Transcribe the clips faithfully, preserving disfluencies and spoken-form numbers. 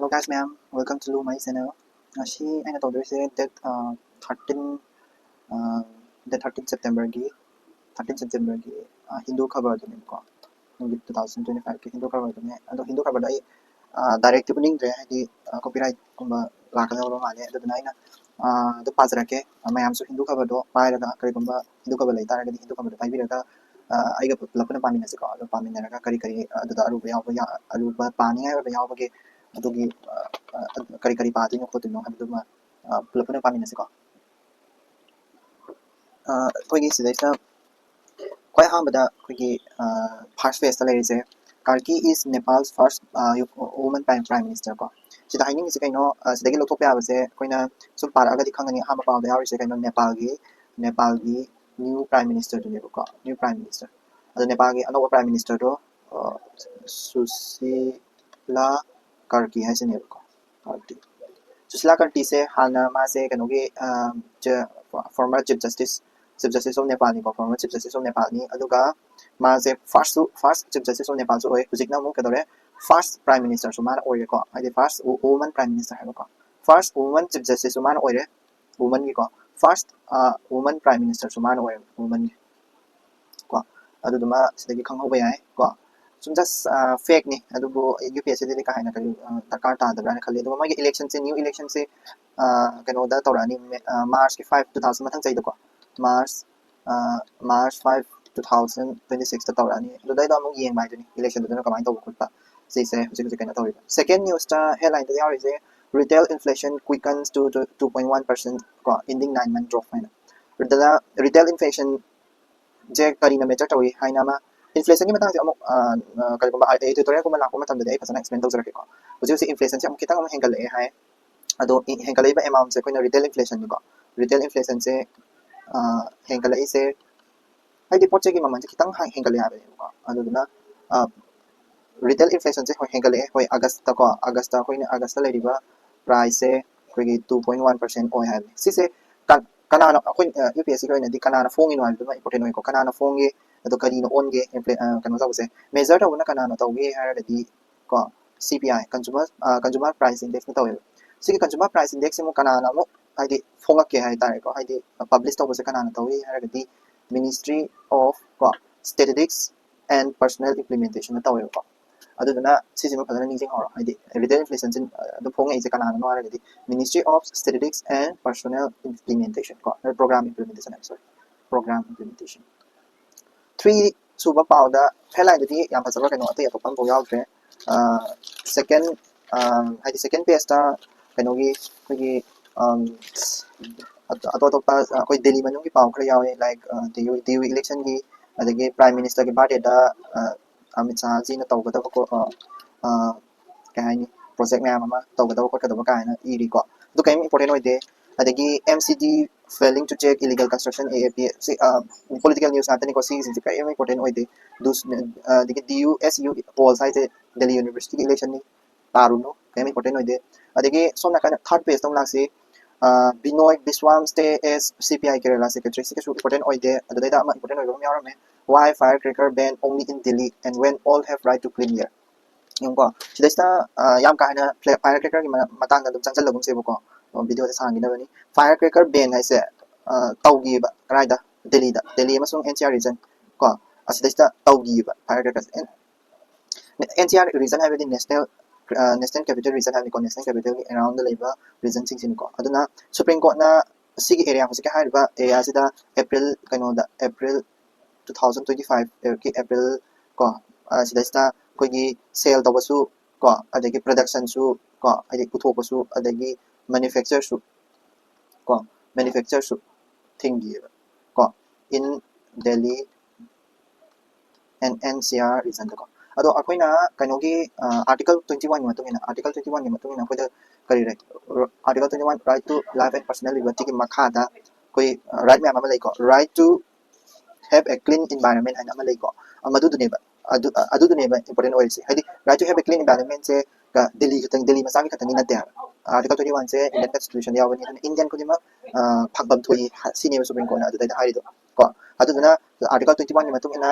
Hello guys ꯃꯌꯥꯝ, welcome to my channel. ꯉꯁꯤ ꯑꯩꯅ ꯇꯧꯗꯣꯏꯁꯦ date thirteen, date thirteen Septemberꯒꯤ, thirteen Septemberꯒꯤ ꯍꯤꯟꯗꯨ ꯈꯕꯔꯗꯨꯅꯦꯕꯀꯣ, ꯇꯨ ꯊꯥꯎꯖꯟ ꯇ꯭ꯋꯦꯟꯇꯤ ꯐꯥꯏꯚꯀꯤ ꯍꯤꯟꯗꯨ ꯈꯕꯔꯗꯨꯅꯦ꯫ ꯑꯗꯣ ꯍꯤꯟꯗꯨ ꯈꯕꯔꯗꯣ ꯑꯩ directꯇꯤ ꯎꯠꯅꯤꯡꯗ꯭ꯔꯦ, ꯍꯥꯏꯗꯤ copyrightꯀꯨꯝꯕ ꯂꯥꯛꯀꯗꯕ ꯃꯥꯜꯂꯦ꯫ ꯑꯗꯨꯗꯨꯅ ꯑꯩꯅ ꯑꯗꯨꯝ ꯄꯥꯖꯔꯛꯀꯦ, ꯃꯌꯥꯝꯁꯨ ꯍꯤꯟꯗꯨ ꯈꯕꯔꯗꯣ ꯄꯥꯏꯔꯒ, ꯀꯔꯤꯒꯨꯝꯕ ꯍꯤꯟꯗꯨ ꯈꯕꯔ ꯂꯩꯇꯥꯔꯒꯗꯤ ꯍꯤꯟꯗꯨ ꯈꯕꯔꯗꯣ ꯄꯥꯏꯕꯤꯔꯒ ꯑꯩꯒ ꯄꯨꯂꯞ ꯄꯨꯟꯅ ꯄꯥꯃꯤꯟꯅꯁꯤꯀꯣ꯫ ꯑꯗꯣ ꯄꯥꯃꯤꯟꯅꯔꯒ ꯀꯔꯤ ꯀꯔꯤ ꯑꯗꯨꯗ ꯑꯔꯨꯕ ꯌꯥꯎꯕ, ꯑꯔꯨꯕ ꯄꯥꯅꯤꯡꯉꯥꯏ ꯑꯣꯏꯕ ꯌꯥꯎꯕꯒꯦ, ꯑꯗꯨꯒꯤ ꯀꯔꯤ ꯀꯔꯤ ꯄꯥꯗꯣꯏꯅꯣ ꯈꯣꯠꯇꯣꯏꯅꯣ ꯍꯥꯏꯕꯗꯨꯃ ꯄꯨꯂꯞ ꯄꯨꯟꯅ ꯄꯥꯃꯤꯟꯅꯁꯤꯀꯣ꯫ ꯑꯩꯈꯣꯏꯒꯤ ꯁꯤꯗꯩꯁꯤꯗ ꯈ꯭ꯋꯥꯏ ꯑꯍꯥꯟꯕꯗ ꯑꯩꯈꯣꯏꯒꯤ first pageꯇ ꯂꯩꯔꯤꯁꯦ, Karki is Nepal's first woman prime minister ꯀꯣ꯫ ꯁꯤꯗ ꯍꯥꯏꯅꯤꯡꯉꯤꯁꯦ ꯀꯩꯅꯣ, ꯁꯤꯗꯒꯤ ꯂꯧꯊꯣꯛꯄ ꯌꯥꯕꯁꯦ ꯑꯩꯈꯣꯏꯅ ꯁꯨꯝ ꯄꯥꯔꯛꯑꯒꯗꯤ ꯈꯪꯒꯅꯤ꯫ ꯑꯍꯥꯟꯕ ꯄꯥꯕꯗ ꯌꯥꯎꯔꯤꯁꯦ ꯀꯩꯅꯣ, ꯅꯦꯄꯥꯜꯒꯤ, ꯅꯦꯄꯥꯜꯒꯤ new prime ministerꯗꯨꯅꯦꯕꯀꯣ, new prime minister꯫ ꯑꯗꯣ ꯅꯦꯄꯥꯜꯒꯤ ꯑꯅꯧꯕ prime ministerꯗꯣ ꯁꯨꯁꯤꯂꯥ ꯀꯥꯔꯀꯤ ꯍꯥꯏꯁꯤꯅꯦꯕꯀꯣ, ꯀꯥꯔꯀꯤ꯫ ꯁꯨꯁꯤꯂꯥ ꯀꯥꯔꯀꯤꯁꯦ ꯍꯥꯟꯅ ꯃꯥꯁꯦ ꯀꯩꯅꯣꯒꯤ former chief justice, chief justice of Nepalꯅꯤꯀꯣ, former chief justice of Nepalꯅꯤ꯫ ꯑꯗꯨꯒ ꯃꯥꯁꯦ first first chief justice of Nepalꯁꯨ ꯑꯣꯏ꯫ ꯍꯧꯖꯤꯛꯅ ꯑꯃꯨꯛ ꯀꯩꯗꯧꯔꯦ, first prime ministerꯁꯨ ꯃꯥꯅ ꯑꯣꯏꯔꯦꯀꯣ, ꯍꯥꯏꯗꯤ first woman prime minister ꯍꯥꯏꯕꯀꯣ, first woman chief justiceꯁꯨ ꯃꯥꯅ ꯑꯣꯏꯔꯦ꯫ Womanꯒꯤꯀꯣ, first woman prime ministerꯁꯨ ꯃꯥꯅ ꯑꯣꯏꯔꯦ, womanꯒꯤ ꯀꯣ꯫ ꯑꯗꯨꯗꯨꯃ ꯁꯤꯗꯒꯤ ꯈꯪꯍꯧꯕ ꯌꯥꯏ ꯀꯣ꯫ ꯁꯨꯝ just factꯅꯤ, ꯑꯗꯨꯕꯨ UPSCꯗꯗꯤ ꯀꯥ ꯍꯦꯟꯅ ꯀꯔꯤ ꯗꯔꯀꯥꯔ ꯇꯥꯗꯕ꯭ꯔꯥꯅ ꯈꯜꯂꯤ꯫ ꯑꯗꯨꯒ ꯃꯣꯏꯒꯤ electionꯁꯦ, new electionꯁꯦ ꯀꯩꯅꯣꯗ ꯇꯧꯔꯛꯑꯅꯤ, Marchꯀꯤ five, two thousand, ꯃꯊꯪ ꯆꯍꯤꯗꯀꯣ, March March five, two thousand twenty sixꯇ ꯇꯧꯔꯛꯑꯅꯤ꯫ ꯑꯗꯨꯗꯩꯗ ꯑꯃꯨꯛ ꯌꯦꯡꯕ ꯍꯥꯏꯗꯨꯅꯤ electionꯗꯨꯗꯅ ꯀꯃꯥꯏꯅ ꯇꯧꯕ ꯈꯣꯠꯄ꯫ ꯁꯤꯁꯦ ꯍꯧꯖꯤꯛ ꯍꯧꯖꯤꯛ ꯀꯩꯅꯣ ꯇꯧꯔꯤꯕ꯫ Second newsꯇ headlineꯗ ꯌꯥꯎꯔꯤꯁꯦ, retail inflation quickens to two point one percent ꯀꯣ, ending nine month drop ꯍꯥꯏꯅ꯫ Retail inflationꯁꯦ ꯀꯔꯤꯅ measure ꯇꯧꯏ ꯍꯥꯏꯅ ꯑꯃ, inflationꯒꯤ ꯃꯇꯥꯡꯁꯦ ꯑꯃꯨꯛ ꯀꯔꯤꯒꯨꯝꯕ editorialꯒꯨꯝꯕ ꯂꯥꯛꯄ ꯃꯇꯝꯗꯗꯤ ꯑꯩ ꯐꯖꯅ explain ꯇꯧꯖꯔꯛꯀꯦꯀꯣ꯫ ꯍꯧꯖꯤꯛ ꯍꯧꯖꯤꯛ inflationꯁꯦ ꯑꯃꯨꯛ ꯈꯤꯇꯪ ꯑꯃꯨꯛ ꯍꯦꯟꯒꯠꯂꯛꯑꯦ ꯍꯥꯏ꯫ ꯑꯗꯣ ꯍꯦꯟꯒꯠꯂꯛꯏꯕ amountꯁꯦ ꯑꯩꯈꯣꯏꯅ retail inflationꯅꯤꯀꯣ꯫ Retail inflationꯁꯦ ꯍꯦꯟꯒꯠꯂꯛꯏꯁꯦ ꯍꯥꯏꯗꯤ ꯄꯣꯠ ꯆꯩꯒꯤ ꯃꯃꯜꯁꯦ ꯈꯤꯇꯪ ꯍꯦꯟꯒꯠꯂꯦ ꯍꯥꯏꯕꯅꯦꯕꯀꯣ꯫ ꯑꯗꯨꯗꯨꯅ retail inflationꯁꯦ ꯍꯣꯏ ꯍꯦꯟꯒꯠꯂꯛꯑꯦ꯫ ꯍꯣꯏ, Augustꯇꯀꯣ, Augustꯇ ꯑꯩꯈꯣꯏꯅ Augustꯇ ꯂꯩꯔꯤꯕ priceꯁꯦ ꯑꯩꯈꯣꯏꯒꯤ two point one percent ꯑꯣꯏ ꯍꯥꯏꯕꯅꯤ꯫ ꯁꯤꯁꯦ ꯀꯅꯥꯅ, ꯑꯩꯈꯣꯏ UPSCꯒꯤ ꯑꯣꯏꯅꯗꯤ ꯀꯅꯥꯅ ꯐꯣꯡꯉꯤꯅꯣ ꯍꯥꯏꯕꯗꯨꯃ important ꯑꯣꯏꯀꯣ꯫ ꯀꯅꯥꯅ ꯐꯣꯡꯉꯤ, ꯑꯗꯣ ꯀꯔꯤꯅ ꯑꯣꯟꯒꯦ, ꯀꯩꯅꯣ ꯇꯧꯕꯁꯦ measure ꯇꯧꯕꯅ ꯀꯅꯥꯅ ꯇꯧꯒꯦ ꯍꯥꯏꯔꯒꯗꯤ ꯀꯣ, C P I, consumer consumer price index ꯅ ꯇꯧꯋꯦꯕ꯫ ꯁꯤꯒꯤ consumer price index ꯁꯤꯃꯨꯛ ꯀꯅꯥꯅ ꯑꯃꯨꯛ ꯍꯥꯏꯗꯤ ꯐꯣꯡꯉꯛꯀꯦ ꯍꯥꯏꯇꯥꯔꯦꯀꯣ, ꯍꯥꯏꯗꯤ ꯄꯕ꯭ꯂꯤꯁ ꯇꯧꯕꯁꯦ ꯀꯅꯥꯅ ꯇꯧꯏ ꯍꯥꯏꯔꯒꯗꯤ Ministry of ꯀꯣ Statistics and Personnel Implementation ꯅ ꯇꯧꯋꯦꯕꯀꯣ꯫ ꯑꯗꯨꯗꯨꯅ ꯁꯤꯁꯤꯃ ꯐꯖꯅ ꯅꯤꯡꯁꯤꯡꯍꯧꯔꯣ, ꯍꯥꯏꯗꯤ retail inflation ꯁꯤ ꯑꯗꯨꯝ ꯐꯣꯡꯉꯛꯏꯁꯦ ꯀꯅꯥꯅꯅꯣ ꯍꯥꯏꯔꯒꯗꯤ Ministry of Statistics and Personnel Implementation ꯀꯣ, program implementation, I'm sorry, program implementation꯫ Three ꯁꯨꯕ ꯄꯥꯎꯗ headline ꯗꯗꯤ ꯌꯥꯝ ꯐꯖꯕ ꯀꯩꯅꯣ ꯑꯇꯩ ꯑꯇꯣꯞꯄ ꯑꯃꯐꯥꯎ ꯌꯥꯎꯗ꯭ꯔꯦ꯫ Second, ꯍꯥꯏꯗꯤ second page ꯇ ꯀꯩꯅꯣꯒꯤ ꯑꯩꯈꯣꯏꯒꯤ ꯑꯇꯣꯞ ꯑꯇꯣꯞꯄ ꯑꯩꯈꯣꯏ ꯗꯦꯜꯂꯤ ꯃꯅꯨꯡꯒꯤ ꯄꯥꯎ ꯈꯔ ꯌꯥꯎꯋꯦ, like DU DU election ꯒꯤ, ꯑꯗꯒꯤ Prime Minister ꯒꯤ birthday ꯗ ꯑꯃꯤꯠ ꯁꯥꯍꯖꯤꯅ ꯇꯧꯒꯗꯕ ꯀꯩ ꯍꯥꯏꯅꯤ, project ꯃꯌꯥꯝ ꯑꯃ ꯇꯧꯒꯗꯕ ꯈꯣꯠꯀꯗꯕ ꯀꯥꯏꯅ ꯏꯔꯤꯀꯣ꯫ ꯑꯗꯨ ꯀꯔꯤꯝ important ꯑꯣꯏꯗꯦ꯫ ꯑꯗꯒꯤ M C D failing to check illegal construction, A A P, ꯁꯤ political news ꯉꯥꯛꯇꯅꯤꯀꯣ, ꯁꯤꯒꯤꯁꯤꯡꯁꯦ ꯀꯔꯤꯝ important ꯑꯣꯏꯗꯦ꯫ ꯑꯗꯒꯤ D U S U polls ꯍꯥꯏꯁꯦ Delhi University ꯒꯤ election ꯅꯤ, ꯄꯥꯔꯨꯅꯨ, ꯀꯔꯤꯝ important ꯑꯣꯏꯗꯦ꯫ ꯑꯗꯒꯤ ꯁꯣꯝ ꯅꯥꯀꯟꯗ third page ꯇ ꯑꯃꯨꯛ ꯂꯥꯛꯁꯤ꯫ Binoy Biswam stay as C P I Kerala secretary, ꯁꯤ ꯀꯩꯁꯨ important ꯑꯣꯏꯗꯦ꯫ ꯑꯗꯨꯗꯩꯗ ꯑꯃ important ꯑꯣꯏꯕ ꯑꯃ ꯌꯥꯎꯔꯝꯃꯦ: Why firecracker ban only in Delhi and when all have right to clean air? ꯌꯦꯡꯉꯨꯀꯣ, ꯁꯤꯗꯩꯁꯤꯗ ꯌꯥꯝ ꯀꯥ ꯍꯦꯟꯅ firecracker ꯒꯤ ꯃꯇꯥꯡꯗ ꯑꯗꯨꯝ ꯆꯪꯁꯤꯜꯂꯒꯨꯝꯁꯦꯕꯀꯣ, video ꯁꯦ ꯁꯥꯡꯈꯤꯅꯕꯅꯤ꯫ Firecracker ban ꯍꯥꯏꯁꯦ ꯇꯧꯈꯤꯕ ꯀꯗꯥꯏꯗ? ꯗꯦꯜꯂꯤꯗ, ꯗꯦꯜꯂꯤ ꯑꯃꯁꯨꯡ N C R region ꯀꯣ, ꯑꯁꯤꯗꯩꯁꯤꯗ ꯇꯧꯈꯤꯕ firecracker ꯁꯦ꯫ N C R region ꯍꯥꯏꯕꯗꯤ national national capital region ꯍꯥꯏꯕꯅꯤꯀꯣ, national capital ꯒꯤ around ꯗ ꯂꯩꯕ region ꯁꯤꯡꯁꯤꯅꯤꯀꯣ꯫ ꯑꯗꯨꯅ Supreme Court ꯅ ꯁꯤꯒꯤ area, ꯍꯧꯖꯤꯛꯀꯤ ꯍꯥꯏꯔꯤꯕ area ꯁꯤꯗ April ꯀꯩꯅꯣꯗ, April two thousand twenty five ꯀꯤ April ꯀꯣ, ꯁꯤꯗꯩꯁꯤꯗ ꯑꯩꯈꯣꯏꯒꯤ sale ꯇꯧꯕꯁꯨ ꯀꯣ, ꯑꯗꯒꯤ production ꯁꯨ ꯀꯣ, ꯍꯥꯏꯗꯤ ꯄꯨꯊꯣꯛꯄꯁꯨ, ꯑꯗꯒꯤ manufacture ꯁꯨ ꯀꯣ, manufacture ꯁꯨ ꯊꯤꯡꯈꯤꯑꯕ ꯀꯣ, in Delhi and N C R region ꯗꯀꯣ꯫ ꯑꯗꯣ ꯑꯩꯈꯣꯏꯅ ꯀꯩꯅꯣꯒꯤ article twenty one ꯒꯤ ꯃꯇꯨꯡ ꯏꯟꯅ, article twenty one ꯒꯤ ꯃꯇꯨꯡ ꯏꯟꯅ ꯑꯩꯈꯣꯏꯗ ꯀꯔꯤ ꯂꯩ? Article twenty one, right to life and personal liberty ꯒꯤ ꯃꯈꯥꯗ ꯑꯩꯈꯣꯏ right ꯃꯌꯥꯝ ꯑꯃ ꯂꯩꯀꯣ, right to have a clean environment ꯍꯥꯏꯅ ꯑꯃ ꯂꯩꯀꯣ꯫ ꯃꯗꯨꯗꯨꯅꯦꯕ, ꯑꯗꯨ ꯑꯗꯨꯗꯨꯅꯦꯕ important ꯑꯣꯏꯔꯤꯁꯦ꯫ ꯍꯥꯏꯗꯤ right to have a clean environment ꯁꯦ ꯗꯦꯜꯂꯤ ꯈꯛꯇꯪ, ꯗꯦꯜꯂꯤ ꯃꯆꯥꯒꯤ ꯈꯛꯇꯪꯒꯤ ꯅꯠꯇꯦ ꯍꯥꯏꯕ꯫ Article twenty one ꯁꯦ Indian Constitution ꯗ ꯌꯥꯎꯕꯅꯤ꯫ ꯑꯗꯨꯅ Indian ꯈꯨꯗꯤꯡꯃꯛ ꯐꯪꯐꯝ ꯊꯣꯛꯏ ꯁꯤꯅꯦꯕ Supreme Court ꯅ ꯑꯗꯨꯗꯩꯗ ꯍꯥꯏꯔꯤꯗꯣ ꯀꯣ꯫ ꯑꯗꯨꯗꯨꯅ article twenty one ꯒꯤ ꯃꯇꯨꯡ ꯏꯟꯅ,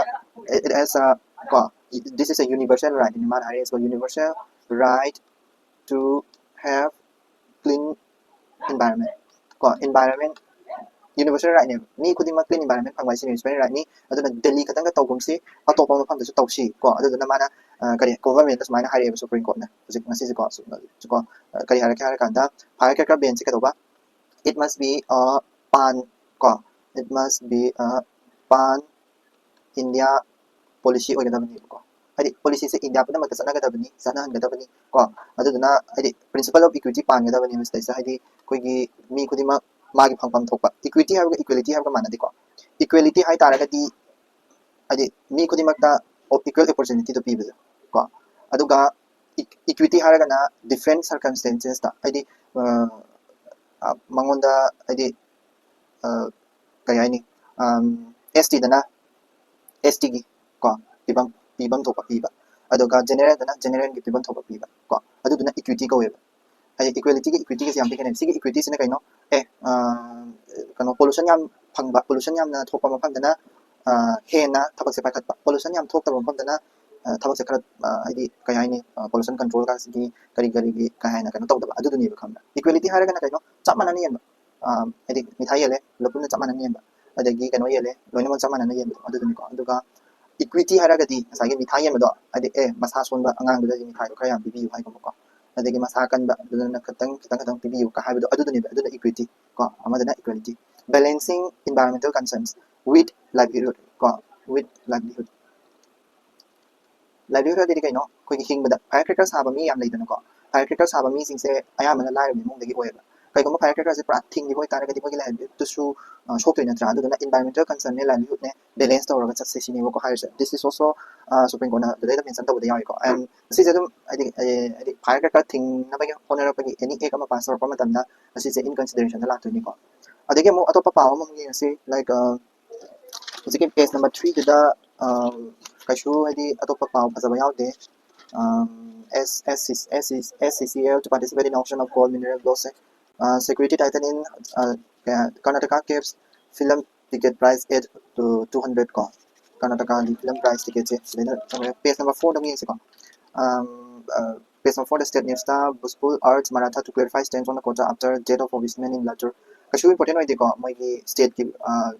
it has a ꯀꯣ, this is a universal right ꯅꯤ ꯃꯥꯅ ꯍꯥꯏꯔꯤꯁꯤꯀꯣ, universal right to have clean environment. ꯀꯣ, environment universal rightꯅꯦꯕ꯫ ꯃꯤ ꯈꯨꯗꯤꯡꯃꯛ clean environment ꯐꯪꯕ ꯍꯥꯏꯁꯤ universal rightꯅꯤ꯫ ꯑꯗꯨꯅ ꯗꯦꯜꯂꯤ ꯈꯛꯇꯪꯒ ꯇꯧꯒꯨꯝꯁꯤ, ꯑꯇꯣꯞꯄ ꯃꯐꯝꯗꯁꯨ ꯇꯧꯁꯤ꯫ ꯀꯣ, ꯑꯗꯨꯗꯨꯅ ꯃꯥꯅ ꯑ, ꯀꯔꯤ, ꯒꯣꯚꯔꯟꯃꯦꯟꯠꯇ ꯁꯨꯃꯥꯏꯅ ꯍꯥꯏꯔꯛꯑꯦꯕ ꯁꯨꯄ꯭ꯔꯤꯝ ꯀꯣꯔꯠꯅ ꯍꯧꯖꯤꯛ ꯉꯁꯤꯁꯦꯀꯣ꯫ ꯁꯨꯝ, ꯀꯣ, ꯑ, ꯀꯔꯤ ꯍꯥꯏꯔꯛꯀꯦ ꯍꯥꯏꯔꯀꯥꯟꯗ, firecracker banꯁꯦ ꯀꯩꯗꯧꯕ? It must be a pan, ꯀꯣ, it must be a pan India policy ꯑꯣꯏꯒꯗꯕꯅꯦꯕꯀꯣ꯫ ꯍꯥꯏꯗꯤ policyꯁꯦ ꯏꯟꯗꯤꯌꯥ ꯄꯨꯝꯅꯃꯛꯇ ꯆꯠꯅꯒꯗꯕꯅꯤ, ꯆꯠꯅꯍꯟꯒꯗꯕꯅꯤ꯫ ꯀꯣ, ꯑꯗꯨꯗꯨꯅ ꯍꯥꯏꯗꯤ principle of equity ꯄꯥꯟꯒꯗꯕꯅꯦꯕ ꯁꯤꯗꯩꯁꯤꯗ꯫ ꯍꯥꯏꯗꯤ ꯑꯩꯈꯣꯏꯒꯤ ꯃꯤ ꯈꯨꯗꯤꯡꯃꯛ ꯃꯥꯒꯤ ꯐꯪꯐꯝ ꯊꯣꯛꯄ, equity ꯍꯥꯏꯕꯒ equality ꯍꯥꯏꯕꯒ ꯃꯥꯟꯅꯗꯦꯀꯣ꯫ Equality ꯍꯥꯏ ꯇꯥꯔꯒꯗꯤ ꯍꯥꯏꯗꯤ ꯃꯤ ꯈꯨꯗꯤꯡꯃꯛꯇ equal opportunityꯗꯣ ꯄꯤꯕꯗꯣ꯫ ꯀꯣ, ꯑꯗꯨꯒ equity ꯍꯥꯏꯔꯒꯅ different circumstancesꯇ, ꯍꯥꯏꯗꯤ ꯑ, ꯑ, ꯃꯉꯣꯟꯗ ꯍꯥꯏꯗꯤ ꯑ, ꯀꯩ ꯍꯥꯏꯅꯤ, ꯑꯦꯁ ꯇꯤꯗꯅ ꯑꯦꯁ ꯇꯤꯒꯤ, ꯀꯣ, ꯄꯤꯐꯝ, ꯄꯤꯐꯝ ꯊꯣꯛꯄ ꯄꯤꯕ, ꯑꯗꯨꯒ ꯖꯦꯅꯔꯦꯜꯗꯅ ꯖꯦꯅꯔꯦꯜꯒꯤ ꯄꯤꯐꯝ ꯊꯣꯛꯄ ꯄꯤꯕ꯫ ꯀꯣ, ꯑꯗꯨꯗꯨꯅ equity ꯀꯧꯋꯦꯕ꯫ ꯍꯥꯏꯗꯤ equalityꯒ equityꯒꯁꯦ ꯌꯥꯝ ꯊꯤ ꯈꯦꯠꯅꯩ꯫ ꯁꯤꯒꯤ equityꯁꯤꯅ ꯀꯩꯅꯣ? ꯑꯦ, ꯑ, ꯀꯩꯅꯣ, pollution ꯌꯥꯝ ꯐꯪꯕ, pollution ꯌꯥꯝꯅ ꯊꯣꯛꯄ ꯃꯐꯝꯗꯅ ꯑ, ꯍꯦꯟꯅ ꯊꯕꯛꯁꯦ ꯄꯥꯏꯈꯠꯄ, pollution ꯌꯥꯝ ꯊꯣꯛꯇꯕ ꯃꯐꯝꯗꯅ ꯑ, ꯊꯕꯛꯁꯦ ꯈꯔ ꯑ, ꯍꯥꯏꯗꯤ ꯀꯩ ꯍꯥꯏꯅꯤ, pollution controlꯒꯁꯤꯒꯤ ꯀꯔꯤ ꯀꯔꯤꯒꯤ ꯀꯥ ꯍꯦꯟꯅ ꯀꯩꯅꯣ ꯇꯧꯗꯕ, ꯑꯗꯨꯗꯨꯅꯦꯕ, ꯈꯪꯕ꯭ꯔꯥ? Equality ꯍꯥꯏꯔꯒꯅ ꯀꯩꯅꯣ? ꯆꯞ ꯃꯥꯟꯅꯅ ꯌꯦꯟꯕ꯫ ꯑ, ꯍꯥꯏꯗꯤ ꯃꯤꯊꯥꯏ ꯌꯦꯜꯂꯦ, ꯄꯨꯂꯞ ꯄꯨꯟꯅ ꯆꯞ ꯃꯥꯟꯅꯅ ꯌꯦꯟꯕ, ꯑꯗꯒꯤ ꯀꯩꯅꯣ ꯌꯦꯜꯂꯦ, ꯂꯣꯏꯅꯃꯛ ꯆꯞ ꯃꯥꯟꯅꯅ ꯌꯦꯟꯕꯗꯣ, ꯑꯗꯨꯗꯨꯅꯤꯀꯣ꯫ ꯑꯗꯨꯒ equity ꯍꯥꯏꯔꯒꯗꯤ ꯉꯁꯥꯏꯒꯤ ꯃꯤꯊꯥꯏ ꯌꯦꯟꯕꯗꯣ, ꯍꯥꯏꯗꯤ ꯑꯦ, ꯃꯁꯥ ꯁꯣꯟꯕ ꯑꯉꯥꯡꯗꯨꯗꯗꯤ ꯃꯤꯊꯥꯏꯗꯣ ꯈꯔ ꯌꯥꯝ ꯄꯤꯕꯤꯌꯨ ꯍꯥꯏꯒꯨꯝꯕꯀꯣ, ꯑꯗꯒꯤ ꯃꯁꯥ ꯀꯟꯕ ꯑꯗꯨꯗꯨꯅ ꯈꯤꯇꯪ ꯈꯤꯇꯪ ꯈꯤꯇꯪ ꯄꯤꯕꯤꯌꯨ ꯀ ꯍꯥꯏꯕꯗꯣ, ꯑꯗꯨꯗꯨꯅꯦꯕ꯫ ꯑꯗꯨꯅ equity꯫ ꯀꯣ, ꯑꯃꯗꯅ equality꯫ Balancing environmental concerns with livelihood, ꯀꯣ, with livelihood꯫ Livelihood ꯍꯥꯏꯗꯤ ꯀꯩꯅꯣ? ꯑꯩꯈꯣꯏꯒꯤ ꯍꯤꯡꯕꯗ firecracker ꯁꯥꯕ ꯃꯤ ꯌꯥꯝ ꯂꯩꯗꯅꯀꯣ꯫ Firecracker ꯁꯥꯕ ꯃꯤꯁꯤꯡꯁꯦ ꯑꯌꯥꯝꯕꯅ ꯂꯥꯏꯔꯕ ꯏꯃꯨꯡꯗꯒꯤ ꯑꯣꯏꯌꯦꯕ꯫ ꯀꯩꯒꯨꯝꯕ firecrackerꯁꯦ ꯄꯨꯔꯥ ꯊꯤꯡꯈꯤꯕ ꯑꯣꯏꯇꯥꯔꯒꯗꯤ ꯃꯣꯏꯒꯤ livelihoodꯇꯨꯁꯨ ꯑ, ꯁꯣꯛꯇꯣꯏ ꯅꯠꯇ꯭ꯔꯥ? ꯑꯗꯨꯗꯨꯅ environmental concernꯅꯦ, livelihoodꯅꯦ balance ꯇꯧꯔꯒ ꯆꯠꯁꯦ ꯁꯤꯅꯦꯕꯀꯣ ꯍꯥꯏꯔꯤꯁꯦ꯫ This is also ꯑ, ꯁꯨꯄ꯭ꯔꯤꯝ ꯀꯣꯔꯠꯅ ꯑꯗꯨꯗꯩꯗ mention ꯇꯧꯕꯗ ꯌꯥꯎꯏꯀꯣ꯫ And ꯁꯤꯁꯦ ꯑꯗꯨꯝ ꯍꯥꯏꯗꯤ ꯑꯦ, ꯍꯥꯏꯗꯤ firecracker ꯊꯤꯡꯅꯕꯒꯤ ꯍꯣꯠꯅꯔꯛꯄꯒꯤ any act ꯑꯃ pass ꯇꯧꯔꯛꯄ ꯃꯇꯝꯗ ꯑꯁꯤꯁꯦ in considerationꯗ ꯂꯥꯛꯇꯣꯏꯅꯤꯀꯣ꯫ ꯑꯗꯒꯤ ꯑꯃꯨꯛ ꯑꯇꯣꯞꯄ ꯄꯥꯎ ꯑꯃꯃꯨꯛ ꯌꯦꯡꯉꯁꯤ, like, ꯑ, ꯍꯧꯖꯤꯛꯀꯤ page number threeꯗꯨꯗ ꯑ, ꯀꯩꯁꯨ ꯍꯥꯏꯗꯤ ꯑꯇꯣꯞꯄ ꯄꯥꯎ ꯐꯖꯕ ꯌꯥꯎꯗꯦ꯫ ꯑꯝ, S, S C, S C, S C C L to participate in auction of coal mineral blocks, uh, security tighten in, uh, Karnataka caps film ticket price at to two hundred ꯀꯣ꯫ ꯀꯔꯅꯥꯇꯀꯥꯒꯤ film price ticketꯁꯦ ꯁꯤꯗꯩꯗ ꯆꯪꯉꯦ꯫ Page number fourꯗ ꯑꯃꯨꯛ ꯌꯦꯡꯁꯤꯀꯣ꯫ ꯑꯝ, ꯑ, Page number four, the state news ꯇ Bhojpur urge Maratha to clarify stance on the quota after death of obese man in Latur. ꯀꯩꯁꯨ important ꯑꯣꯏꯗꯦꯀꯣ, ꯃꯣꯏꯒꯤ stateꯀꯤ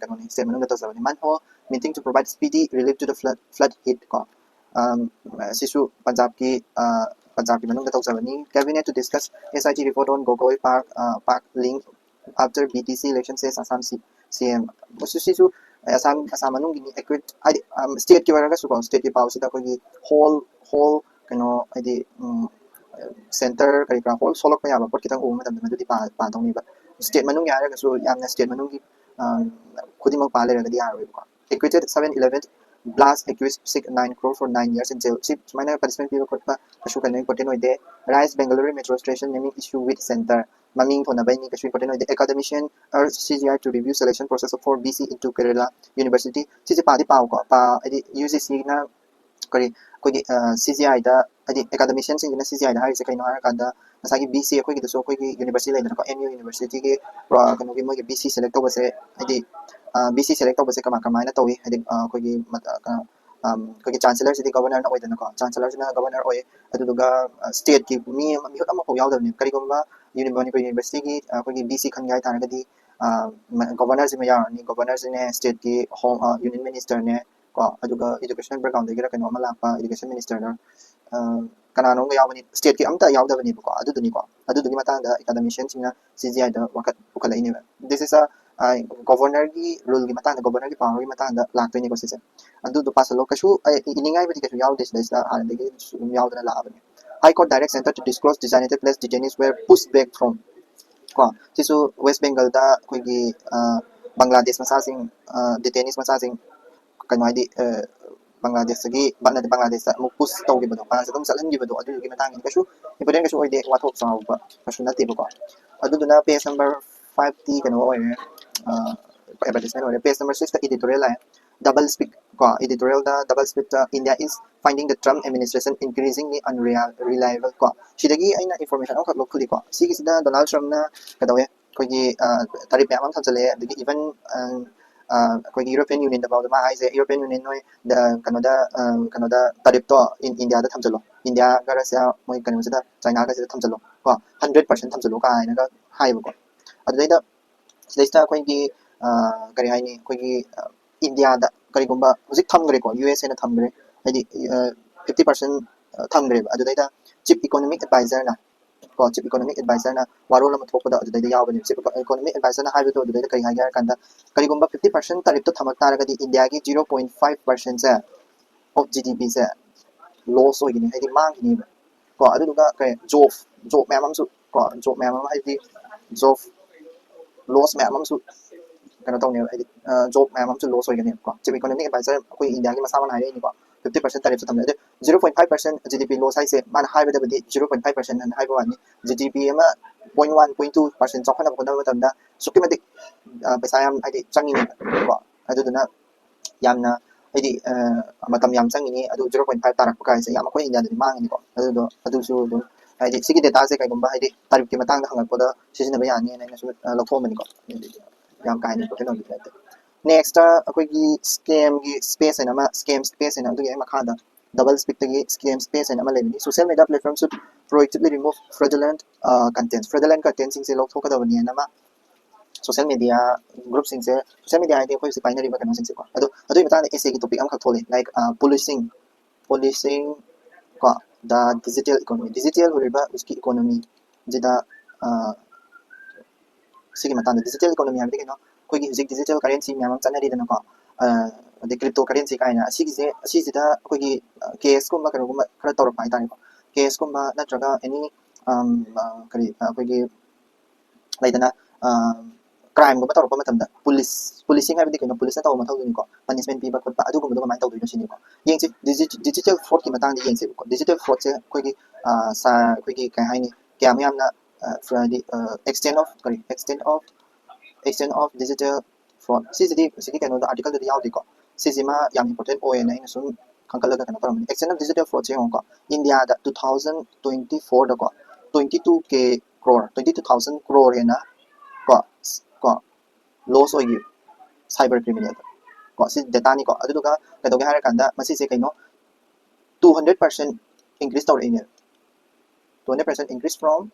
ꯀꯩꯅꯣꯅꯤ, state ꯃꯅꯨꯡꯗ ꯇꯧꯖꯕꯅꯤ꯫ Manho meeting to provide speedy relief to the flood flood hit ꯀꯣ꯫ ꯁꯤꯁꯨ ꯄꯟꯖꯥꯕꯀꯤ ꯄꯟꯖꯥꯕꯀꯤ ꯃꯅꯨꯡꯗ ꯇꯧꯖꯕꯅꯤ꯫ Cabinet to discuss S I T report on Gogoi Park Park link after B T C election, says Assam C M꯫ ꯁꯤꯁꯨ Assam Assam ꯃꯅꯨꯡꯒꯤꯅꯤ꯫ Accurate ꯍꯥꯏꯗꯤ stateꯀꯤ ꯑꯣꯏꯔꯒꯁꯨꯀꯣ, stateꯀꯤ ꯄꯥꯎꯁꯤꯗ ꯑꯩꯈꯣꯏꯒꯤ whole whole ꯀꯩꯅꯣ ꯍꯥꯏꯗꯤ centre ꯀꯔꯤ ꯀꯔꯥ whole ꯁꯣꯛꯂꯛꯄ ꯌꯥꯕ ꯄꯣꯠ ꯈꯤꯇꯪ ꯎꯕ ꯃꯇꯝꯗ ꯃꯗꯨꯗꯤ ꯄꯥꯗꯧꯅꯦꯕ꯫ State ꯃꯅꯨꯡꯒꯤ ꯍꯥꯏꯔꯒꯁꯨ ꯌꯥꯝꯅ state ꯃꯅꯨꯡꯒꯤ ꯈꯨꯗꯤꯡꯃꯛ ꯄꯥ ꯂꯩꯔꯒꯗꯤ ꯌꯥꯔꯣꯏꯕꯀꯣ꯫ Equated seven eleven blast accused seek nine crore for nine years in jail꯫ ꯁꯤ ꯁꯨꯃꯥꯏꯅ punishment ꯄꯤꯕ ꯈꯣꯠꯄ ꯀꯩꯁꯨ ꯀꯩꯅꯣ important ꯑꯣꯏꯗꯦ꯫ Rise Bengaluru metro station naming issue with centre꯫ ꯃꯃꯤꯡ ꯊꯣꯟꯅꯕꯩꯅꯤ, ꯀꯩꯁꯨ important ꯑꯣꯏꯗꯦ꯫ Academician urge C G I to review selection process for B C into Kerala University꯫ ꯁꯤꯁꯦ ꯄꯥꯗꯤ ꯄꯥꯎꯀꯣ, ꯄꯥ ꯍꯥꯏꯗꯤ UGCꯅ ꯀꯔꯤ ꯑꯩꯈꯣꯏꯒꯤ CGIꯗ ꯍꯥꯏꯗꯤ academicianꯁꯤꯡꯁꯤꯅ CGIꯗ ꯍꯥꯏꯔꯤꯁꯦ ꯀꯩꯅꯣ ꯍꯥꯏꯔꯀꯥꯟꯗ, ꯉꯁꯥꯏꯒꯤ BC ꯑꯩꯈꯣꯏꯒꯤꯗꯁꯨ ꯑꯩꯈꯣꯏꯒꯤ university ꯂꯩꯗꯅꯀꯣ, M U Universityꯒꯤ ꯀꯩꯅꯣꯒꯤ ꯃꯣꯏꯒꯤ BC select ꯇꯧꯕꯁꯦ ꯍꯥꯏꯗꯤ BC select ꯇꯧꯕꯁꯦ ꯀꯃꯥꯏ ꯀꯃꯥꯏꯅ ꯇꯧꯏ ꯍꯥꯏꯗꯤ ꯑꯩꯈꯣꯏꯒꯤ ꯑꯩꯈꯣꯏꯒꯤ chancellorꯁꯤꯗꯤ governorꯅ ꯑꯣꯏꯗꯅꯀꯣ, chancellorꯁꯤꯅ governor ꯑꯣꯏ꯫ ꯑꯗꯨꯗꯨꯒ stateꯀꯤ ꯃꯤ ꯑꯃ ꯃꯤꯍꯨꯠ ꯑꯃꯐꯥꯎ ꯌꯥꯎꯗꯕꯅꯦ꯫ ꯀꯔꯤꯒꯨꯝꯕ Manipur Universityꯒꯤ ꯑꯩꯈꯣꯏꯒꯤ BC ꯈꯟꯒꯦ ꯍꯥꯏꯇꯥꯔꯒꯗꯤ governorꯁꯤꯃ ꯌꯥꯎꯔꯅꯤ꯫ Governorꯁꯤꯅꯦ stateꯀꯤ home union ministerꯅꯦ ꯀꯣ, ꯑꯗꯨꯒ educational backgroundꯗꯒꯤꯔ ꯀꯩꯅꯣ ꯑꯃ ꯂꯥꯛꯄ education ministerꯗ ꯀꯅꯥꯅꯣꯝꯒ ꯌꯥꯎꯕꯅꯤ, stateꯀꯤ ꯑꯝꯇ ꯌꯥꯎꯗꯕꯅꯦꯕꯀꯣ꯫ ꯑꯗꯨꯗꯨꯅꯤꯀꯣ, ꯑꯗꯨꯗꯨꯒꯤ ꯃꯇꯥꯡꯗ academicianꯁꯤꯡꯅ CGIꯗ ꯋꯥꯀꯠ ꯄꯨꯈꯠꯂꯛꯏꯅꯦꯕ꯫ This is a governorꯒꯤ ruleꯒꯤ ꯃꯇꯥꯡꯗ, governorꯒꯤ powerꯒꯤ ꯃꯇꯥꯡꯗ ꯂꯥꯛꯇꯣꯏꯅꯤꯀꯣ ꯁꯤꯁꯦ꯫ ꯑꯗꯨꯗꯣ ꯄꯥꯁꯜꯂꯣ꯫ ꯀꯩꯁꯨ ꯏꯅꯤꯡꯉꯥꯏꯕꯨꯗꯤ ꯀꯩꯁꯨ ꯌꯥꯎꯗꯦ ꯁꯤꯗꯩꯁꯤꯗ, ꯍꯥꯟꯅꯗꯒꯤ ꯑꯗꯨꯝ ꯌꯥꯎꯗꯅ ꯂꯥꯛꯑꯕꯅꯤ꯫ High Court direct centre to disclose designated place detainees were pushed back from ꯀꯣ꯫ ꯁꯤꯁꯨ West Bengalꯗ ꯑꯩꯈꯣꯏꯒꯤ ꯕꯪꯒ꯭ꯂꯥꯗꯦꯁ ꯃꯆꯥꯁꯤꯡ, detainees ꯃꯆꯥꯁꯤꯡ ꯀꯩꯅꯣ ꯍꯥꯏꯗꯤ ꯕꯪꯒ꯭ꯂꯥꯗꯦꯁꯇꯒꯤ ꯅꯠꯇꯦ, ꯕꯪꯒ꯭ꯂꯥꯗꯦꯁꯇ ꯑꯃꯨꯛ push ꯇꯧꯈꯤꯕꯗꯣ, ꯃꯄꯥꯟꯁꯤꯗ ꯑꯗꯨꯝ ꯆꯠꯍꯟꯈꯤꯕꯗꯣ, ꯑꯗꯨꯗꯨꯒꯤ ꯃꯇꯥꯡꯒꯤꯗꯤ ꯀꯩꯁꯨ important ꯀꯩꯁꯨ ꯑꯣꯏꯗꯦ, ꯋꯥꯊꯣꯛ ꯆꯥꯎꯕ ꯀꯩꯁꯨ ꯅꯠꯇꯦꯕꯀꯣ꯫ ꯑꯗꯨꯗꯨꯅ page number fiveꯇꯤ ꯀꯩꯅꯣ ꯑꯣꯏꯔꯦ, advertisement ꯑꯣꯏꯔꯦ꯫ Page number sixꯇ editorial ꯂꯥꯛꯑꯦ, double speak ꯀꯣ꯫ Editorialꯗ double speakꯇ India is finding the Trump administration increasingly unreliable ꯀꯣ꯫ ꯁꯤꯗꯒꯤ ꯑꯩꯅ information ꯑꯃꯈꯛ ꯂꯧꯈꯠꯂꯤꯀꯣ꯫ ꯁꯤꯒꯤꯁꯤꯗ Donald Trumpꯅ ꯀꯩꯗꯧꯋꯦ, ꯑꯩꯈꯣꯏꯒꯤ tariff ꯃꯌꯥꯝ ꯑꯃ ꯊꯝꯖꯤꯜꯂꯛꯑꯦ꯫ ꯑꯗꯒꯤ even ꯑꯩꯈꯣꯏꯒꯤ European Unionꯗ ꯐꯥꯎꯗ ꯃꯥ ꯍꯥꯏꯁꯦ, European Union ꯅꯣꯏ ꯀꯩꯅꯣꯗ ꯀꯩꯅꯣꯗ tariffꯇꯣ Indiaꯗ ꯊꯝꯖꯤꯜꯂꯣ, ꯏꯟꯗꯤꯌꯥꯒ ꯔꯁꯤꯌꯥ ꯃꯣꯏ ꯀꯩꯅꯣꯁꯤꯗ, ꯆꯥꯏꯅꯥꯒꯁꯤꯗ ꯊꯝꯖꯜꯂꯣ ꯀꯣ, ꯍꯟꯗ꯭ꯔꯦꯠ ꯄꯥꯔꯁꯦꯟ ꯊꯝꯖꯜꯂꯣ ꯀꯥꯏꯅꯒ ꯍꯥꯏꯌꯦꯕꯀꯣ꯫ ꯑꯗꯨꯗꯩꯗ ꯁꯤꯗꯩꯁꯤꯗ ꯑꯩꯈꯣꯏꯒꯤ ꯀꯔꯤ ꯍꯥꯏꯅꯤ, ꯑꯩꯈꯣꯏꯒꯤ ꯏꯟꯗꯤꯌꯥꯗ ꯀꯔꯤꯒꯨꯝꯕ ꯍꯧꯖꯤꯛ ꯊꯝꯈ꯭ꯔꯦꯀꯣ, ꯌꯨ ꯑꯦꯁ ꯑꯦꯅ ꯊꯝꯈ꯭ꯔꯦ, ꯍꯥꯏꯗꯤ ꯐꯤꯐꯇꯤ ꯄꯥꯔꯁꯦꯟ ꯊꯝꯈ꯭ꯔꯦꯕ꯫ ꯑꯗꯨꯗꯩꯗ ꯆꯤꯞ ꯏꯀꯣꯅꯣꯃꯤꯛ ꯑꯦꯗꯚꯥꯏꯖꯔꯅ ꯀꯣ, ꯆꯤꯞ ꯏꯀꯣꯅꯣꯃꯤꯛ ꯑꯦꯗꯚꯥꯏꯖꯔꯅ ꯋꯥꯔꯣꯜ ꯑꯃ ꯊꯣꯛꯄꯗ ꯑꯗꯨꯗꯩꯗ ꯌꯥꯎꯕꯅꯦ꯫ ꯆꯤꯞ ꯏꯀꯣꯅꯣꯃꯤꯛ ꯑꯦꯗꯚꯥꯏꯖꯔꯅ ꯍꯥꯏꯕꯗꯣ ꯑꯗꯨꯗꯩꯗ ꯀꯔꯤ ꯍꯥꯏꯒꯦ ꯍꯥꯏꯔ ꯀꯥꯟꯗ, ꯀꯔꯤꯒꯨꯝꯕ ꯐꯤꯐꯇꯤ ꯄꯥꯔꯁꯦꯟ ꯇꯥꯔꯤꯐꯇꯣ ꯊꯝꯃꯛ ꯇꯥꯔꯒꯗꯤ ꯏꯟꯗꯤꯌꯥꯒꯤ ꯖꯤꯔꯣ ꯄꯣꯏꯟ ꯐꯥꯏꯚ ꯄꯥꯔꯁꯦꯟꯁꯦ ꯑꯣꯐ ꯖꯤ ꯗꯤ ꯄꯤꯁꯦ ꯂꯣꯁ ꯑꯣꯏꯒꯅꯤ, ꯍꯥꯏꯗꯤ ꯃꯥꯡꯈꯤꯅꯦꯕ ꯀꯣ꯫ ꯑꯗꯨꯗꯨꯒ ꯀꯩ, ꯖꯣꯕ ꯖꯣꯕ ꯃꯌꯥꯝ ꯑꯃꯁꯨ ꯀꯣ, ꯖꯣꯕ ꯃꯌꯥꯝ ꯑꯃ, ꯍꯥꯏꯗꯤ ꯖꯣꯕ ꯂꯣꯁ ꯃꯌꯥꯝ ꯑꯃꯁꯨ ꯀꯩꯅꯣ ꯇꯧꯅꯦꯕ, ꯍꯥꯏꯗꯤ ꯖꯣꯕ ꯃꯌꯥꯝ ꯑꯃꯁꯨ ꯂꯣꯁ ꯑꯣꯏꯒꯅꯦꯕꯀꯣ꯫ ꯆꯤꯞ ꯏꯀꯣꯅꯣꯃꯤꯛ ꯑꯦꯗꯚꯥꯏꯖꯔ ꯑꯩꯈꯣꯏ ꯏꯟꯗꯤꯌꯥꯒꯤ ꯃꯁꯥꯃꯛꯅ ꯍꯥꯏꯔꯛꯏꯅꯤꯀꯣ, ꯐꯤꯐꯇꯤ ꯄꯥꯔꯁꯦꯟ ꯇꯥꯔꯤꯐꯁꯨ ꯊꯝꯃꯦ꯫ ꯑꯗꯨ zero point five percent G D P loss ꯍꯥꯏꯁꯦ ꯃꯥꯅ ꯍꯥꯏꯕꯗꯕꯨꯗꯤ ꯖꯤꯔꯣ ꯄꯣꯏꯟ ꯐꯥꯏꯚ ꯄꯥꯔꯁꯦꯟ ꯍꯥꯏꯅ ꯍꯥꯏꯕ ꯋꯥꯅꯤ, ꯖꯤ ꯗꯤ ꯄꯤ ꯑꯃ point one point two percent ꯆꯥꯎꯈꯠꯅꯕ ꯍꯣꯠꯅꯕ ꯃꯇꯝꯗ ꯑꯁꯨꯛꯀꯤ ꯃꯇꯤꯛ ꯄꯩꯁꯥ ꯌꯥꯝ, ꯍꯥꯏꯗꯤ, ꯆꯪꯉꯤꯅꯦꯕꯀꯣ꯫ ꯑꯗꯨꯗꯨꯅ ꯌꯥꯝꯅ, ꯍꯥꯏꯗꯤ ꯃꯇꯝ ꯌꯥꯝ ꯆꯪꯉꯤꯅꯤ꯫ ꯑꯗꯨ ꯖꯤꯔꯣ ꯄꯣꯏꯟ ꯐꯥꯏꯚ ꯇꯥꯔꯛꯄ ꯀꯥꯏꯁꯦ ꯌꯥꯝ ꯑꯩꯈꯣꯏ ꯏꯟꯗꯤꯌꯥꯗꯗꯤ ꯃꯥꯡꯉꯤꯅꯤꯀꯣ꯫ ꯑꯗꯨꯗꯣ ꯑꯗꯨꯁꯨ ꯑꯗꯨꯝ, ꯍꯥꯏꯗꯤ, ꯁꯤꯒꯤ ꯗꯦꯇꯥꯁꯦ ꯀꯩꯒꯨꯝꯕ, ꯍꯥꯏꯗꯤ, ꯇꯥꯔꯤꯐꯀꯤ ꯃꯇꯥꯡꯗ ꯍꯪꯉꯛꯄꯗ ꯁꯤꯖꯤꯟꯅꯕ ꯌꯥꯅꯤꯅ ꯑꯩꯅ ꯁꯨꯝ ꯂꯧꯊꯣꯛꯑꯝꯕꯅꯤꯀꯣ꯫ ꯌꯥꯝ ꯀꯥ ꯍꯦꯟꯅ ꯏꯝꯄꯣꯔꯇꯦꯟ ꯑꯣꯏꯕꯗꯤ ꯅꯠꯇꯦ꯫ ꯅꯦꯛꯁꯇ ꯑꯩꯈꯣꯏꯒꯤ ꯁ꯭ꯀꯦꯝꯒꯤ ꯁ꯭ꯄꯦꯁ ꯍꯥꯏꯅ ꯑꯃ, ꯁ꯭ꯀꯦꯝ ꯁ꯭ꯄꯦꯁ ꯍꯥꯏꯅ, ꯑꯗꯨꯒꯤ ꯃꯈꯥꯗ ꯗꯕꯜ ꯁ꯭ꯄꯤꯛꯇꯒꯤ ꯁ꯭ꯀꯦꯝ ꯁ꯭ꯄꯦꯁ ꯍꯥꯏꯅ ꯑꯃ ꯂꯩꯕꯅꯤ꯫ Social media platform should proactively remove fraudulent content, fraudulent ꯀꯟꯇꯦꯟꯁꯤꯡꯁꯦ ꯂꯧꯊꯣꯛꯀꯗꯕꯅꯤ ꯍꯥꯏꯅ ꯑꯃ, ꯁꯣꯁꯦꯜ ꯃꯦꯗꯤꯌꯥ ꯒ꯭ꯔꯨꯞꯁꯤꯡꯁꯦ, ꯁꯣꯁꯦꯜ ꯃꯦꯗꯤꯌꯥ ꯍꯥꯏꯗꯤ ꯑꯩꯈꯣꯏ ꯍꯧꯖꯤꯛ ꯄꯥꯏꯅꯔꯤꯕ ꯀꯩꯅꯣꯁꯤꯡꯁꯦꯀꯣ꯫ ꯑꯗꯣ ꯑꯗꯨꯒꯤ ꯃꯇꯥꯡꯗ ꯑꯦꯁꯦꯒꯤ ꯇꯣꯄꯤꯛ ꯑꯃꯈꯛ ꯊꯣꯛꯂꯛꯑꯦ, ꯂꯥꯏꯛ ꯄꯨꯂꯤꯁꯤꯡ, ꯄꯨꯂꯤꯁꯤꯡ ꯀꯣ, ꯗ ꯗꯤꯖꯤꯇꯦꯜ ꯏꯀꯣꯅꯣꯃꯤ, ꯗꯤꯖꯤꯇꯦꯜ ꯑꯣꯏꯔꯤꯕ ꯍꯧꯖꯤꯛꯀꯤ ꯏꯀꯣꯅꯣꯃꯤꯁꯤꯗ, ꯁꯤꯒꯤ ꯃꯇꯥꯡꯗ, ꯗꯤꯖꯤꯇꯦꯜ ꯏꯀꯣꯅꯣꯃꯤ ꯍꯥꯏꯕꯗꯤ ꯀꯩꯅꯣ? ꯑꯩꯈꯣꯏꯒꯤ ꯍꯧꯖꯤꯛ ꯗꯤꯖꯤꯇꯦꯜ ꯀꯔꯦꯟꯁꯤ ꯃꯌꯥꯝ ꯑꯃ ꯆꯠꯅꯔꯤꯗꯅꯀꯣ, ꯑꯗꯩ ꯀ꯭ꯔꯤꯞꯇꯣ ꯀꯔꯦꯟꯁꯤ ꯀꯥꯏꯅ, ꯑꯁꯤꯒꯤꯁꯦ, ꯑꯁꯤꯁꯤꯗ ꯑꯩꯈꯣꯏꯒꯤ ꯀꯦꯁꯀꯨꯝꯕ ꯀꯩꯅꯣꯒꯨꯝꯕ ꯈꯔ ꯇꯧꯔꯛꯄ ꯍꯥꯏꯇꯥꯔꯦꯀꯣ꯫ ꯀꯦꯁꯀꯨꯝꯕ ꯅꯠꯇ꯭ꯔꯒ ꯑꯦꯅꯤ ꯀꯔꯤ ꯑꯩꯈꯣꯏꯒꯤ ꯂꯩꯗꯅ, ꯀ꯭ꯔꯥꯏꯝꯒꯨꯝꯕ ꯇꯧꯔꯛꯄ ꯃꯇꯝꯗ ꯄꯨꯂꯤꯁ, ꯄꯨꯂꯤꯁꯤꯡ ꯍꯥꯏꯕꯗꯤ ꯀꯩꯅꯣ? ꯄꯨꯂꯤꯁꯅ ꯇꯧꯕ ꯃꯊꯧꯗꯨꯅꯤꯀꯣ, ꯄꯅꯤꯁꯃꯦꯟ ꯄꯤꯕ ꯈꯣꯠꯄ ꯑꯗꯨꯒꯨꯝꯕꯗꯣ ꯀꯃꯥꯏꯅ ꯇꯧꯗꯣꯏꯅꯣ ꯁꯤꯅꯤꯀꯣ꯫ ꯌꯦꯡꯁꯤ, ꯗꯤꯖꯤꯇꯦꯜ ꯐ꯭ꯔꯣꯗꯀꯤ ꯃꯇꯥꯡꯗ ꯌꯦꯡꯁꯦꯕꯀꯣ꯫ ꯗꯤꯖꯤꯇꯦꯜ ꯐ꯭ꯔꯣꯗꯁꯦ ꯑꯩꯈꯣꯏꯒꯤ, ꯑꯩꯈꯣꯏꯒꯤ ꯀꯩ ꯍꯥꯏꯅꯤ, ꯀꯌꯥꯝ ꯌꯥꯝꯅ, ꯍꯥꯏꯗꯤ, extent of ꯀꯔꯤ, extent of, extent of digital fraud, ꯁꯤꯁꯤꯗꯤ ꯍꯧꯖꯤꯛꯀꯤ ꯀꯩꯅꯣꯗ, ꯑꯥꯔꯇꯤꯀꯜꯗꯨꯗꯤ ꯌꯥꯎꯗꯦꯀꯣ꯫ ꯁꯤꯁꯤꯃ ꯌꯥꯝ ꯏꯝꯄꯣꯔꯇꯦꯟ ꯑꯣꯏꯌꯦꯅ ꯑꯩꯅ ꯁꯨꯝ ꯈꯟꯒꯠꯂꯒ ꯀꯩꯅꯣ ꯇꯧꯔꯝꯕꯅꯤ꯫ Extent of digital fraudꯁꯦ ꯌꯦꯡꯉꯨꯀꯣ, ꯏꯟꯗꯤꯌꯥꯗ ꯇꯨ ꯊꯥꯎꯖꯟ ꯇ꯭ꯋꯦꯟꯇꯤ ꯐꯣꯔꯗꯀꯣ, twenty two K crore, twenty two thousand crore ꯍꯦꯟꯅ ꯀꯣ, ꯀꯣ, ꯂꯣꯁ ꯑꯣꯏꯈꯤ ꯁꯥꯏꯕꯔ ꯀ꯭ꯔꯤꯃꯤꯅꯦꯜꯗ ꯀꯣ꯫ ꯁꯤ ꯗꯦꯇꯥꯅꯤꯀꯣ꯫ ꯑꯗꯨꯗꯨꯒ ꯀꯩꯗꯧꯒꯦ ꯍꯥꯏꯔꯀꯥꯟꯗ ꯃꯁꯤꯁꯦ ꯀꯩꯅꯣ, two hundred percent increase ꯇꯧꯔꯛꯏꯅꯦꯕ꯫ Two hundred percent increase from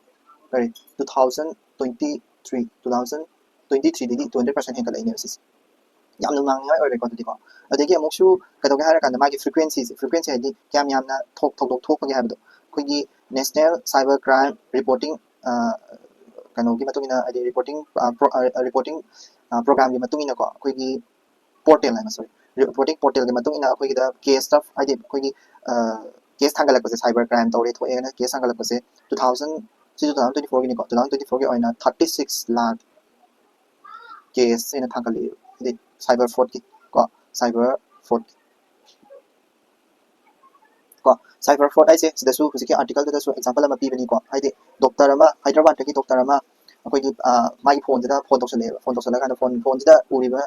ꯀꯔꯤ two thousand twenty three, two thousand twenty three ꯗꯒꯤ two hundred percent ꯍꯦꯟꯒꯠꯂꯛꯏꯅꯦꯕ ꯁꯤꯁꯦ꯫ ꯌꯥꯝ ꯅꯨꯡꯅꯥꯡꯅꯤꯡꯉꯥꯏ ꯑꯣꯏꯔꯦꯀꯣ ꯑꯗꯨꯗꯤꯀꯣ꯫ ꯑꯗꯒꯤ ꯑꯃꯨꯛꯁꯨ ꯀꯩꯗꯧꯒꯦ ꯍꯥꯏꯔꯀꯥꯟꯗ ꯃꯥꯒꯤ frequencyꯁꯦ, frequency ꯍꯥꯏꯗꯤ ꯀꯌꯥꯝ ꯌꯥꯝꯅ ꯊꯣꯛ ꯊꯧꯗꯣꯛ ꯊꯣꯛꯄꯒꯦ ꯍꯥꯏꯕꯗꯣ꯫ ꯑꯩꯈꯣꯏꯒꯤ National Cyber Crime Reporting, ꯀꯩꯅꯣꯒꯤ ꯃꯇꯨꯡ ꯏꯟꯅ, ꯍꯥꯏꯗꯤ reporting, reporting programꯒꯤ ꯃꯇꯨꯡ ꯏꯟꯅꯀꯣ, ꯑꯩꯈꯣꯏꯒꯤ portal ꯍꯥꯏꯕ, sorry, reporting portalꯒꯤ ꯃꯇꯨꯡ ꯏꯟꯅ ꯑꯩꯈꯣꯏꯒꯤꯗ case of, ꯍꯥꯏꯗꯤ ꯑꯩꯈꯣꯏꯒꯤ case ꯊꯥꯡꯒꯠꯂꯛꯄꯁꯦ, cyber crime ꯇꯧꯔꯦ ꯊꯣꯛꯑꯦꯅ case ꯊꯥꯡꯒꯠꯂꯛꯄꯁꯦ two thousand, ꯁꯤ two thousand twenty fourꯒꯤꯅꯤꯀꯣ, two thousand twenty fourꯒꯤ ꯑꯣꯏꯅ thirty six lakh case ꯍꯦꯟꯅ ꯊꯥꯡꯒꯠꯂꯛꯑꯦꯕ, ꯍꯥꯏꯗꯤ cyber fraudꯀꯤ ꯀꯣ, cyber fraud ꯀꯣ꯫ Cyber fraud ꯍꯥꯏꯁꯦ ꯁꯤꯗꯁꯨ ꯍꯧꯖꯤꯛꯀꯤ articleꯗꯨꯗꯁꯨ example ꯑꯃ ꯄꯤꯕꯅꯤꯀꯣ, ꯍꯥꯏꯗꯤ doctor ꯑꯃ, ꯍꯥꯏꯗ꯭ꯔꯕꯥꯗꯇꯒꯤ doctor ꯑꯃ ꯑꯩꯈꯣꯏꯒꯤ ꯃꯥꯒꯤ phoneꯁꯤꯗ phone ꯇꯧꯁꯜꯂꯛꯑꯦꯕ꯫ Phone ꯇꯧꯁꯜꯂꯛꯑꯀꯥꯟꯗ phone phoneꯁꯤꯗ ꯎꯔꯤꯕ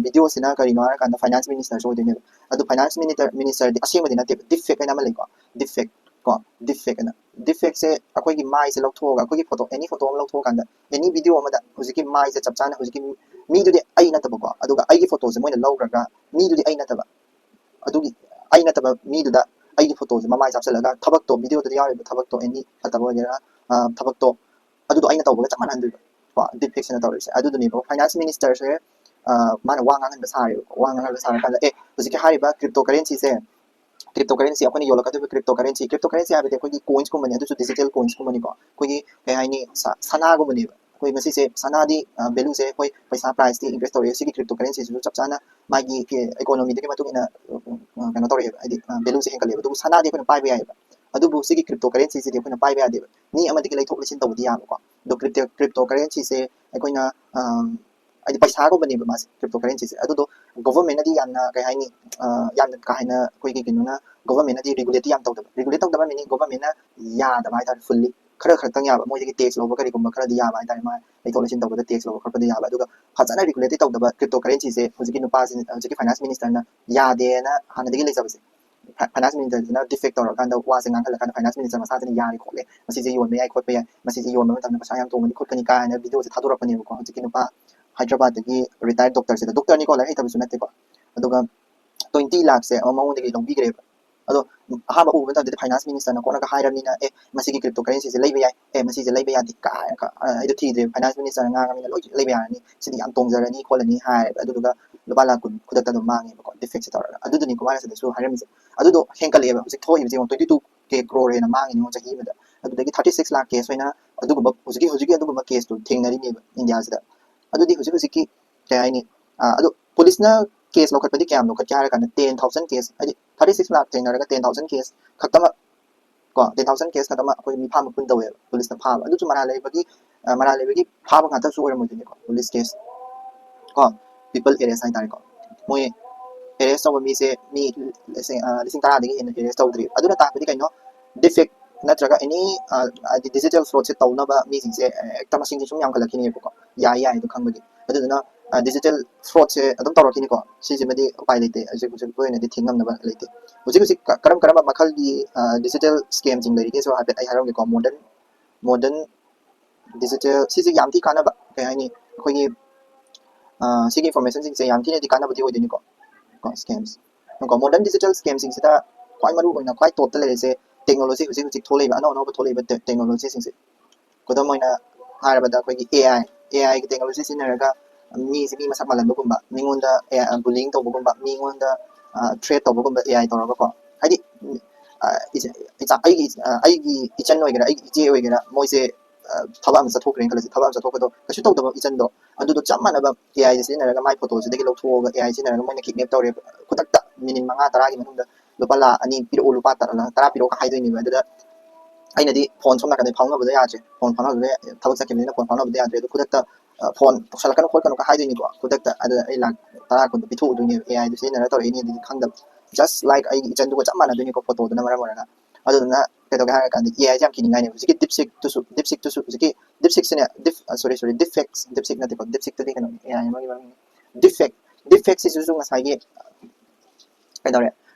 videoꯁꯤꯅ ꯀꯔꯤꯅꯣ ꯍꯥꯏꯔꯀꯥꯟꯗ finance ministerꯁꯨ ꯑꯣꯏꯗꯣꯏꯅꯦꯕ꯫ ꯑꯗꯨ finance minister ministerꯗꯤ ꯑꯁꯦꯡꯕꯗꯤ ꯅꯠꯇꯦꯕ, deepfake ꯍꯥꯏꯅ ꯑꯃ ꯂꯩꯀꯣ, deepfake ꯀꯣ, deepfake ꯍꯥꯏꯅ꯫ Deepfakeꯁꯦ ꯑꯩꯈꯣꯏꯒꯤ ꯃꯥꯏꯁꯦ ꯂꯧꯊꯣꯛꯑꯒ, ꯑꯩꯈꯣꯏꯒꯤ photo, any photo ꯑꯃ ꯂꯧꯊꯣꯛꯑꯀꯥꯟꯗ any video ꯑꯃꯗ ꯍꯧꯖꯤꯛꯀꯤ ꯃꯥꯏꯁꯦ ꯆꯞ ꯆꯥꯅ ꯍꯧꯖꯤꯛꯀꯤ ꯃꯤꯗꯨꯗꯤ ꯑꯩ ꯅꯠꯇꯕꯀꯣ, ꯑꯗꯨꯒ ꯑꯩꯒꯤ photoꯁꯦ ꯃꯣꯏꯅ ꯂꯧꯈ꯭ꯔꯒ ꯃꯤꯗꯨꯗꯤ ꯑꯩ ꯅꯠꯇꯕ, ꯑꯗꯨꯒꯤ ꯑꯩ ꯅꯠꯇꯕ ꯃꯤꯗꯨꯗ ꯑꯩꯒꯤ photoꯁꯦ ꯃꯃꯥꯏ ꯆꯞꯁꯤꯜꯂꯒ ꯊꯕꯛꯇꯣ, videoꯗꯨꯗ ꯌꯥꯎꯔꯤꯕ ꯊꯕꯛꯇꯣ, any ꯐꯠꯇꯕ ꯑꯣꯏꯒꯦꯔꯥ, ꯊꯕꯛꯇꯣ ꯑꯗꯨꯗꯣ ꯑꯩꯅ ꯇꯧꯕꯒ ꯆꯞ ꯃꯥꯟꯅꯍꯟꯗꯣꯏꯕ ꯀꯣ, deepfakeꯁꯤꯅ ꯇꯧꯔꯤꯁꯦ꯫ ꯑꯗꯨꯗꯨꯅꯦꯕ finance ministerꯁꯦ ꯃꯥꯅ ꯋꯥ ꯉꯥꯡꯍꯟꯕ ꯁꯥꯔꯦꯕꯀꯣ꯫ ꯋꯥ ꯉꯥꯡꯍꯟꯕ ꯁꯥꯔꯀꯥꯟꯗ, ꯑꯦ, ꯍꯧꯖꯤꯛꯀꯤ ꯍꯥꯏꯔꯤꯕ cryptocurrencyꯁꯦ, cryptocurrency, ꯑꯩꯈꯣꯏꯅ ꯌꯣꯜꯂꯛꯀꯗꯧꯔꯤꯕ cryptocurrency, cryptocurrency ꯍꯥꯏꯕꯗꯤ ꯑꯩꯈꯣꯏꯒꯤ coinsꯀꯨꯝꯕꯅꯤ, ꯑꯗꯨꯁꯨ digital coinsꯀꯨꯝꯕꯅꯤꯀꯣ꯫ ꯑꯩꯈꯣꯏꯒꯤ ꯀꯩ ꯍꯥꯏꯅꯤ, ꯁꯅꯥꯒꯨꯝꯕꯅꯦꯕ꯫ ꯑꯩꯈꯣꯏ ꯃꯁꯤꯁꯦ ꯁꯅꯥꯗꯤ valueꯁꯦ ꯑꯩꯈꯣꯏ ꯄꯩꯁꯥ priceꯇꯤ increase ꯇꯧꯔꯛꯑꯦ, ꯁꯤꯒꯤ cryptocurrencyꯁꯤꯁꯨ ꯆꯞ ꯆꯥꯅ ꯃꯥꯒꯤ economyꯗꯨꯒꯤ ꯃꯇꯨꯡ ꯏꯟꯅ ꯀꯩꯅꯣ ꯇꯧꯔꯛꯑꯦꯕ, ꯍꯥꯏꯗꯤ valueꯁꯦ ꯍꯦꯟꯒꯠꯂꯛꯑꯦꯕ꯫ ꯑꯗꯨꯕꯨ ꯁꯅꯥꯗꯤ ꯑꯩꯈꯣꯏꯅ ꯄꯥꯏꯕ ꯌꯥꯏꯑꯕ, ꯑꯗꯨꯕꯨ ꯁꯤꯒꯤ cryptocurrencyꯁꯤꯗꯤ ꯑꯩꯈꯣꯏꯅ ꯄꯥꯏꯕ ꯌꯥꯗꯦꯕ꯫ ꯃꯤ ꯑꯃꯗꯒꯤ ꯂꯩꯊꯣꯛ ꯂꯩꯁꯤꯟ ꯇꯧꯕꯗꯤ ꯌꯥꯕꯀꯣ, ꯑꯗꯣ cryptocurrencyꯁꯦ ꯑꯩꯈꯣꯏꯅ ꯍꯥꯏꯗꯤ ꯄꯩꯁꯥꯒꯨꯝꯕꯅꯦꯕ ꯃꯥꯁꯦ, cryptocurrencyꯁꯦ꯫ ꯑꯗꯨꯗꯣ governmentꯅꯗꯤ ꯌꯥꯝꯅ ꯀꯩ ꯍꯥꯏꯅꯤ, ꯌꯥꯝꯅ ꯀꯥ ꯍꯦꯟꯅ ꯑꯩꯈꯣꯏꯒꯤ ꯀꯩꯅꯣꯅ, governmentꯅꯗꯤ regulateꯇꯤ ꯌꯥꯝ ꯇꯧꯗꯕ꯫ Regulate ꯇꯧꯗꯕ meaning governmentꯅ ꯌꯥꯗꯕ ꯍꯥꯏꯇꯥꯔꯦ, fully꯫ ꯈꯔ ꯈꯛꯇꯪ ꯌꯥꯕ, ꯃꯣꯏꯗꯒꯤ tax ꯂꯧꯕ ꯀꯔꯤꯒꯨꯝꯕ ꯈꯔꯗꯤ ꯌꯥꯕ ꯍꯥꯏꯇꯥꯔꯦ, ꯃꯥ ꯂꯩꯊꯣꯛ ꯂꯩꯁꯤꯟ ꯇꯧꯕꯗ tax ꯂꯧꯕ ꯈꯣꯠꯄꯗꯤ ꯌꯥꯕ꯫ ꯑꯗꯨꯒ ꯐꯖꯅ regulateꯇꯤ ꯇꯧꯗꯕ cryptocurrencyꯁꯦ ꯍꯧꯖꯤꯛꯀꯤ ꯅꯨꯄꯥꯁꯤ, ꯍꯧꯖꯤꯛꯀꯤ finance ministerꯅ ꯌꯥꯗꯦꯅ ꯍꯥꯟꯅꯗꯒꯤ ꯂꯩꯖꯕꯁꯦ, finance ministerꯁꯤꯅ deepfake ꯇꯧꯔꯀꯥꯟꯗ ꯋꯥꯁꯦ ꯉꯥꯡꯍꯜꯂꯀꯥꯟꯗ finance minister ꯃꯁꯥꯁꯤꯅ ꯌꯥꯔꯦ ꯈꯣꯠꯂꯦ, ꯃꯁꯤꯁꯦ ꯌꯣꯟꯕ ꯌꯥꯏ ꯈꯣꯠꯄ ꯌꯥꯏ, ꯃꯁꯤꯁꯦ ꯌꯣꯟꯕ ꯃꯇꯝꯗ ꯄꯩꯁꯥ ꯌꯥꯝ ꯇꯣꯡꯒꯅꯤ ꯈꯣꯠꯀꯅꯤ ꯀꯥꯏꯅ videoꯁꯦ ꯊꯥꯗꯣꯔꯛꯄꯅꯦꯕꯀꯣ꯫ ꯍꯧꯖꯤꯛꯀꯤ ꯅꯨꯄꯥ ꯍꯥꯏꯗ꯭ꯔꯕꯥꯗꯇꯒꯤ retired doctorꯁꯤꯗ, doctorꯅꯤꯀꯣ, ꯂꯥꯏꯔꯤꯛ ꯍꯩꯇꯕꯁꯨ ꯅꯠꯇꯦꯀꯣ꯫ ꯑꯗꯨꯒ twenty lakhꯁꯦ ꯑꯃ ꯃꯉꯣꯟꯗꯒꯤ ꯂꯧꯕꯤꯈ꯭ꯔꯦꯕ꯫ ꯑꯗꯣ ꯑꯍꯥꯟꯕ ꯎꯕ ꯃꯇꯝꯗꯗꯤ ꯐꯥꯏꯅꯥꯟꯁ ꯃꯤꯅꯤꯁꯇꯔꯅ ꯀꯣꯠꯅꯒ ꯍꯥꯏꯔꯕꯅꯤꯅ, "ꯑꯦ, ꯃꯁꯤꯒꯤ ꯀ꯭ꯔꯤꯞꯇꯣ ꯀꯔꯦꯟꯁꯤꯁꯦ ꯂꯩꯕ ꯌꯥꯏ, ꯑꯦ, ꯃꯁꯤꯁꯦ ꯂꯩꯕ ꯌꯥꯗꯦ" ꯀꯥꯏꯅ, ꯑ, ꯑꯩꯗꯣ ꯊꯤꯗ꯭ꯔꯦꯕ, ꯐꯥꯏꯅꯥꯟꯁ ꯃꯤꯅꯤꯁꯇꯔꯅ ꯉꯥꯡꯉꯕꯅꯤꯅ ꯂꯣꯏ ꯂꯩꯕ ꯌꯥꯔꯅꯤ, ꯁꯤꯗꯤ ꯌꯥꯝ ꯇꯣꯡꯖꯔꯅꯤ ꯈꯣꯠꯂꯅꯤ ꯍꯥꯏꯔꯦꯕ꯫ ꯑꯗꯨꯗꯨꯒ ꯂꯨꯄꯥ ꯂꯥꯛ ꯀꯨꯟ ꯈꯨꯗꯛꯇ ꯑꯗꯨꯝ ꯃꯥꯡꯉꯦꯕꯀꯣ, ꯗꯤꯐꯦꯛꯁꯦ ꯇꯧꯔꯒ꯫ ꯑꯗꯨꯗꯨꯅꯤꯀꯣ ꯃꯥꯅ ꯁꯤꯗꯁꯨ ꯍꯥꯏꯔꯝꯃꯤꯁꯦ꯫ ꯑꯗꯨꯗꯣ ꯍꯦꯟꯀꯠꯂꯛꯑꯦꯕ, ꯍꯧꯖꯤꯛ ꯊꯣꯛꯏꯕꯁꯦ ꯌꯦꯡꯉꯣ, twenty two K crore ꯍꯦꯟꯅ ꯃꯥꯡꯉꯤꯅꯦ ꯌꯦꯡꯉꯣ ꯆꯍꯤ ꯑꯃꯗ꯫ ꯑꯗꯨꯗꯒꯤ thirty six lakh case ꯑꯣꯏꯅ ꯑꯗꯨꯒꯨꯝꯕ, ꯍꯧꯖꯤꯛꯀꯤ, ꯍꯧꯖꯤꯛꯀꯤ ꯑꯗꯨꯒꯨꯝꯕ ꯀꯦꯁꯇꯨ ꯊꯦꯡꯅꯔꯤꯅꯦꯕ ꯏꯟꯗꯤꯌꯥꯁꯤꯗ꯫ ꯑꯗꯨꯗꯤ ꯍꯧꯖꯤꯛ ꯍꯧꯖꯤꯛꯀꯤ, ꯀꯩ ꯍꯥꯏꯅꯤ, ꯑ, ꯑꯗꯨ ꯄꯨꯂꯤꯁꯅ ꯀꯦꯁ ꯂꯧꯈꯠꯄꯗꯤ ꯀꯌꯥꯝ ꯂꯧꯈꯠꯀꯦ ꯍꯥꯏꯔ ꯀꯥꯟꯗ, ten thousand case, ꯍꯥꯏꯗꯤ thirty six lakh ꯊꯦꯡꯅꯔꯒ ten thousand case ꯈꯛꯇꯃꯛ, ꯀꯣ, ten thousand case ꯈꯛꯇꯃꯛ ꯑꯩꯈꯣꯏ ꯃꯤꯐꯥ ꯃꯄꯨꯟ ꯇꯧꯋꯦꯕ ꯄꯨꯂꯤꯁꯅ ꯐꯥꯕ꯫ ꯑꯗꯨꯁꯨ ꯃꯔꯥꯜ ꯂꯩꯕꯒꯤ, ꯑ, ꯃꯔꯥꯜ ꯂꯩꯕꯒꯤ ꯐꯥꯕ ꯉꯥꯛꯇꯁꯨ ꯑꯣꯏꯔꯝꯃꯣꯏꯗꯣꯏꯅꯤꯀꯣ, ꯄꯨꯂꯤꯁ ꯀꯦꯁ, ꯀꯣ, ꯄꯤꯄꯜ ꯑꯦꯔꯦꯁ ꯍꯥꯏꯇꯥꯔꯦꯀꯣ꯫ ꯃꯣꯏ ꯑꯦꯔꯦꯁ ꯇꯧꯕ ꯃꯤꯁꯦ ꯃꯤ ꯂꯤꯁꯤꯡ, ꯑ, ꯂꯤꯁꯤꯡ ꯇꯔꯥꯗꯒꯤ ꯍꯦꯟꯅ ꯑꯦꯔꯦꯁ ꯇꯧꯗ꯭ꯔꯤ꯫ ꯑꯗꯨꯅ ꯇꯥꯛꯄꯗꯤ ꯀꯩꯅꯣ? ꯗꯤꯐꯦꯛ ꯅꯠꯇ꯭ꯔꯒ ꯑꯦꯅꯤ, ꯑ, ꯍꯥꯏꯗꯤ ꯗꯤꯖꯤꯇꯦꯜ ꯐ꯭ꯔꯣꯗꯁꯦ ꯇꯧꯅꯕ ꯃꯤꯁꯤꯡꯁꯦ ꯍꯦꯛꯇ ꯃꯁꯤꯡꯁꯦ ꯁꯨꯝ ꯌꯥꯝꯈꯠꯂꯛꯈꯤꯅꯦꯕꯀꯣ, ꯌꯥꯏ ꯌꯥꯏ ꯑꯗꯨ ꯈꯪꯕꯒꯤ꯫ ꯑꯗꯨꯗꯨꯅ, ꯑ, ꯗꯤꯖꯤꯇꯦꯜ ꯐ꯭ꯔꯣꯗꯁꯦ ꯑꯗꯨꯝ ꯇꯧꯔꯛꯈꯤꯅꯤꯀꯣ꯫ ꯁꯤꯁꯤꯃꯗꯤ ꯎꯄꯥꯏ ꯂꯩꯇꯦ, ꯍꯧꯖꯤꯛ ꯍꯧꯖꯤꯛꯀꯤ ꯑꯣꯏꯅꯗꯤ ꯊꯤꯡꯉꯝꯅꯕ ꯂꯩꯇꯦ꯫ ꯍꯧꯖꯤꯛ ꯍꯧꯖꯤꯛ ꯀ-, ꯀꯔꯝ ꯀꯔꯝꯕ ꯃꯈꯜꯒꯤ, ꯑ, ꯗꯤꯖꯤꯇꯦꯜ ꯁ꯭ꯀꯦꯝꯁꯤꯡ ꯂꯩꯔꯤꯒꯦꯁꯨ ꯍꯥꯏꯐꯦꯠ ꯑꯩ ꯍꯥꯏꯔꯝꯒꯦꯀꯣ꯫ ꯃꯣꯗꯔꯟ, ꯃꯣꯗꯔꯟ ꯗꯤꯖꯤꯇꯦꯜ, ꯁꯤꯁꯦ ꯌꯥꯝ ꯊꯤ ꯀꯥꯟꯅꯕ, ꯀꯩ ꯍꯥꯏꯅꯤ, ꯑꯩꯈꯣꯏꯒꯤ, ꯑ, ꯁꯤꯒꯤ ꯏꯟꯐꯣꯔꯃꯦꯁꯟꯁꯤꯡꯁꯦ ꯌꯥꯝ ꯊꯤꯅꯗꯤ ꯀꯥꯟꯅꯕꯗꯤ ꯑꯣꯏꯗꯣꯏꯅꯤꯀꯣ, ꯀꯣ, ꯁ꯭ꯀꯦꯝꯁ꯫ ꯀꯣ, ꯃꯣꯗꯔꯟ ꯗꯤꯖꯤꯇꯦꯜ ꯁ꯭ꯀꯦꯝꯁꯤꯡꯁꯤꯗ ꯈ꯭ꯋꯥꯏ ꯃꯔꯨ ꯑꯣꯏꯅ ꯈ꯭ꯋꯥꯏ ꯇꯣꯞꯇ ꯂꯩꯔꯤꯁꯦ ꯇꯦꯛꯅꯣꯂꯣꯖꯤ, ꯍꯧꯖꯤꯛ ꯍꯧꯖꯤꯛ ꯊꯣꯛꯂꯛꯏꯕ ꯑꯅꯧ ꯑꯅꯧꯕ ꯊꯣꯛꯂꯛꯏꯕ ꯇꯦ-, ꯇꯦꯛꯅꯣꯂꯣꯖꯤꯁꯤꯡꯁꯦ꯫ ꯈꯨꯗꯝ ꯑꯣꯏꯅ ꯍꯥꯏꯔꯕꯗ ꯑꯩꯈꯣꯏꯒꯤ AI, AIꯒꯤ ꯇꯦꯛꯅꯣꯂꯣꯖꯤ ꯁꯤꯖꯤꯟꯅꯔꯒ ꯃꯤꯁꯦ ꯃꯤ ꯃꯁꯛ ꯃꯥꯜꯍꯟꯕꯒꯨꯝꯕ, ꯃꯤꯉꯣꯟꯗ, ꯑ, bullying ꯇꯧꯕꯒꯨꯝꯕ, ꯃꯤꯉꯣꯟꯗ, ꯑ, threat ꯇꯧꯕꯒꯨꯝꯕ AI ꯇꯧꯔꯒꯀꯣ꯫ ꯍꯥꯏꯗꯤ, ꯑ, ꯏꯆꯦ-, ꯏꯆꯥ-, ꯑꯩꯒꯤ, ꯑ, ꯑꯩꯒꯤ ꯏꯆꯟ ꯑꯣꯏꯒꯦꯔꯥ, ꯑꯩꯒꯤ ꯏꯆꯦ ꯑꯣꯏꯒꯦꯔꯥ, ꯃꯣꯏꯁꯦ, ꯑ, ꯊꯕꯛ ꯑꯃ ꯆꯠꯊꯣꯛꯈ꯭ꯔꯦꯅ ꯈꯜꯂꯁꯤ, ꯊꯕꯛ ꯑꯃ ꯆꯠꯊꯣꯛꯄꯗꯣ ꯀꯩꯁꯨ ꯇꯧꯗꯕ ꯏꯆꯟꯗꯣ, ꯑꯗꯨꯗꯣ ꯆꯞ ꯃꯥꯟꯅꯕ AIꯁꯦ ꯁꯤꯖꯤꯟꯅꯔꯒ ꯃꯥꯏ ꯐꯣꯇꯣꯁꯤꯗꯒꯤ ꯂꯧꯊꯣꯛꯑꯒ AI ꯁꯤꯖꯤꯟꯅꯔꯒ ꯃꯣꯏꯅ kidnap ꯇꯧꯔꯦ, ꯈꯨꯗꯛꯇ ꯃꯤꯅꯤꯠ ꯃꯉꯥ ꯇꯔꯥꯒꯤ ꯃꯅꯨꯡꯗ ꯂꯨꯄꯥ ꯂꯥꯈ ꯑꯅꯤ ꯄꯤꯔꯛꯑꯣ, ꯂꯨꯄꯥ ꯇꯔꯥ, ꯂꯥꯈ ꯇꯔꯥ ꯄꯤꯔꯛꯑꯣꯒ ꯍꯥꯏꯗꯣꯏꯅꯦꯕ꯫ ꯑꯗꯨꯗ ꯑꯩꯅꯗꯤ ꯐꯣꯟ ꯁꯣꯝ ꯅꯥꯀꯟꯗ ꯐꯥꯎꯅꯕꯗꯣ ꯌꯥꯗ꯭ꯔꯦ, ꯐꯣꯟ ꯐꯥꯎꯅꯕꯗ ꯊꯕꯛ ꯆꯠꯈꯤꯕꯅꯤꯅ ꯐꯣꯟ ꯐꯥꯎꯅꯕꯗ ꯌꯥꯗ꯭ꯔꯦ꯫ ꯑꯗꯨ ꯈꯨꯗꯛꯇ, ꯑ, ꯐꯣꯟ ꯇꯧꯁꯜꯂꯛꯀꯅꯨ ꯈꯣꯠꯀꯅꯨꯒ ꯍꯥꯏꯗꯣꯏꯅꯤꯀꯣ꯫ ꯈꯨꯗꯛꯇ ꯑꯗꯨꯗ ꯑꯩ ꯂꯥꯈ ꯇꯔꯥ ꯀꯨꯟꯗꯣ ꯄꯤꯊꯣꯛꯎꯗꯣꯏꯅꯦꯕ, AIꯗꯣ ꯁꯤꯖꯤꯟꯅꯔꯒ ꯇꯧꯔꯛꯏꯅꯦ ꯑꯗꯨꯗꯤ ꯈꯪꯗꯕ꯫ Just like ꯑꯩꯒꯤ ꯏꯆꯟꯗꯨꯒ ꯆꯞ ꯃꯥꯟꯅꯗꯣꯏꯅꯤꯀꯣ, ꯐꯣꯇꯣꯗꯨꯅ ꯃꯔꯝ ꯑꯣꯏꯔꯒ꯫ ꯑꯗꯨꯗꯨꯅ ꯀꯩꯗꯧꯒꯦ ꯍꯥꯏꯔ ꯀꯥꯟꯗ AIꯁꯦ ꯌꯥꯝ ꯀꯤꯅꯤꯡꯉꯥꯏꯅꯦꯕ꯫ ꯍꯧꯖꯤꯛꯀꯤ DeepSeekꯇꯨꯁꯨ, DeepSeekꯇꯨꯁꯨ ꯍꯧꯖꯤꯛꯀꯤ, DeepSeekꯁꯤꯅꯦ, ꯗꯤꯐ-, ꯑ, sorry, sorry, deepfakes, DeepSeek ꯅꯠꯇꯦꯀꯣ, DeepSeekꯇꯨꯗꯤ ꯀꯩꯅꯣꯅꯤ, AIꯒꯤ ꯃꯃꯤꯡꯅꯤ꯫ Deepfake, deepfakeꯁꯤꯁꯨ ꯉꯁꯥꯏꯒꯤ ꯀꯩꯗꯧꯔꯦ?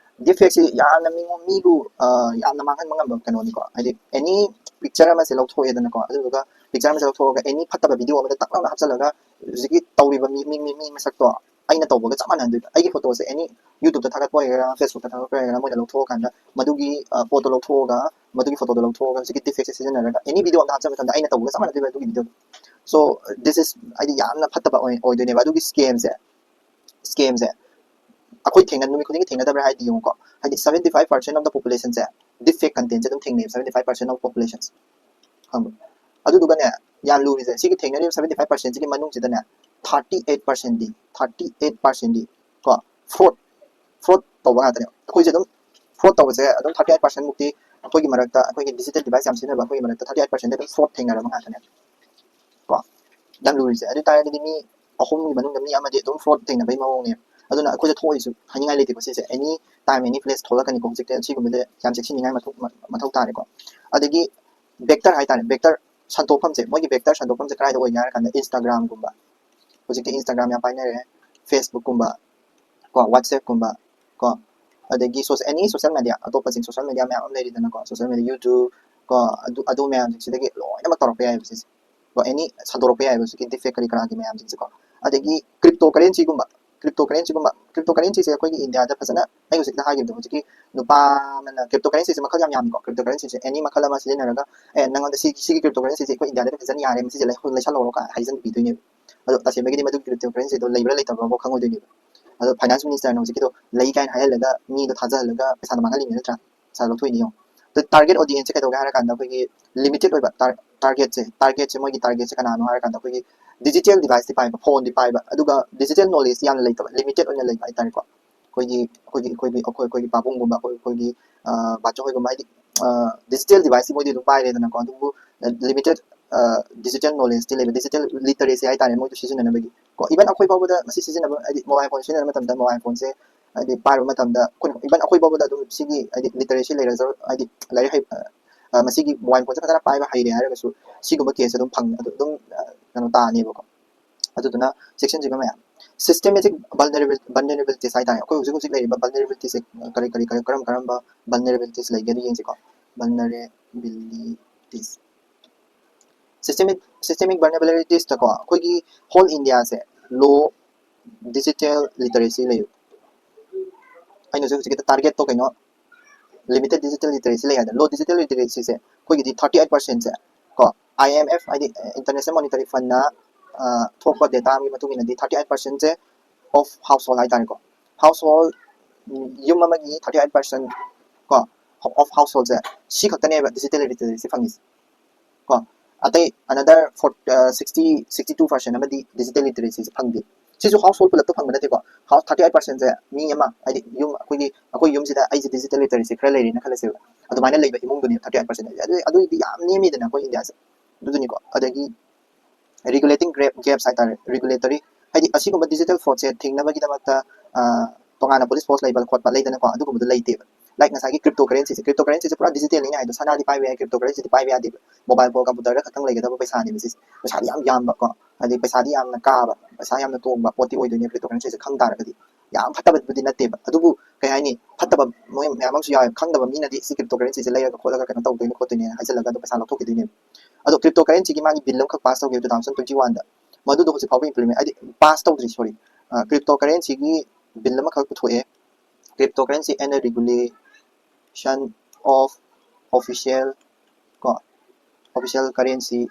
Deepfakeꯁꯤ ꯌꯥꯝꯅ ꯃꯤꯉꯣꯟ-, ꯃꯤꯕꯨ, ꯑ, ꯌꯥꯝꯅ ꯃꯥꯡꯍꯟꯕ ꯉꯝꯕ ꯀꯩꯅꯣꯅꯤꯀꯣ꯫ ꯍꯥꯏꯗꯤ any picture ꯑꯃꯁꯦ ꯂꯧꯊꯣꯛꯑꯦꯗꯅꯀꯣ, ꯑꯗꯨꯗꯨꯒ picture ꯑꯃꯁꯦ ꯂꯧꯊꯣꯛꯑꯒ any ꯐꯠꯇꯕ video ꯑꯃꯗ ꯇꯛ ꯂꯥꯎꯅ ꯍꯥꯞꯆꯤꯜꯂꯒ ꯍꯧꯖꯤꯛꯀꯤ ꯇꯧꯔꯤꯕ ꯃꯤ ꯃꯤ ꯃꯤ ꯃꯤ ꯃꯁꯛꯇꯣ ꯑꯩꯅ ꯇꯧꯕꯒ ꯆꯞ ꯃꯥꯟꯅꯗꯣꯏꯕ꯫ ꯑꯩꯒꯤ ꯐꯣꯇꯣꯁꯦ ꯑꯦꯅꯤ YouTube-ꯇ ꯊꯥꯒꯠꯄ ꯑꯣꯏꯒꯦꯔꯥ, Facebook-ꯇ ꯊꯥꯒꯠꯄ ꯑꯣꯏꯒꯦꯔꯥ, ꯃꯣꯏꯅ ꯂꯧꯊꯣꯛꯑꯀꯥꯟꯗ ꯃꯗꯨꯒꯤ ꯄꯣꯠꯇꯣ ꯂꯧꯊꯣꯛꯑꯒ, ꯃꯗꯨꯒꯤ ꯐꯣꯇꯣꯗꯣ ꯂꯧꯊꯣꯛꯑꯒ ꯍꯧꯖꯤꯛꯀꯤ deepfake-ꯁꯦ ꯁꯤꯖꯤꯟꯅꯔꯒ ꯑꯦꯅꯤ ꯚꯤꯗꯤꯑꯣ ꯑꯃ ꯍꯥꯞꯆꯕ ꯃꯇꯝꯗ ꯑꯩꯅ ꯇꯧꯕꯒ ꯆꯞ ꯃꯥꯟꯅꯗꯣꯏꯕ ꯑꯗꯨꯒꯤ ꯚꯤꯗꯤꯑꯣꯗꯣ꯫ So this is, ꯍꯥꯏꯗꯤ, ꯌꯥꯝꯅ ꯐꯠꯇꯕ ꯑꯣꯏ- ꯑꯣꯏꯗꯣꯏꯅꯦꯕ ꯑꯗꯨꯒꯤ scam-ꯁꯦ꯫ Scam-ꯁꯦ ꯑꯩꯈꯣꯏ ꯊꯦꯡꯅ ꯅꯨꯃꯤꯠ ꯈꯨꯗꯤꯡꯒꯤ ꯊꯦꯡꯅꯗꯕ꯭ꯔꯥ ꯍꯥꯏꯗꯤ ꯌꯦꯡꯉꯨꯀꯣ, ꯍꯥꯏꯗꯤ seventy five percent of the population-ꯁꯦ deepfake content-ꯁꯦ ꯑꯗꯨꯝ ꯊꯦꯡꯅꯩ, seventy five percent of population, ꯈꯪꯕ꯭ꯔꯥ? ꯑꯗꯨꯗꯨꯒꯅꯦ, ꯌꯥꯝ ꯂꯨꯔꯤꯁꯦ ꯁꯤꯒꯤ ꯊꯦꯡꯅꯔꯤꯕ seventy five percent-ꯁꯤꯒꯤ ꯃꯅꯨꯡꯁꯤꯗꯅꯦ thirty eight percent-ꯗꯤ, thirty eight percent-ꯗꯤ ꯀꯣ fraud, fraud ꯇꯧꯕ ꯉꯥꯛꯇꯅꯦ꯫ ꯑꯩꯈꯣꯏꯁꯦ ꯑꯗꯨꯝ fraud ꯇꯧꯕꯁꯦ ꯑꯗꯨꯝ thirty eight percent ꯃꯨꯛꯇꯤ ꯑꯩꯈꯣꯏꯒꯤ ꯃꯔꯛꯇ, ꯑꯩꯈꯣꯏꯒꯤ digital device ꯌꯥꯝ ꯁꯤꯖꯤꯟꯅꯕ ꯑꯩꯈꯣꯏꯒꯤ ꯃꯔꯛꯇ thirty eight percent ꯑꯗꯨꯝ fraud ꯊꯦꯡꯅꯔꯕ ꯉꯥꯛꯇꯅꯦ꯫ ꯀꯣ ꯌꯥꯝ ꯂꯨꯔꯤꯁꯦ꯫ ꯑꯗꯨ ꯇꯥꯔꯒꯗꯤ ꯃꯤ ꯑꯍꯨꯝꯒꯤ ꯃꯅꯨꯡꯗ ꯃꯤ ꯑꯃꯗꯤ ꯑꯗꯨꯝ fraud ꯊꯦꯡꯅꯕꯒꯤ ꯃꯑꯣꯡꯅꯦ꯫ ꯑꯗꯨꯅ ꯑꯩꯈꯣꯏꯗ ꯊꯣꯛꯏꯁꯨ ꯍꯥꯏꯅꯤꯡꯉꯥꯏ ꯂꯩꯇꯦꯀꯣ꯫ ꯁꯤꯁꯦ any time any place ꯊꯣꯛꯂꯛꯀꯅꯤꯀꯣ꯫ ꯍꯧꯖꯤꯛꯇꯤ ꯁꯤꯒꯨꯝꯕꯗ ꯌꯥꯝ ꯆꯦꯛꯁꯤꯟꯅꯤꯡꯉꯥꯏ ꯃꯊꯧ ꯃꯊꯧ ꯇꯥꯔꯦꯀꯣ꯫ ꯑꯗꯒꯤ vector ꯍꯥꯏꯇꯥꯔꯦ, vector ꯁꯟꯗꯣꯛꯐꯝꯁꯦ, ꯃꯣꯏꯒꯤ vector ꯁꯟꯗꯣꯛꯐꯝꯁꯦ ꯀꯗꯥꯏꯗ ꯑꯣꯏꯒꯦ ꯍꯥꯏꯔ ꯀꯥꯟꯗ Instagram-ꯒꯨꯝꯕ, ꯍꯧꯖꯤꯛꯇꯤ Instagram ꯌꯥꯝ ꯄꯥꯏꯅꯔꯦ, Facebook-ꯀꯨꯝꯕ ꯀꯣ, WhatsApp-ꯀꯨꯝꯕ ꯀꯣ, ꯑꯗꯒꯤ any social media, ꯑꯇꯣꯞꯄꯁꯤꯡ social media ꯃꯌꯥꯝ ꯑꯃ ꯂꯩꯔꯤꯗꯅꯀꯣ, social media, YouTube ꯀꯣ, ꯑꯗꯨ ꯑꯗꯨ ꯃꯌꯥꯝꯁꯤꯡꯁꯤꯗꯒꯤ ꯂꯣꯏꯅꯃꯛ ꯇꯧꯔꯛꯄ ꯌꯥꯏꯑꯕ ꯁꯤꯁꯦ꯫ ꯀꯣ any ꯁꯟꯗꯣꯔꯛꯄ ꯌꯥꯏꯑꯕ ꯍꯧꯖꯤꯛꯀꯤ deepfake ꯀꯔꯤ ꯀꯔꯥꯒꯤ ꯃꯌꯥꯝꯁꯤꯡꯁꯦꯀꯣ꯫ ꯑꯗꯒꯤ cryptocurrency-ꯒꯨꯝꯕ, cryptocurrency-ꯒꯨꯝꯕ, cryptocurrency-ꯁꯦ ꯑꯩꯈꯣꯏꯒꯤ ꯏꯟꯗꯤꯌꯥꯗ ꯐꯖꯅ, ꯑꯩ ꯍꯧꯖꯤꯛꯇ ꯍꯥꯏꯈꯤꯕꯗꯣ, ꯍꯧꯖꯤꯛꯀꯤ ꯅꯨꯄꯥ ꯑꯃꯅ cryptocurrency-ꯁꯦ ꯃꯈꯜ ꯌꯥꯝ ꯌꯥꯝꯃꯤꯀꯣ꯫ Cryptocurrency-ꯁꯦ any ꯃꯈꯜ ꯑꯃ ꯁꯤꯖꯤꯟꯅꯔꯒ, "ꯑꯦ, ꯅꯪꯉꯣꯟꯗ ꯁꯤ, ꯁꯤꯒꯤ cryptocurrency-ꯁꯦ ꯑꯩꯈꯣꯏ ꯏꯟꯗꯤꯌꯥꯗ ꯐꯖꯅ ꯌꯥꯔꯦ, ꯃꯁꯤꯁꯦ ꯂꯩꯍꯧ-, ꯂꯩꯁꯜꯍꯧꯔꯣ" ꯀꯥꯏ ꯍꯥꯏꯖꯟꯕꯤꯗꯣꯏꯅꯦꯕ꯫ ꯑꯗꯣ ꯇꯁꯦꯡꯕꯒꯤꯗꯤ ꯃꯗꯨꯒꯤ cryptocurrency-ꯗꯣ ꯂꯩꯕ꯭ꯔꯥ ꯂꯩꯇꯕ꯭ꯔꯥꯐꯥꯎ ꯈꯪꯉꯣꯏꯗꯣꯏꯅꯦꯕ꯫ ꯑꯗꯣ finance minister-ꯅ ꯍꯧꯖꯤꯛꯀꯤꯗꯣ ꯂꯩ ꯀꯥꯏꯅ ꯍꯥꯏꯍꯜꯂꯒ ꯃꯤꯗꯣ ꯊꯥꯖꯍꯜꯂꯒ ꯄꯩꯁꯥꯗꯣ ꯃꯥꯡꯍꯜꯂꯤꯅꯦ ꯅꯠꯇ꯭ꯔꯥ? ꯄꯩꯁꯥ ꯂꯧꯊꯣꯛꯏꯅꯦ ꯌꯦꯡꯉꯣ꯫ ꯑꯗꯣ target audience-ꯁꯦ ꯀꯩꯗꯧꯒꯦ ꯍꯥꯏꯔ ꯀꯥꯟꯗ ꯑꯩꯈꯣꯏꯒꯤ limited ꯑꯣꯏꯕ tar-, target-ꯁꯦ, target-ꯁꯦ, ꯃꯣꯏꯒꯤ target-ꯁꯦ ꯀꯅꯥꯅꯣ ꯍꯥꯏꯔ ꯀꯥꯟꯗ ꯑꯩꯈꯣꯏꯒꯤ digital device-ꯇꯤ ꯄꯥꯏꯕ, phone-ꯗꯤ ꯄꯥꯏꯕ, ꯑꯗꯨꯒ digital knowledge-ꯇꯤ ꯌꯥꯝꯅ ꯂꯩꯇꯕ, limited ꯑꯣꯏꯅ ꯂꯩꯕ ꯍꯥꯏꯇꯥꯔꯦꯀꯣ꯫ ꯑꯩꯈꯣꯏꯒꯤ, ꯑꯩꯈꯣꯏꯒꯤ, ꯑꯩꯈꯣꯏꯒꯤ, ꯑꯩꯈꯣꯏ, ꯑꯩꯈꯣꯏꯒꯤ ꯄꯥꯕꯨꯡꯒꯨꯝꯕ, ꯑꯩꯈꯣꯏ, ꯑꯩꯈꯣꯏꯒꯤ, ꯑ, ꯕꯥꯆꯧ ꯍꯣꯏꯒꯨꯝꯕ, ꯍꯥꯏꯗꯤ, ꯑ, digital device-ꯇꯤ ꯃꯣꯏꯗꯤ ꯑꯗꯨꯝ ꯄꯥꯏꯔꯦꯗꯅꯀꯣ, ꯑꯗꯨꯕꯨ, ꯑ, limited, ꯑ, digital knowledge-ꯇꯤ ꯂꯩꯕ, digital literacy ꯍꯥꯏꯇꯥꯔꯦ, ꯃꯣꯏꯗꯣ ꯁꯤꯖꯤꯟꯅꯅꯕꯒꯤ ꯀꯣ꯫ Even ꯑꯩꯈꯣꯏ ꯐꯥꯎꯕꯗ ꯃꯁꯤ ꯁꯤꯖꯤꯟꯅꯕ, ꯍꯥꯏꯗꯤ mobile phone ꯁꯤꯖꯤꯟꯅꯕ ꯃꯇꯝꯗ, mobile phone-ꯁꯦ ꯍꯥꯏꯗꯤ ꯄꯥꯏꯔꯨꯕ ꯃꯇꯝꯗ ꯑꯩꯈꯣꯏꯅ, even ꯑꯩꯈꯣꯏ ꯐꯥꯎꯕꯗ ꯑꯗꯨꯝ ꯁꯤꯒꯤ, ꯍꯥꯏꯗꯤ literacy ꯂꯩꯔꯁꯨ, ꯍꯥꯏꯗꯤ ꯂꯥꯏꯔꯤꯛ ꯍꯩ-, ꯑ, ꯃꯁꯤꯒꯤ mobile phone-ꯁꯦ ꯐꯖꯅ ꯄꯥꯏꯕ ꯍꯩꯔꯦ ꯍꯥꯏꯔꯒꯁꯨ ꯁꯤꯒꯨꯝꯕ case ꯑꯗꯨꯝ ꯐꯪ-, ꯑꯗꯨ ꯑꯗꯨꯝ, ꯑ, ꯀꯩꯅꯣ ꯇꯥꯅꯦꯕꯀꯣ꯫ ꯑꯗꯨꯗꯨꯅ ꯆꯦꯛꯁꯤꯟꯁꯤꯕ ꯃꯌꯥꯝ꯫ Systematic vulnerabil-, vulnerabilities ꯍꯥꯏꯇꯥꯔꯦ, ꯑꯩꯈꯣꯏ ꯍꯧꯖꯤꯛ ꯍꯧꯖꯤꯛ ꯂꯩꯔꯤꯕ vulnerabilities-ꯁꯦ ꯀꯔꯤ, ꯀꯔꯤ, ꯀꯔꯤ, ꯀꯔꯝ ꯀꯔꯝꯕ vulnerabilities ꯂꯩꯒꯦꯗꯣ ꯌꯦꯡꯁꯤꯀꯣ꯫ Vulnerabilities, systemic Systemic vulnerabilities ꯇꯀꯣ, ꯑꯩꯈꯣꯏꯒꯤ whole India ꯁꯦ low digital literacy ꯂꯩꯌꯦ꯫ ꯑꯩꯅꯁꯨ ꯍꯧꯖꯤꯛꯀꯤꯗ target ꯇꯣ ꯀꯩꯅꯣ, limited digital literacy ꯂꯩ ꯍꯥꯏꯗꯅ꯫ Low digital literacy ꯁꯦ ꯑꯩꯈꯣꯏꯒꯤꯗꯤ thirty eight percent ꯁꯦ ꯀꯣ, I M F ꯍꯥꯏꯗꯤ International Monetary Fund ꯅ, ꯑ, ꯊꯣꯛꯄ data ꯑꯃꯒꯤ ꯃꯇꯨꯡ ꯏꯟꯅꯗꯤ thirty eight percent say of household ꯍꯥꯏꯇꯥꯔꯦꯀꯣ, household, ꯎꯝ, ꯌꯨꯝ ꯑꯃꯒꯤ thirty eight percent ꯀꯣ, of household ꯁꯦ ꯁꯤ ꯈꯛꯇꯅꯦꯕ digital literacy ꯐꯪꯉꯤꯁꯦ ꯀꯣ꯫ ꯑꯇꯩ another forty, sixty, sixty two percent ꯑꯃꯗꯤ digital literacy ꯁꯦ ꯐꯪꯗꯦ꯫ ꯁꯤꯁꯨ household ꯄꯨꯂꯞꯇ ꯐꯪꯕ ꯅꯠꯇꯦꯀꯣ꯫ House thirty eight percent ꯁꯦ ꯃꯤ ꯑꯃ, ꯍꯥꯏꯗꯤ ꯌꯨꯝ, ꯑꯩꯈꯣꯏꯒꯤ, ꯑꯩꯈꯣꯏ ꯌꯨꯝꯁꯤꯗ ꯑꯩꯁꯦ digital literacy ꯈꯔ ꯂꯩꯔꯦꯅ ꯈꯜꯂꯁꯦꯕ, ꯑꯗꯨꯃꯥꯏꯅ ꯂꯩꯕ ꯏꯃꯨꯡꯗꯨꯅꯦꯕ thirty eight percent ꯍꯥꯏꯁꯦ꯫ ꯑꯗꯨ, ꯑꯗꯨꯒꯤꯗꯤ ꯌꯥꯝ ꯅꯦꯝꯃꯤꯗꯅ ꯑꯩꯈꯣꯏ India ꯁꯦ꯫ ꯑꯗꯨꯗꯨꯅꯤꯀꯣ꯫ ꯑꯗꯒꯤ regulating gap, gaps ꯍꯥꯏꯇꯥꯔꯦ, regulatory, ꯍꯥꯏꯗꯤ ꯑꯁꯤꯒꯨꯝꯕ digital fraud ꯁꯦ ꯊꯤꯡꯅꯕꯒꯤꯗꯃꯛꯇ, ꯑ, ꯇꯣꯉꯥꯟꯅ police force ꯂꯩꯕ ꯈꯣꯠꯄ ꯂꯩꯗꯅꯀꯣ, ꯑꯗꯨꯒꯨꯝꯕꯗꯣ ꯂꯩꯇꯦꯕ꯫ Like ꯉꯁꯥꯏꯒꯤ cryptocurrency ꯁꯦ, cryptocurrency ꯁꯦ ꯄꯨꯔꯥ digital ꯅꯤꯅ ꯍꯥꯏꯗꯣ, ꯁꯅꯥꯗꯤ ꯄꯥꯏꯕ ꯌꯥꯏ, cryptocurrency ꯗꯤ ꯄꯥꯏꯕ ꯌꯥꯗꯦꯕ꯫ Mobile phone, computer ꯗ ꯈꯛꯇꯪ ꯂꯩꯒꯗꯕ ꯄꯩꯁꯥꯅꯦꯕ ꯁꯤꯁꯦ꯫ ꯄꯩꯁꯥꯗꯤ ꯌꯥꯝ ꯌꯥꯝꯕ ꯀꯣ, ꯍꯥꯏꯗꯤ ꯄꯩꯁꯥꯗꯤ ꯌꯥꯝꯅ ꯀꯥꯕ, ꯄꯩꯁꯥ ꯌꯥꯝꯅ ꯇꯣꯡꯕ ꯄꯣꯠꯇꯤ ꯑꯣꯏꯗꯣꯏꯅꯦ cryptocurrency ꯁꯦ ꯈꯪ ꯇꯥꯔꯒꯗꯤ꯫ ꯌꯥꯝ ꯐꯠꯇꯕꯕꯨꯗꯤ ꯅꯠꯇꯦꯕ, ꯑꯗꯨꯕꯨ ꯀꯩ ꯍꯥꯏꯅꯤ, ꯐꯠꯇꯕ ꯃꯣꯏ ꯃꯌꯥꯝ ꯑꯃꯁꯨ ꯌꯥꯎꯋꯦ꯫ ꯈꯪꯗꯕ ꯃꯤꯅꯗꯤ ꯁꯤ cryptocurrency ꯁꯦ ꯂꯩꯔꯒ ꯈꯣꯠꯂꯒ ꯀꯩꯅꯣ ꯇꯧꯗꯣꯏꯅꯤ ꯈꯣꯠꯇꯣꯏꯅꯤ ꯍꯥꯏꯖꯜꯂꯒ ꯑꯗꯨꯝ ꯄꯩꯁꯥ ꯂꯧꯊꯣꯛꯈꯤꯗꯣꯏꯅꯦꯕ꯫ ꯑꯗꯣ cryptocurrency ꯒꯤ ꯃꯥꯒꯤ bill ꯑꯃꯈꯛ pass ꯇꯧꯈꯤꯕ two thousand twenty one ꯗ, ꯃꯗꯨꯗꯣ ꯍꯧꯖꯤꯛ ꯐꯥꯎꯕ implement, ꯍꯥꯏꯗꯤ pass ꯇꯧꯗ꯭ꯔꯤ, sorry, cryptocurrency ꯒꯤ bill ꯑꯃꯈꯛ ꯄꯨꯊꯣꯛꯑꯦ, Cryptocurrency and Regulation of Official, ꯀꯣ, Official Currency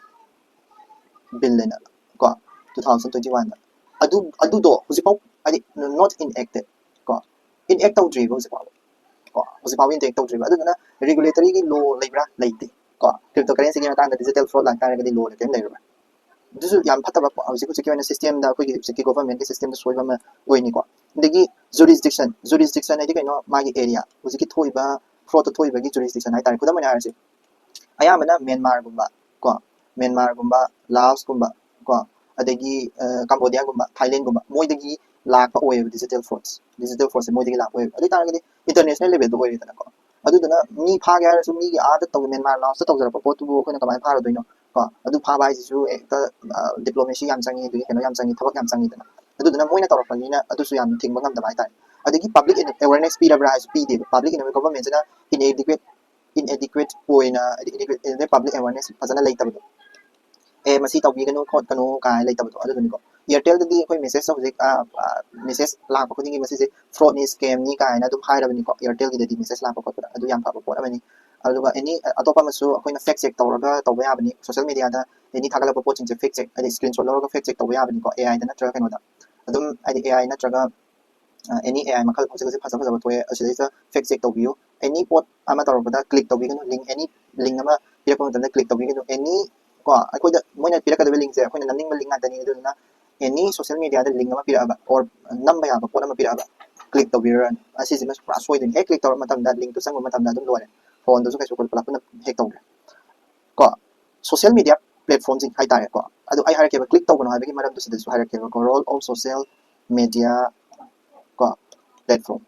Bill ꯍꯥꯏꯅ, ꯀꯣ, two thousand twenty one ꯗ꯫ ꯑꯗꯨ, ꯑꯗꯨꯗꯣ ꯍꯧꯖꯤꯛꯐꯥꯎ, ꯍꯥꯏꯗꯤ, not enacted, ꯀꯣ, enact ꯇꯧꯗ꯭ꯔꯤꯕ ꯍꯧꯖꯤꯛꯐꯥꯎ, ꯀꯣ, ꯍꯧꯖꯤꯛꯐꯥꯎ enact ꯇꯧꯗ꯭ꯔꯤꯕ꯫ ꯑꯗꯨꯗꯨꯅ regulatory ꯒꯤ law ꯂꯩꯕ꯭ꯔꯥ? ꯂꯩꯇꯦ꯫ ꯀꯣ, cryptocurrency ꯒꯤ ꯃꯇꯥꯡꯗ digital fraud ꯂꯥꯛꯇꯥꯔꯒꯗꯤ law ꯗ ꯀꯔꯤꯝ ꯂꯩꯔꯣꯏ꯫ ꯑꯗꯨꯁꯨ ꯌꯥꯝ ꯐꯠꯇꯕ ꯄꯣ-, ꯍꯧꯖꯤꯛ ꯍꯧꯖꯤꯛꯀꯤ ꯑꯣꯏꯅ system ꯗ, ꯑꯩꯈꯣꯏꯒꯤ ꯍꯧꯖꯤꯛꯀꯤ government ꯀꯤ system ꯗ ꯁꯣꯏꯕ ꯑꯃ ꯑꯣꯏꯅꯤꯀꯣ꯫ ꯑꯗꯒꯤ jurisdiction, jurisdiction ꯍꯥꯏꯗꯤ ꯀꯩꯅꯣ? ꯃꯥꯒꯤ area, ꯍꯧꯖꯤꯛꯀꯤ ꯊꯣꯛꯏꯕ fraud ꯇꯣ ꯊꯣꯛꯏꯕꯒꯤ jurisdiction ꯍꯥꯏꯇꯥꯔꯦ꯫ ꯈꯨꯗꯝ ꯑꯣꯏꯅ ꯍꯥꯏꯔꯁꯤ, ꯑꯌꯥꯝꯕꯅ ꯃ꯭ꯌꯥꯟꯃꯥꯔꯒꯨꯝꯕ, ꯀꯣ, ꯃ꯭ꯌꯥꯟꯃꯥꯔꯒꯨꯝꯕ, ꯂꯥꯑꯣꯁꯀꯨꯝꯕ, ꯀꯣ, ꯑꯗꯒꯤ, ꯑ, ꯀꯝꯕꯣꯗꯤꯌꯥꯒꯨꯝꯕ, ꯊꯥꯏꯂꯦꯟꯒꯨꯝꯕ, ꯃꯣꯏꯗꯒꯤ ꯂꯥꯛꯄ ꯑꯣꯏꯌꯦꯕ digital frauds꯫ Digital fraud ꯁꯦ ꯃꯣꯏꯗꯒꯤ ꯂꯥꯛꯄ ꯑꯣꯏꯌꯦꯕ꯫ ꯑꯗꯨ ꯑꯣꯏ ꯇꯥꯔꯒꯗꯤ international level ꯗ ꯑꯣꯏꯔꯦꯗꯅꯀꯣ꯫ ꯑꯗꯨꯗꯨꯅ ꯃꯤ ꯐꯥꯒꯦ ꯍꯥꯏꯔꯁꯨ ꯃꯤꯒꯤ ꯑꯥꯗ ꯇꯧ-, ꯃ꯭ꯌꯥꯟꯃꯥꯔ, ꯂꯥꯑꯣꯁꯇ ꯇꯧꯖꯔꯛꯄ ꯄꯣꯠꯇꯨꯕꯨ ꯑꯩꯈꯣꯏꯅ ꯀꯃꯥꯏꯅ ꯐꯥꯔꯨꯗꯣꯏꯅꯣ? ꯀꯣ, ꯑꯗꯨ ꯐꯥꯕ ꯍꯥꯏꯁꯤꯁꯨ ꯍꯦꯛꯇ, ꯑ, diplomacy ꯌꯥꯝ ꯆꯪꯉꯤ, ꯑꯗꯨꯒꯤ ꯀꯩꯅꯣ ꯌꯥꯝ ꯆꯪꯉꯤ, ꯊꯕꯛ ꯌꯥꯝ ꯆꯪꯉꯤꯗꯅ꯫ ꯑꯗꯨꯗꯨꯅ ꯃꯣꯏꯅ ꯇꯧꯔꯛꯄꯅꯤꯅ ꯑꯗꯨꯁꯨ ꯌꯥꯝ ꯊꯤꯡꯕ ꯉꯝꯗꯕ ꯍꯥꯏꯇꯥꯔꯦ꯫ ꯑꯗꯒꯤ public awareness ꯄꯤꯔꯕ꯭ꯔꯥ ꯍꯥꯏꯁꯨ ꯄꯤꯗꯦꯕ꯫ Public in-, government ꯁꯤꯅ inadequate, inadequate ꯑꯣꯏꯅ, ꯍꯥꯏꯗꯤ inadequate, public awareness ꯐꯖꯅ ꯂꯩꯇꯕꯗꯣ꯫ ꯑꯦ, ꯃꯁꯤ ꯇꯧꯕꯤꯒꯅꯨ ꯈꯣꯠꯀꯅꯨ ꯀꯥꯏꯅ ꯂꯩꯇꯕꯗꯣ ꯑꯗꯨꯗꯨꯅꯤꯀꯣ꯫ Airtel ꯗꯗꯤ ꯑꯩꯈꯣꯏ message ꯇ ꯍꯧꯖꯤꯛ message ꯂꯥꯛꯄ ꯈꯨꯗꯤꯡꯒꯤ ꯃꯁꯤꯁꯦ fraud ꯅꯤ, scam ꯅꯤ ꯀꯥꯏꯅ ꯑꯗꯨꯝ ꯍꯥꯏꯔꯕꯅꯤꯀꯣ꯫ Airtel ꯒꯤꯗꯗꯤ message ꯂꯥꯛꯄ ꯈꯣꯠꯄꯗ ꯑꯗꯨ ꯌꯥꯝ ꯐꯕ ꯄꯣꯠ ꯑꯃꯅꯤ꯫ ꯑꯗꯨꯒ any ꯑꯇꯣꯞꯄ ꯑꯃꯁꯨ ꯑꯩꯈꯣꯏꯅ fact check ꯇꯧꯔꯒ ꯇꯧꯕ ꯌꯥꯕꯅꯤ꯫ Social media ꯗ any ꯊꯥꯒꯠꯂꯛꯄ ꯄꯣꯠꯁꯤꯡꯁꯦ fact check, ꯍꯥꯏꯗꯤ screenshot ꯂꯧꯔꯒ fact check ꯇꯧꯕ ꯌꯥꯕꯅꯤꯀꯣ, A I ꯗ ꯅꯠꯇ꯭ꯔꯒ ꯀꯩꯅꯣꯗ꯫ ꯑꯗꯨꯝ ꯍꯥꯏꯗꯤ A I ꯅꯠꯇ꯭ꯔꯒ any A I ꯃꯈꯜ ꯍꯧꯖꯤꯛ ꯍꯧꯖꯤꯛ ꯐꯖ ꯐꯖꯕ ꯊꯣꯛꯑꯦ, ꯑꯁꯤꯗꯩꯁꯤꯗ fact check ꯇꯧꯕꯤꯌꯨ꯫ Any ꯄꯣꯠ ꯑꯃ ꯇꯧꯔꯛꯄꯗ click ꯇꯧꯕꯤꯒꯅꯨ, link, any link ꯑꯃ ꯄꯤꯔꯛꯄ ꯃꯇꯝꯗ click ꯇꯧꯕꯤꯒꯅꯨ꯫ Any ꯀꯣ, ꯑꯩꯈꯣꯏꯗ ꯃꯣꯏꯅ ꯄꯤꯔꯛꯀꯗꯕ link ꯁꯦ ꯑꯩꯈꯣꯏꯅ ꯅꯝꯅꯤꯡꯕ link ꯉꯥꯛꯇꯅꯤ꯫ ꯑꯗꯨꯗꯨꯅ any social media ꯗ link ꯑꯃ ꯄꯤꯔꯛꯑꯕ or ꯅꯝꯕ ꯌꯥꯕ ꯄꯣꯠ ꯑꯃ ꯄꯤꯔꯛꯑꯕ, click ꯇꯧꯕꯤꯔꯨꯔꯅꯨ꯫ ꯑꯁꯤꯁꯤꯃ ꯄꯨꯔꯥ ꯁꯣꯏꯗꯣꯏꯅꯤ꯫ ꯍꯦꯛ click ꯇꯧꯔꯕ ꯃꯇꯝꯗ, link ꯇꯨ ꯆꯪꯕ ꯃꯇꯝꯗ ꯑꯗꯨꯝ ꯂꯣꯏꯔꯦ꯫ Phone ꯗꯁꯨ ꯀꯩꯁꯨ ꯄꯨꯂꯞ ꯄꯨꯟꯅ hack ꯇꯧꯈ꯭ꯔꯦ꯫ ꯀꯣ, social media platform ꯁꯤꯡ ꯍꯥꯏꯇꯥꯔꯦꯀꯣ꯫ ꯑꯗꯨ ꯑꯩ ꯍꯥꯏꯔꯛꯀꯦꯕ, click ꯇꯧꯒꯅꯨ ꯍꯥꯏꯕꯒꯤ ꯃꯔꯝꯗꯣ ꯁꯤꯗꯁꯨ ꯍꯥꯏꯔꯛꯀꯦꯕꯀꯣ꯫ Role of social media ꯀꯣ, platform꯫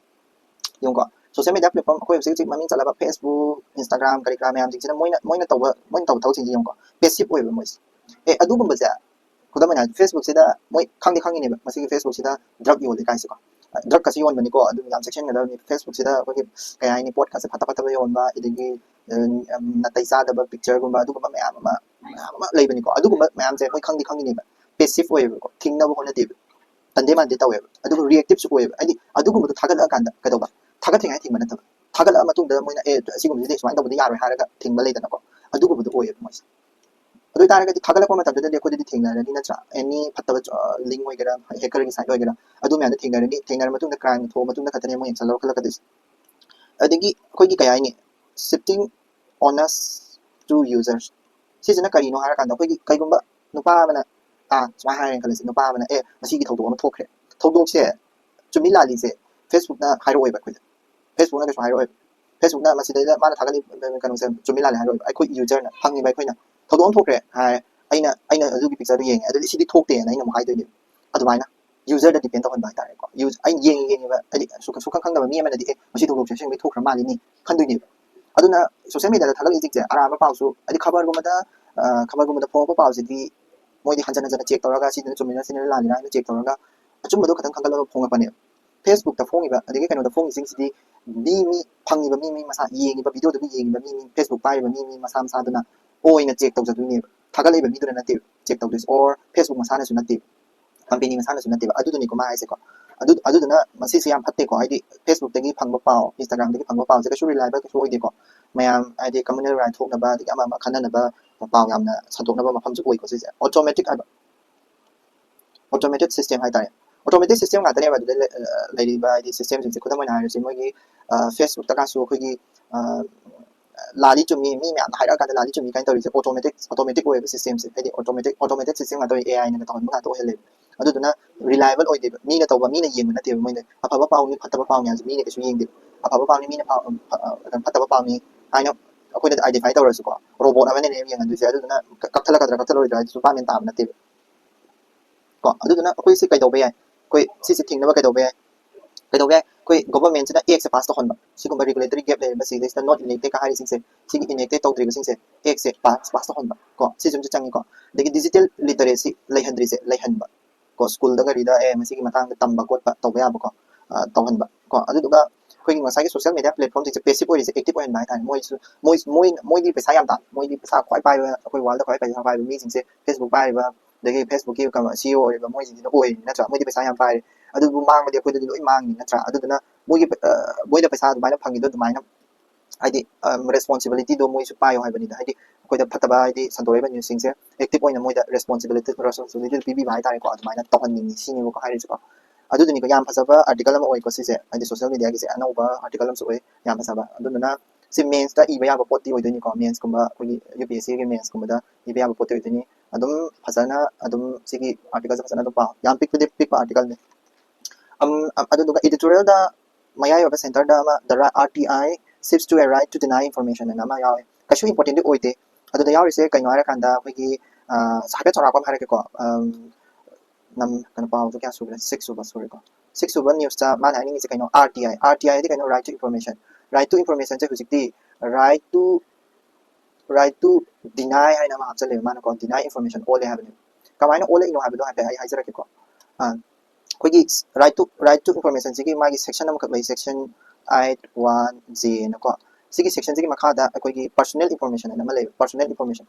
ꯌꯦꯡꯉꯨꯀꯣ, social media platform ꯑꯩꯈꯣꯏ ꯍꯧꯖꯤꯛ ꯍꯧꯖꯤꯛ ꯃꯃꯤꯡ ꯆꯠꯂꯕ Facebook, Instagram, ꯀꯔꯤ ꯀꯔꯥ ꯃꯌꯥꯝꯁꯤꯡꯁꯤꯅ ꯃꯣꯏꯅ, ꯃꯣꯏꯅ ꯇꯧꯕ, ꯃꯣꯏꯅ ꯇꯧꯕ ꯊꯕꯛꯁꯤꯡꯁꯦ ꯌꯦꯡꯉꯨꯀꯣ, passive ꯑꯣꯏꯕ ꯃꯣꯏꯁꯦ꯫ ꯑꯦ, ꯑꯗꯨꯒꯨꯝꯕꯁꯦ, ꯈꯨꯗꯝ ꯑꯣꯏꯅ ꯍꯥꯏ, Facebook ꯁꯤꯗ ꯃꯣꯏ ꯈꯪꯗꯤ ꯈꯪꯉꯤꯅꯦꯕ, ꯃꯁꯤꯒꯤ Facebook ꯁꯤꯗ drug ꯌꯣꯜꯂꯤ ꯀꯥꯏꯁꯦꯀꯣ꯫ Drug ꯀꯁꯤ ꯌꯣꯟꯕꯅꯤꯀꯣ, ꯑꯗꯨ ꯌꯥꯝ ꯆꯦꯛꯁꯤꯟꯒꯗꯕꯅꯤ꯫ Facebook ꯁꯤꯗ ꯑꯩꯈꯣꯏꯒꯤ, ꯀꯩ ꯍꯥꯏꯅꯤ, ꯄꯣꯠ ꯀꯥꯁꯦ ꯐꯠꯇ ꯐꯠꯇꯕ ꯌꯣꯟꯕ, ꯑꯗꯒꯤ ꯎꯝ, ꯅꯥꯇꯩ ꯆꯥꯗꯕ picture ꯒꯨꯝꯕ, ꯑꯗꯨꯒꯨꯝꯕ ꯃꯌꯥꯝ ꯑꯃ, ꯃꯌꯥꯝ ꯑꯃ ꯂꯩꯕꯅꯤꯀꯣ꯫ ꯑꯗꯨꯒꯨꯝꯕ ꯃꯌꯥꯝꯁꯦ ꯃꯣꯏ ꯈꯪꯗꯤ ꯈꯪꯉꯤꯅꯦꯕ, passive ꯑꯣꯏꯌꯦꯕꯀꯣ, ꯊꯤꯡꯅꯕ ꯍꯣꯠꯅꯗꯦꯕ, ꯇꯟꯗꯦ ꯃꯥꯟꯗꯦ ꯇꯧꯋꯦꯕ꯫ ꯑꯗꯨꯒ reactive ꯁꯨ ꯑꯣꯏꯌꯦꯕ, ꯍꯥꯏꯗꯤ ꯑꯗꯨꯒꯨꯝꯕꯗꯣ ꯊꯥꯒꯠꯂꯛꯑꯀꯥꯟꯗ ꯀꯩꯗꯧꯕ, ꯊꯥꯒꯠꯇ꯭ꯔꯤꯉꯩ ꯊꯤꯡꯕ ꯅꯠꯇꯕ, ꯊꯥꯒꯠꯂꯛꯑ ꯃꯇꯨꯡꯗ ꯃꯣꯏꯅ, "ꯑꯦ, ꯑꯁꯤꯒꯨꯝꯕꯁꯤꯗꯤ ꯁꯨꯃꯥꯏꯅ ꯇꯧꯕꯗꯤ ꯌꯥꯔꯣꯏ" ꯍꯥꯏꯔꯒ ꯊꯤꯡꯕ ꯂꯩꯗꯅꯀꯣ, ꯑꯗꯨꯒꯨꯝꯕꯗꯣ ꯑꯣꯏꯌꯦꯕ ꯃꯣꯏꯁꯦ꯫ ꯑꯗꯨ ꯑꯣꯏꯇꯥꯔꯒꯗꯤ ꯊꯥꯒꯠꯂꯛꯄ ꯃꯇꯝꯗꯨꯗꯗꯤ ꯑꯩꯈꯣꯏꯗꯗꯤ ꯊꯦꯡꯅꯔꯅꯤ, ꯅꯠꯇ꯭ꯔꯥ? Any ꯐꯠꯇꯕ, ꯑ, link ꯑꯣꯏꯒꯦꯔꯥ, hacker ꯒꯤ site ꯑꯣꯏꯒꯦꯔꯥ, ꯑꯗꯨ ꯃꯌꯥꯝꯗꯣ ꯊꯦꯡꯅꯔꯅꯤ꯫ ꯊꯦꯡꯅꯔ ꯃꯇꯨꯡꯗ crime ꯊꯣꯛꯑ ꯃꯇꯨꯡꯗ ꯈꯛꯇꯅꯦ ꯃꯣꯏ action ꯂꯧꯔ ꯈꯜꯂꯛꯀꯗꯣꯏꯁꯦ꯫ ꯑꯗꯒꯤ ꯑꯩꯈꯣꯏꯒꯤ, ꯀꯩ ꯍꯥꯏꯅꯤ, shifting onus to users꯫ ꯁꯤꯁꯤꯅ ꯀꯔꯤꯅꯣ ꯍꯥꯏꯔꯀꯥꯟꯗ, ꯑꯩꯈꯣꯏꯒꯤ ꯀꯩꯒꯨꯝꯕ ꯅꯨꯄꯥ ꯑꯃꯅ, ꯑꯥ, ꯁꯨꯃꯥꯏꯅ ꯍꯥꯏꯔꯦꯅ ꯈꯜꯂꯁꯤ, ꯅꯨꯄꯥ ꯑꯃꯅ, "ꯑꯦ, ꯉꯁꯤꯒꯤ ꯊꯧꯗꯣꯛ ꯑꯃ ꯊꯣꯛꯈ꯭ꯔꯦ꯫ ꯊꯧꯗꯣꯛꯁꯦ ꯆꯨꯝꯃꯤ ꯂꯥꯜꯂꯤꯁꯦ Facebook ꯅ ꯍꯥꯏꯔꯛꯑꯣꯏꯕ ꯑꯩꯈꯣꯏꯗ꯫ Facebook ꯅ ꯀꯩꯁꯨ ꯍꯥꯏꯔꯛꯑꯣꯏꯕ꯫ Facebook ꯅ ꯃꯁꯤꯗꯩꯗ ꯃꯥꯅ ꯊꯥꯒꯠꯂꯤꯕ ꯀꯩꯅꯣꯁꯦ ꯆꯨꯝꯃꯤ ꯂꯥꯜꯂꯤ ꯍꯥꯏꯔꯛꯑꯣꯏꯕ꯫ ꯑꯩꯈꯣꯏ user ꯅ, ꯐꯪꯉꯤꯕ ꯑꯩꯈꯣꯏꯅ, ꯊꯧꯗꯣꯛ ꯑꯃ ꯊꯣꯛꯈ꯭ꯔꯦ ꯍꯥꯏ, ꯑꯩꯅ, ꯑꯩꯅ ꯑꯗꯨꯒꯤ picture ꯗꯨ ꯌꯦꯡꯉꯦ, ꯑꯗꯨꯗꯤ ꯁꯤꯗꯤ ꯊꯣꯛꯇꯦꯅ ꯑꯩꯅ ꯑꯃꯨꯛ ꯍꯥꯏꯗꯣꯏꯅꯦꯕ꯫ ꯑꯗꯨꯃꯥꯏꯅ user ꯗ depend ꯇꯧꯍꯟꯕ ꯍꯥꯏꯇꯥꯔꯦꯀꯣ꯫ Use-, ꯑꯩꯅ ꯌꯦꯡꯉꯤ, ꯌꯦꯡꯉꯤꯕ, ꯍꯥꯏꯗꯤ ꯁꯨ-, ꯁꯨꯈꯪ ꯈꯪꯗꯕ ꯃꯤ ꯑꯃꯅꯗꯤ, "ꯑꯦ, ꯃꯁꯤ ꯊꯧꯗꯣꯛꯁꯦ ꯑꯁꯦꯡꯕꯩ ꯊꯣꯛꯈ꯭ꯔ ꯃꯥꯜꯂꯤꯅꯤ" ꯈꯟꯗꯣꯏꯅꯦꯕ꯫ ꯑꯗꯨꯅ social media ꯗ ꯊꯥꯒꯠꯂꯤꯁꯤꯡꯁꯦ ꯑꯔꯥꯟꯕ ꯄꯥꯎꯁꯨ, ꯍꯥꯏꯗꯤ ꯈꯕꯔꯒꯨꯝꯕꯗ, ꯑ, ꯈꯕꯔꯒꯨꯝꯕꯗ ꯐꯣꯡꯉꯛꯄ ꯄꯥꯎꯁꯤꯗꯤ ꯃꯣꯏꯗꯤ ꯍꯟꯖꯟ ꯍꯟꯖꯟꯅ check ꯇꯧꯔꯒ ꯁꯤꯗꯅ ꯆꯨꯝꯃꯤꯔ ꯁꯤꯗꯅ ꯂꯥꯜꯂꯤꯔ ꯍꯥꯏꯅ check ꯇꯧꯔꯒ ꯑꯆꯨꯝꯕꯗꯣ ꯈꯇꯪ ꯈꯟꯒꯠꯂꯒ ꯐꯣꯡꯉꯛꯄꯅꯦꯕ꯫ Facebook ꯇ ꯐꯣꯡꯉꯤꯕ, ꯑꯗꯒꯤ ꯀꯩꯅꯣꯗ ꯐꯣꯡꯉꯤꯁꯤꯡꯁꯤꯗꯤ ꯃꯤ, ꯃꯤ ꯐꯪꯉꯤꯕ ꯃꯤ, ꯃꯤ ꯃꯁꯥ, ꯌꯦꯡꯉꯤꯕ video ꯗꯨꯕꯨ ꯌꯦꯡꯉꯤꯕ ꯃꯤ, ꯃꯤ Facebook ꯄꯥꯏꯔꯤꯕ ꯃꯤ, ꯃꯤ ꯃꯁꯥ ꯃꯁꯥꯗꯨꯅ ꯑꯣꯏꯅ check ꯇꯧꯖꯗꯣꯏꯅꯦꯕ꯫ ꯊꯥꯒꯠꯂꯛꯏꯕ ꯃꯤꯗꯨꯅ ꯅꯠꯇꯦꯕ ꯆꯦꯛ ꯇꯧꯗꯣꯏꯁꯦ, or Facebook ꯃꯁꯥꯅꯁꯨ ꯅꯠꯇꯦꯕ, ꯀꯝꯄꯦꯅꯤ ꯃꯁꯥꯅꯁꯨ ꯅꯠꯇꯦꯕ꯫ ꯑꯗꯨꯗꯨꯅꯤꯀꯣ ꯃꯥ ꯍꯥꯏꯁꯦꯀꯣ꯫ ꯑꯗꯨ ꯑꯗꯨꯗꯨꯅ ꯃꯁꯤꯁꯦ ꯌꯥꯝ ꯐꯠꯇꯦꯀꯣ꯫ ꯍꯥꯏꯗꯤ Facebookꯇꯒꯤ ꯐꯪꯕ ꯄꯥꯎ, Instagramꯗꯒꯤ ꯐꯪꯕ ꯄꯥꯎꯁꯦ ꯀꯩꯁꯨ reliable ꯀꯩꯁꯨ ꯑꯣꯏꯗꯦꯀꯣ꯫ ꯃꯌꯥꯝ ꯍꯥꯏꯗꯤ communal right ꯊꯣꯛꯅꯕ, ꯑꯗꯒꯤ ꯑꯃ ꯑꯃ ꯈꯟꯅꯅꯕ ꯄꯥꯎ ꯌꯥꯝꯅ ꯁꯟꯗꯣꯛꯅꯕ ꯃꯐꯝꯁꯨ ꯑꯣꯏꯀꯣ ꯁꯤꯁꯦ꯫ Automatic ꯍꯥꯏꯕ, automated system ꯍꯥꯏꯇꯥꯔꯦ꯫ Automated system ꯉꯥꯛꯇꯅꯦꯕ ꯑꯗꯨꯗ ꯂꯩ-, ꯑ, ꯂꯩꯔꯤꯕ ꯍꯥꯏꯗꯤ systemꯁꯤꯡꯁꯦ꯫ ꯈꯨꯗꯝ ꯑꯣꯏꯅ ꯍꯥꯏꯔꯁꯤ, ꯃꯣꯏꯒꯤ, ꯑ, Facebookꯇꯒꯁꯨ ꯑꯩꯈꯣꯏꯒꯤ, ꯑ, ꯂꯥꯜꯂꯤ ꯆꯨꯝꯃꯤ, ꯃꯤ ꯃꯌꯥꯝꯅ ꯍꯥꯏꯔꯛꯑꯀꯥꯟꯗ ꯂꯥꯜꯂꯤ ꯆꯨꯝꯃꯤ ꯀꯥꯏꯅ ꯇꯧꯔꯤꯁꯦ automatic, automatic ꯑꯣꯏꯌꯦꯕ systemꯁꯦ꯫ ꯍꯥꯏꯗꯤ automatic, automated system ꯉꯥꯛꯇ ꯑꯣꯏ, AIꯅꯒ ꯇꯧꯍꯟꯕ ꯉꯥꯛꯇ ꯑꯣꯏꯍꯜꯂꯦꯕ꯫ ꯑꯗꯨꯗꯨꯅ reliable ꯑꯣꯏꯗꯦꯕ꯫ ꯃꯤꯅ ꯇꯧꯕ, ꯃꯤꯅ ꯌꯦꯡꯕ ꯅꯠꯇꯦꯕ ꯃꯣꯏꯅ꯫ ꯑꯐꯕ ꯄꯥꯎꯅꯤ, ꯐꯠꯇꯕ ꯄꯥꯎꯅꯤ ꯍꯥꯏꯕꯁꯦ ꯃꯤꯅ ꯀꯩꯁꯨ ꯌꯦꯡꯗꯦꯕ꯫ ꯑꯐꯕ ꯄꯥꯎꯅꯤ, ꯃꯤꯅ ꯄꯥꯎ-, ꯐ-, ꯑ, ꯐꯠꯇꯕ ꯄꯥꯎꯅꯤ ꯍꯥꯏꯅ ꯑꯩꯈꯣꯏꯅ identify ꯇꯧꯔꯁꯨꯀꯣ, robot ꯑꯃꯅꯅꯦ ꯌꯦꯡꯍꯟꯗꯣꯏꯁꯦ꯫ ꯑꯗꯨꯗꯨꯅ ꯀ-, ꯀꯛꯊꯠꯂꯛꯀꯗ꯭ꯔꯥ ꯀꯛꯊꯠꯂꯣꯏꯗ꯭ꯔꯥ ꯍꯥꯏꯗꯨꯁꯨ ꯚꯥꯞ ꯃꯦꯟ ꯇꯥꯕ ꯅꯠꯇꯦꯕ꯫ ꯀꯣ, ꯑꯗꯨꯗꯨꯅ ꯑꯩꯈꯣꯏ ꯁꯤ ꯀꯩꯗꯧꯕ ꯌꯥꯏ? ꯑꯩꯈꯣꯏ ꯁꯤꯁꯦ ꯊꯤꯡꯅꯕ ꯀꯩꯗꯧꯕ ꯌꯥꯏ? ꯀꯩꯗꯧꯕ ꯌꯥꯏ? ꯑꯩꯈꯣꯏ governmentꯁꯤꯅ actꯁꯦ pass ꯇꯧꯍꯟꯕ꯫ ꯁꯤꯒꯨꯝꯕ regulatory gap ꯂꯩꯔꯤꯕꯁꯤꯗꯩꯁꯤꯗ not enactedꯀ ꯍꯥꯏꯔꯤꯁꯤꯡꯁꯦ, ꯁꯤꯒꯤ enact ꯇꯧꯗ꯭ꯔꯤꯕꯁꯤꯡꯁꯦ actꯁꯦ pass, pass ꯇꯧꯍꯟꯕ꯫ ꯀꯣ, ꯁꯤꯁꯨ ꯑꯃꯁꯨ ꯆꯪꯉꯤꯀꯣ꯫ ꯑꯗꯒꯤ digital literacy ꯂꯩꯍꯟꯗ꯭ꯔꯤꯁꯦ ꯂꯩꯍꯟꯕ꯫ ꯀꯣ, ꯁ꯭ꯀꯨꯜꯗ ꯀꯔꯤꯗ, ꯑꯦ, ꯃꯁꯤꯒꯤ ꯃꯇꯥꯡꯗ ꯇꯝꯕ ꯈꯣꯠꯄ ꯇꯧꯕ ꯌꯥꯕꯀꯣ, ꯑ, ꯇꯧꯍꯟꯕ꯫ ꯀꯣ, ꯑꯗꯨꯗꯨꯒ ꯑꯩꯈꯣꯏꯒꯤ ꯉꯁꯥꯏꯒꯤ social media platformꯁꯤꯡꯁꯦ passive ꯑꯣꯏꯔꯤꯁꯦ active ꯑꯣꯏꯍꯟꯕ ꯍꯥꯏꯇꯥꯔꯦ꯫ ꯃꯣꯏꯁꯨ, ꯃꯣꯏ, ꯃꯣꯏ, ꯃꯣꯏꯗꯤ ꯄꯩꯁꯥ ꯌꯥꯝ ꯇꯥꯟ-, ꯃꯣꯏꯗꯤ ꯄꯩꯁꯥ ꯈ꯭ꯋꯥꯏ ꯄꯥꯏꯕ, ꯑꯩꯈꯣꯏ worldꯗ ꯈ꯭ꯋꯥꯏ ꯄꯩꯁꯥ ꯄꯥꯏꯕ ꯃꯤꯁꯤꯡꯁꯦ Facebook ꯄꯥꯏꯔꯤꯕ, ꯑꯗꯒꯤ Facebookꯀꯤ ꯀꯩꯅꯣ CEO ꯑꯣꯏꯔꯤꯕ ꯃꯣꯏꯁꯤꯡꯁꯤꯅ ꯑꯣꯏꯔꯤꯅꯤ ꯅꯠꯇ꯭ꯔꯥ? ꯃꯣꯏꯗꯤ ꯄꯩꯁꯥ ꯌꯥꯝ ꯄꯥꯏꯔꯦ, ꯑꯗꯨꯕꯨ ꯃꯥꯡꯕꯗꯤ ꯑꯩꯈꯣꯏꯗꯗꯤ ꯂꯣꯏ ꯃꯥꯡꯉꯤ ꯅꯠꯇ꯭ꯔꯥ? ꯑꯗꯨꯗꯨꯅ ꯃꯣꯏꯒꯤ, ꯑ, ꯃꯣꯏꯗ ꯄꯩꯁꯥ ꯑꯗꯨꯃꯥꯏꯅ ꯐꯪꯉꯤꯗꯣ ꯑꯗꯨꯃꯥꯏꯅ ꯍꯥꯏꯗꯤ, ꯑ, responsibilityꯗꯣ ꯃꯣꯏꯁꯨ ꯄꯥꯏꯌꯣ ꯍꯥꯏꯕꯅꯤꯗ꯫ ꯍꯥꯏꯗꯤ ꯑꯩꯈꯣꯏꯗ ꯐꯠꯇꯕ, ꯍꯥꯏꯗꯤ ꯁꯟꯗꯣꯔꯛꯏꯕ newsꯁꯤꯡꯁꯦ active ꯑꯣꯏꯅ ꯃꯣꯏꯗ responsibility, responsibilityꯗꯣ ꯄꯤꯕꯤꯕ ꯍꯥꯏꯇꯥꯔꯦꯀꯣ, ꯑꯗꯨꯃꯥꯏꯅ ꯇꯧꯍꯟꯅꯤꯡꯉꯤ ꯁꯤꯅꯦꯕꯀꯣ ꯍꯥꯏꯔꯤꯁꯦꯀꯣ꯫ ꯑꯗꯨꯗꯨꯅꯤꯀꯣ, ꯌꯥꯝ ꯐꯖꯕ article ꯑꯃ ꯑꯣꯏꯀꯣ ꯁꯤꯁꯦ, ꯍꯥꯏꯗꯤ social mediaꯒꯤꯁꯦ ꯑꯅꯧꯕ article ꯑꯃꯁꯨ ꯑꯣꯏ, ꯌꯥꯝ ꯐꯖꯕ꯫ ꯑꯗꯨꯗꯨꯅ ꯁꯤ mains ꯏꯕ ꯌꯥꯕ ꯄꯣꯠꯇꯤ ꯑꯣꯏꯗꯣꯏꯅꯤꯀꯣ, mains ꯀꯨꯝꯕ ꯑꯩꯈꯣꯏꯒꯤ UPSCꯒꯤ mains ꯀꯨꯝꯕꯗ ꯏꯕ ꯌꯥꯕ ꯄꯣꯠꯇꯤ ꯑꯣꯏꯗꯣꯏꯅꯤ꯫ ꯑꯗꯨꯝ ꯐꯖꯅ ꯑꯗꯨꯝ ꯁꯤꯒꯤ articleꯁꯦ ꯐꯖꯅ ꯑꯗꯨꯝ ꯄꯥꯎ꯫ ꯌꯥꯝ ꯄꯤꯛꯄꯗꯤ ꯄꯤꯛꯄ articleꯅꯤ꯫ ꯑꯝ, ꯑ-, ꯑꯗꯨꯗꯨꯒ editorialꯗ ꯃꯌꯥꯏ ꯑꯣꯏꯕ centreꯗ ꯑꯃ, "The ri-, R T I shifts to a right to deny information" ꯍꯥꯏꯅ ꯑꯃ ꯌꯥꯎꯋꯦ꯫ ꯀꯩꯁꯨ importantꯗꯤ ꯑꯣꯏꯗꯦ꯫ ꯑꯗꯨꯗ ꯌꯥꯎꯔꯤꯁꯦ ꯀꯩꯅꯣ ꯍꯥꯏꯔꯀꯥꯟꯗ ꯑꯩꯈꯣꯏꯒꯤ, ꯑ, ꯍꯥꯏꯐꯦꯠ ꯆꯥꯎꯔꯥꯛꯄ ꯑꯃ ꯍꯥꯏꯔꯛꯀꯦꯀꯣ꯫ ꯑꯝ, ꯅꯝ-, ꯀꯩꯅꯣ, ꯄꯥꯎꯗꯣ ꯀꯌꯥ ꯁꯨꯈ꯭ꯔꯦ? Six ꯁꯨꯕ ꯁꯨꯔꯦꯀꯣ꯫ Six ꯁꯨꯕ newsꯇ ꯃꯥꯅ ꯍꯥꯏꯅꯤꯡꯉꯤꯁꯦ ꯀꯩꯅꯣ? R T I꯫ R T I ꯍꯥꯏꯗꯤ ꯀꯩꯅꯣ? Right to information꯫ Right to informationꯁꯦ ꯍꯧꯖꯤꯛꯇꯤ right to, right to deny ꯍꯥꯏꯅ ꯑꯃ ꯍꯥꯞꯆꯜꯂꯦꯕ ꯃꯥꯅꯀꯣ, deny information ꯑꯣꯜꯂꯦ ꯍꯥꯏꯕꯅꯦꯕ꯫ ꯀꯃꯥꯏꯅ ꯑꯣꯜꯂꯛꯏꯅꯣ ꯍꯥꯏꯕꯗꯣ ꯍꯥꯏꯐꯦꯠ ꯑꯩ ꯍꯥꯏꯖꯔꯛꯀꯦꯀꯣ꯫ ꯑ, ꯑꯩꯈꯣꯏꯒꯤ right to, right to informationꯁꯤꯒꯤ ꯃꯥꯒꯤ section ꯑꯃꯈꯛ ꯂꯩ, section eight one J ꯅꯀꯣ꯫ ꯁꯤꯒꯤ sectionꯁꯤꯒꯤ ꯃꯈꯥꯗ ꯑꯩꯈꯣꯏꯒꯤ personal information ꯍꯥꯏꯅ ꯑꯃ ꯂꯩ, personal information꯫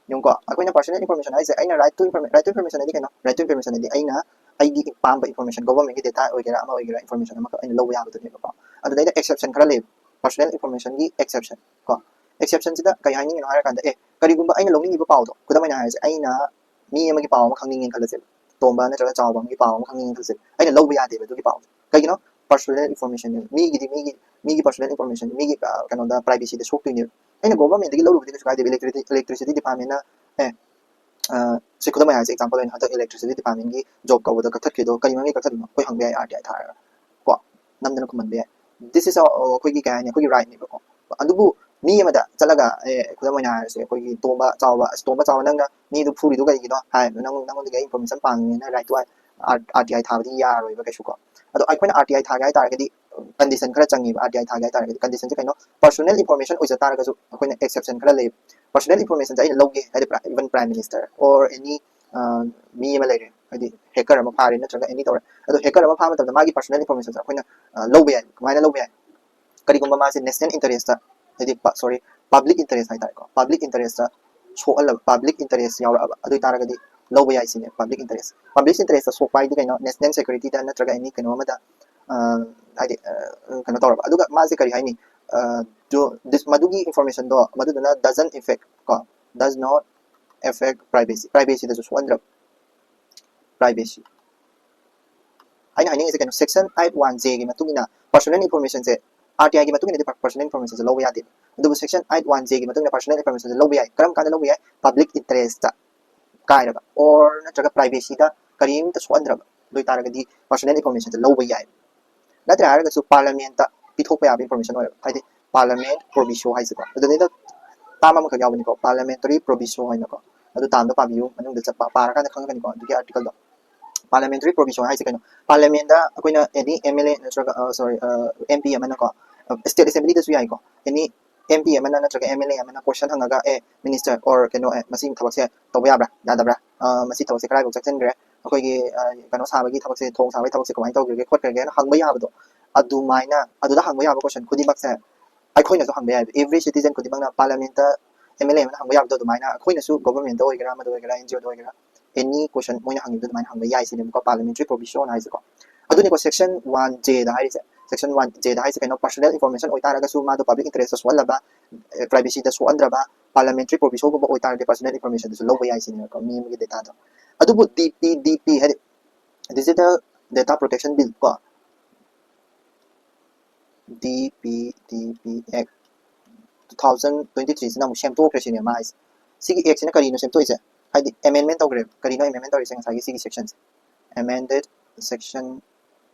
ꯌꯦꯡꯉꯨꯀꯣ, ꯑꯩꯈꯣꯏꯅ personal information ꯍꯥꯏꯁꯦ ꯑꯩꯅ right to informa- right to information ꯍꯥꯏꯗꯤ ꯀꯩꯅꯣ? Right to information ꯍꯥꯏꯗꯤ ꯑꯩꯅ ꯑꯩꯒꯤ ꯑꯄꯥꯝꯕ information, government ꯀꯤ data ꯑꯣꯏꯒꯦꯔꯥ ꯑꯃ ꯑꯣꯏꯒꯦꯔꯥ, information ꯑꯃꯈꯛ ꯑꯩꯅ ꯂꯧꯕ ꯌꯥꯕꯗꯨꯅꯦꯕꯀꯣ꯫ ꯑꯗꯨꯗꯩꯗ exception ꯈꯔ ꯂꯩꯌꯦꯕ, personal information ꯒꯤ exception ꯀꯣ꯫ Exception ꯁꯤꯗ ꯀꯩ ꯍꯥꯏꯅꯤꯡꯉꯤꯅꯣ ꯍꯥꯏꯔꯀꯥꯟꯗ, ꯑꯦ, ꯀꯔꯤꯒꯨꯝꯕ ꯑꯩꯅ ꯂꯧꯅꯤꯡꯉꯤꯕ ꯄꯥꯎꯗꯣ, ꯈꯨꯗꯝ ꯑꯣꯏꯅ ꯍꯥꯏꯔꯁꯦ, ꯑꯩꯅ ꯃꯤ ꯑꯃꯒꯤ ꯄꯥꯎ ꯑꯃ ꯈꯪꯅꯤꯡꯉꯦꯅ ꯈꯜꯂꯁꯦꯕ, ꯇꯣꯝꯕ ꯅꯠꯇ꯭ꯔꯒ ꯆꯥꯎꯕ ꯑꯃꯒꯤ ꯄꯥꯎ ꯑꯃ ꯈꯪꯅꯤꯡꯉꯦꯅ ꯈꯜꯂꯁꯦꯕ, ꯑꯩꯅ ꯂꯧꯕ ꯌꯥꯗꯦꯕ ꯑꯗꯨꯒꯤ ꯄꯥꯎꯗꯣ꯫ ꯀꯩꯒꯤꯅꯣ? Personal information ꯅꯦꯕ, ꯃꯤꯒꯤꯗꯤ ꯃꯤꯒꯤ ꯃꯤꯒꯤ personal information, ꯃꯤꯒꯤ ꯑ, ꯀꯩꯅꯣꯗ, privacy ꯗ ꯁꯣꯛꯇꯣꯏꯅꯦꯕ꯫ ꯑꯩꯅ government ꯇꯒꯤ ꯂꯧꯔꯨꯕꯗꯤ ꯀꯩꯁꯨ ꯀꯥꯏꯗꯦꯕ, electricity electricity department ꯅ, ꯑꯦ, ꯑ, ꯁꯤ ꯈꯨꯗꯝ ꯑꯣꯏꯅ ꯍꯥꯏꯔꯁꯦ, example ꯑꯣꯏꯅ ꯍꯟꯗꯛ electricity department ꯒꯤ job ꯀꯧꯕꯗ ꯀꯛꯊꯠꯈ꯭ꯔꯤꯗꯣ ꯀꯔꯤ ꯃꯔꯝꯒꯤ ꯀꯛꯊꯠꯂꯤꯅꯣ ꯑꯩꯈꯣꯏ ꯍꯪꯕ ꯌꯥꯏ, R T I ꯊꯥꯔꯒ ꯀꯣ, ꯅꯝꯗꯅ ꯈꯨꯝꯍꯟꯕ ꯌꯥꯏ꯫ This is a, ꯑꯩꯈꯣꯏꯒꯤ ꯀꯩ ꯍꯥꯏꯅꯤ, ꯑꯩꯈꯣꯏꯒꯤ right ꯅꯦꯕꯀꯣ꯫ ꯑꯗꯨꯕꯨ ꯃꯤ ꯑꯃꯗ ꯆꯠꯂꯒ, ꯑꯦ, ꯈꯨꯗꯝ ꯑꯣꯏꯅ ꯍꯥꯏꯔꯁꯦ, ꯑꯩꯈꯣꯏꯒꯤ ꯇꯣꯝꯕ ꯆꯥꯎꯕ, "ꯑꯁ, ꯇꯣꯝꯕ ꯆꯥꯎꯕ, ꯅꯪꯅ ꯃꯤꯗꯨ ꯐꯨꯔꯤꯗꯨ ꯀꯩꯒꯤꯅꯣ?" ꯍꯥꯏ, "ꯅꯪ, ꯅꯪꯉꯣꯟꯗꯒꯤ ꯑꯩ information ꯄꯥꯡꯉꯤꯅꯦꯅ right to R T I ꯊꯥꯕꯗꯤ ꯌꯥꯔꯣꯏꯕ ꯀꯩꯁꯨ ꯀꯣ꯫ ꯑꯗꯣ ꯑꯩꯈꯣꯏꯅ R T I ꯊꯥꯒꯦ ꯍꯥꯏ ꯇꯥꯔꯒꯗꯤ condition ꯈꯔ ꯆꯪꯉꯦꯕ꯫ R T I ꯊꯥꯒꯦ ꯍꯥꯏ ꯇꯥꯔꯒꯗꯤ condition ꯁꯦ ꯀꯩꯅꯣ? Personal information ꯑꯣꯏꯖ ꯇꯥꯔꯒꯁꯨ ꯑꯩꯈꯣꯏꯅ exception ꯈꯔ ꯂꯩꯌꯦꯕ꯫ Personal information ꯁꯦ ꯑꯩꯅ ꯂꯧꯒꯦ ꯍꯥꯏꯗꯤ, pri- even Prime Minister or any, ꯑ, ꯃꯤ ꯑꯃ ꯂꯩꯔꯦ, ꯍꯥꯏꯗꯤ hacker ꯑꯃ ꯐꯥꯔꯦ ꯅꯠꯇ꯭ꯔꯒ any ꯇꯧꯔꯦ, ꯑꯗꯣ hacker ꯑꯃ ꯐꯥꯕ ꯃꯇꯝꯗ ꯃꯥꯒꯤ personal information ꯁꯦ ꯑꯩꯈꯣꯏꯅ, ꯑ, ꯂꯧꯕ ꯌꯥꯏ꯫ ꯀꯃꯥꯏꯅ ꯂꯧꯕ ꯌꯥꯏ? ꯀꯔꯤꯒꯨꯝꯕ ꯃꯥꯁꯦ national interest ꯇ, ꯍꯥꯏꯗꯤ, sorry, public interest ꯍꯥꯏꯇꯥꯔꯦꯀꯣ, public interest ꯇ ꯁꯣꯛꯍꯜꯂꯕ, public interest ꯌꯥꯎꯔꯛꯑꯕ, ꯑꯗꯨ ꯑꯣꯏ ꯇꯥꯔꯒꯗꯤ ꯂꯧꯕ ꯌꯥꯏ ꯁꯤꯅꯦ꯫ Public interest, public interest ꯇ ꯁꯣꯛꯄ ꯍꯥꯏꯗꯤ ꯀꯩꯅꯣ? National security ꯗ ꯅꯠꯇ꯭ꯔꯒ any ꯀꯩꯅꯣ ꯑꯃꯗ, ꯑ, ꯍꯥꯏꯗꯤ, ꯑ, ꯀꯩꯅꯣ ꯇꯧꯔꯕ, ꯑꯗꯨꯒ ꯃꯥꯁꯦ ꯀꯔꯤ ꯍꯥꯏꯅꯤ, ꯑ, ꯗꯣ-, this- ꯃꯗꯨꯒꯤ information ꯗꯣ ꯃꯗꯨꯗꯨꯅ doesn't affect ꯀꯣ, does not affect privacy, privacy ꯗꯁꯨ ꯁꯣꯛꯍꯟꯗ꯭ꯔꯕ, privacy꯫ ꯑꯩꯅ ꯍꯥꯏꯅꯤꯡꯉꯤꯁꯦ ꯀꯩꯅꯣ? Section eight one J ꯒꯤ ꯃꯇꯨꯡ ꯏꯟꯅ personal information say, R T I ꯒꯤ ꯃꯇꯨꯡ ꯏꯟꯅꯗꯤ personal information ꯁꯦ ꯂꯧꯕ ꯌꯥꯗꯦ, ꯑꯗꯨꯕꯨ Section eight one J ꯒꯤ ꯃꯇꯨꯡ ꯏꯟꯅ personal information ꯁꯦ ꯂꯧꯕ ꯌꯥꯏ꯫ ꯀꯔꯝ ꯀꯥꯟꯗ ꯂꯧꯕ ꯌꯥꯏ? Public interest ꯇ ꯀꯥꯏꯔꯕ or ꯅꯠꯇ꯭ꯔꯒ privacy ꯗ ꯀꯔꯤꯝꯇ ꯁꯣꯛꯍꯟꯗ꯭ꯔꯕ, ꯑꯗꯨ ꯑꯣꯏ ꯇꯥꯔꯒꯗꯤ personal information ꯁꯦ ꯂꯧꯕ ꯌꯥꯏ꯫ ꯅꯠꯇ꯭ꯔꯦ ꯍꯥꯏꯔꯒꯁꯨ parliament ꯇ ꯄꯤꯊꯣꯛꯄ ꯌꯥꯕ information ꯑꯣꯏꯔꯕ, ꯍꯥꯏꯗꯤ parliament proviso ꯍꯥꯏꯁꯦꯀꯣ꯫ ꯑꯗꯨꯗꯩꯗ term ꯑꯃꯈꯛ ꯌꯥꯎꯕꯅꯤꯀꯣ, parliamentary proviso ꯍꯥꯏꯅꯀꯣ꯫ ꯑꯗꯨ term ꯗꯣ ꯄꯥꯕꯤꯌꯨ, ꯃꯅꯨꯡꯗ ꯆꯠꯄ ꯄꯥꯔꯀꯥꯟꯗ ꯈꯪꯉꯛꯀꯅꯤꯀꯣ ꯑꯗꯨꯒꯤ article ꯗꯣ꯫ Parliamentary proviso ꯍꯥꯏꯁꯦ ꯀꯩꯅꯣ? Parliament ꯗ ꯑꯩꯈꯣꯏꯅ any M L A ꯅꯠꯇ꯭ꯔꯒ, ꯑ, sorry, ꯑ, M P ꯑꯃꯅꯀꯣ, ꯑ, state assembly ꯗꯁꯨ ꯌꯥꯏꯀꯣ, any M P ꯑꯃꯅ ꯅꯠꯇ꯭ꯔꯒ M L A ꯑꯃꯅ question ꯍꯪꯉꯒ, "ꯑꯦ, minister or ꯀꯩꯅꯣ, ꯑꯦ, ꯃꯁꯤꯒꯤ ꯊꯕꯛꯁꯦ ꯇꯧꯕ ꯌꯥꯕ꯭ꯔꯥ, ꯌꯥꯗꯕ꯭ꯔꯥ? ꯑ, ꯃꯁꯤ ꯊꯕꯛꯁꯦ ꯀꯗꯥꯏꯐꯥꯎ ꯆꯪꯁꯤꯟꯈ꯭ꯔꯦ? ꯑꯩꯈꯣꯏꯒꯤ, ꯑ, ꯀꯩꯅꯣ ꯁꯥꯕꯒꯤ ꯊꯕꯛꯁꯦ, ꯊꯣꯡ ꯁꯥꯕꯒꯤ ꯊꯕꯛꯁꯦ ꯀꯃꯥꯏꯅ ꯇꯧꯈ꯭ꯔꯒꯦ ꯈꯣꯠꯈ꯭ꯔꯒꯦꯅ" ꯍꯪꯕ ꯌꯥꯕꯗꯣ, ꯑꯗꯨꯃꯥꯏꯅ ꯑꯗꯨꯗ ꯍꯪꯕ ꯌꯥꯕ question ꯈꯨꯗꯤꯡꯃꯛꯁꯦ ꯑꯩꯈꯣꯏꯅꯁꯨ ꯍꯪꯕ ꯌꯥꯏꯕ꯫ Every citizen ꯈꯨꯗꯤꯡꯃꯛꯅ parliament ꯇ ꯑꯦꯝ ꯑꯦꯜ ꯑꯦ ꯑꯃꯅ ꯍꯪꯕ ꯌꯥꯕꯗꯣ ꯑꯗꯨꯃꯥꯏꯅ ꯑꯩꯈꯣꯏꯅꯁꯨ ꯒꯣꯕꯔꯃꯦꯟꯗ ꯑꯣꯏꯒꯦꯔꯥ, ꯑꯃꯗ ꯑꯣꯏꯒꯦꯔꯥ, ꯑꯦꯟ ꯖꯤ ꯑꯣꯗ ꯑꯣꯏꯒꯦꯔꯥ, ꯑꯦꯅꯤ ꯀꯣꯏꯁꯟ ꯃꯣꯏꯅ ꯍꯪꯉꯤꯕꯗꯣ ꯑꯗꯨꯃꯥꯏꯅ ꯍꯪꯕ ꯌꯥꯏ ꯁꯤꯅꯦꯕꯀꯣ, ꯄꯥꯔꯂꯤꯌꯥꯃꯦꯟꯇꯔꯤ ꯄ꯭ꯔꯣꯕꯤꯁꯟ ꯍꯥꯏꯁꯦꯀꯣ꯫ ꯑꯗꯨꯅꯤꯀꯣ, ꯁꯦꯛꯁꯟ ꯋꯥꯟ ꯖꯦꯗ ꯍꯥꯏꯔꯤꯁꯦ꯫ ꯁꯦꯛꯁꯟ ꯋꯥꯟ ꯖꯦꯗ ꯍꯥꯏꯁꯦ ꯀꯩꯅꯣ? ꯄꯔꯁꯣꯅꯦꯜ ꯏꯟꯐꯣꯔꯃꯦꯁꯟ ꯑꯣꯏꯇꯥꯔꯒꯁꯨ ꯃꯥꯗꯣ ꯄꯕ꯭ꯂꯤꯛ ꯏꯟꯇꯔꯦꯁꯇ ꯁꯣꯛꯍꯜꯂꯕ, ꯄ꯭ꯔꯥꯏꯚꯦꯁꯤꯗ ꯁꯣꯛꯍꯟꯗ꯭ꯔꯕ, ꯄꯥꯔꯂꯤꯌꯥꯃꯦꯟꯇꯔꯤ ꯄ꯭ꯔꯣꯕꯤꯁꯟꯒꯨꯝꯕ ꯑꯣꯏꯇꯥꯔꯗꯤ ꯄꯔꯁꯣꯅꯦꯜ ꯏꯟꯐꯣꯔꯃꯦꯁꯟꯗꯨꯁꯨ ꯂꯧꯕ ꯌꯥꯏ ꯁꯤꯅꯦꯕꯀꯣ, ꯃꯤ ꯑꯃꯒꯤ ꯗꯦꯇꯥꯗꯣ꯫ ꯑꯗꯨꯕꯨ ꯗꯤ ꯄꯤ ꯗꯤ ꯄꯤ ꯍꯥꯏꯗꯤ ꯗꯤꯖꯤꯇꯦꯜ ꯗꯦꯇꯥ ꯄ꯭ꯔꯣꯇꯦꯛꯁꯟ ꯕꯤꯜ ꯀꯣ, ꯗꯤ ꯄꯤ ꯗꯤ ꯄꯤ ꯑꯦꯛ ꯇꯨ ꯊꯥꯎꯖꯟ ꯇ꯭ꯋꯦꯟꯇꯤ ꯊ꯭ꯔꯤꯁꯤꯅ ꯑꯃꯨꯛ ꯁꯦꯝꯗꯣꯛꯈ꯭ꯔꯦ ꯁꯤꯅꯦ ꯃꯥ ꯍꯥꯏꯁꯦ꯫ ꯁꯤꯒꯤ ꯑꯦꯛꯁꯤꯅ ꯀꯔꯤꯅꯣ ꯁꯦꯝꯗꯣꯛꯏꯁꯦ? ꯍꯥꯏꯗꯤ ꯑꯦꯃꯦꯟꯃꯦꯟ ꯇꯧꯈ꯭ꯔꯦ꯫ ꯀꯔꯤꯅꯣ ꯑꯦꯃꯦꯟꯃꯦꯟ ꯇꯧꯔꯤꯁꯦ? ꯉꯁꯥꯏꯒꯤ ꯁꯤꯒꯤ ꯁꯦꯛꯁꯟꯁꯦ, ꯑꯦꯃꯦꯟꯗꯦꯠ ꯁꯦꯛꯁꯟ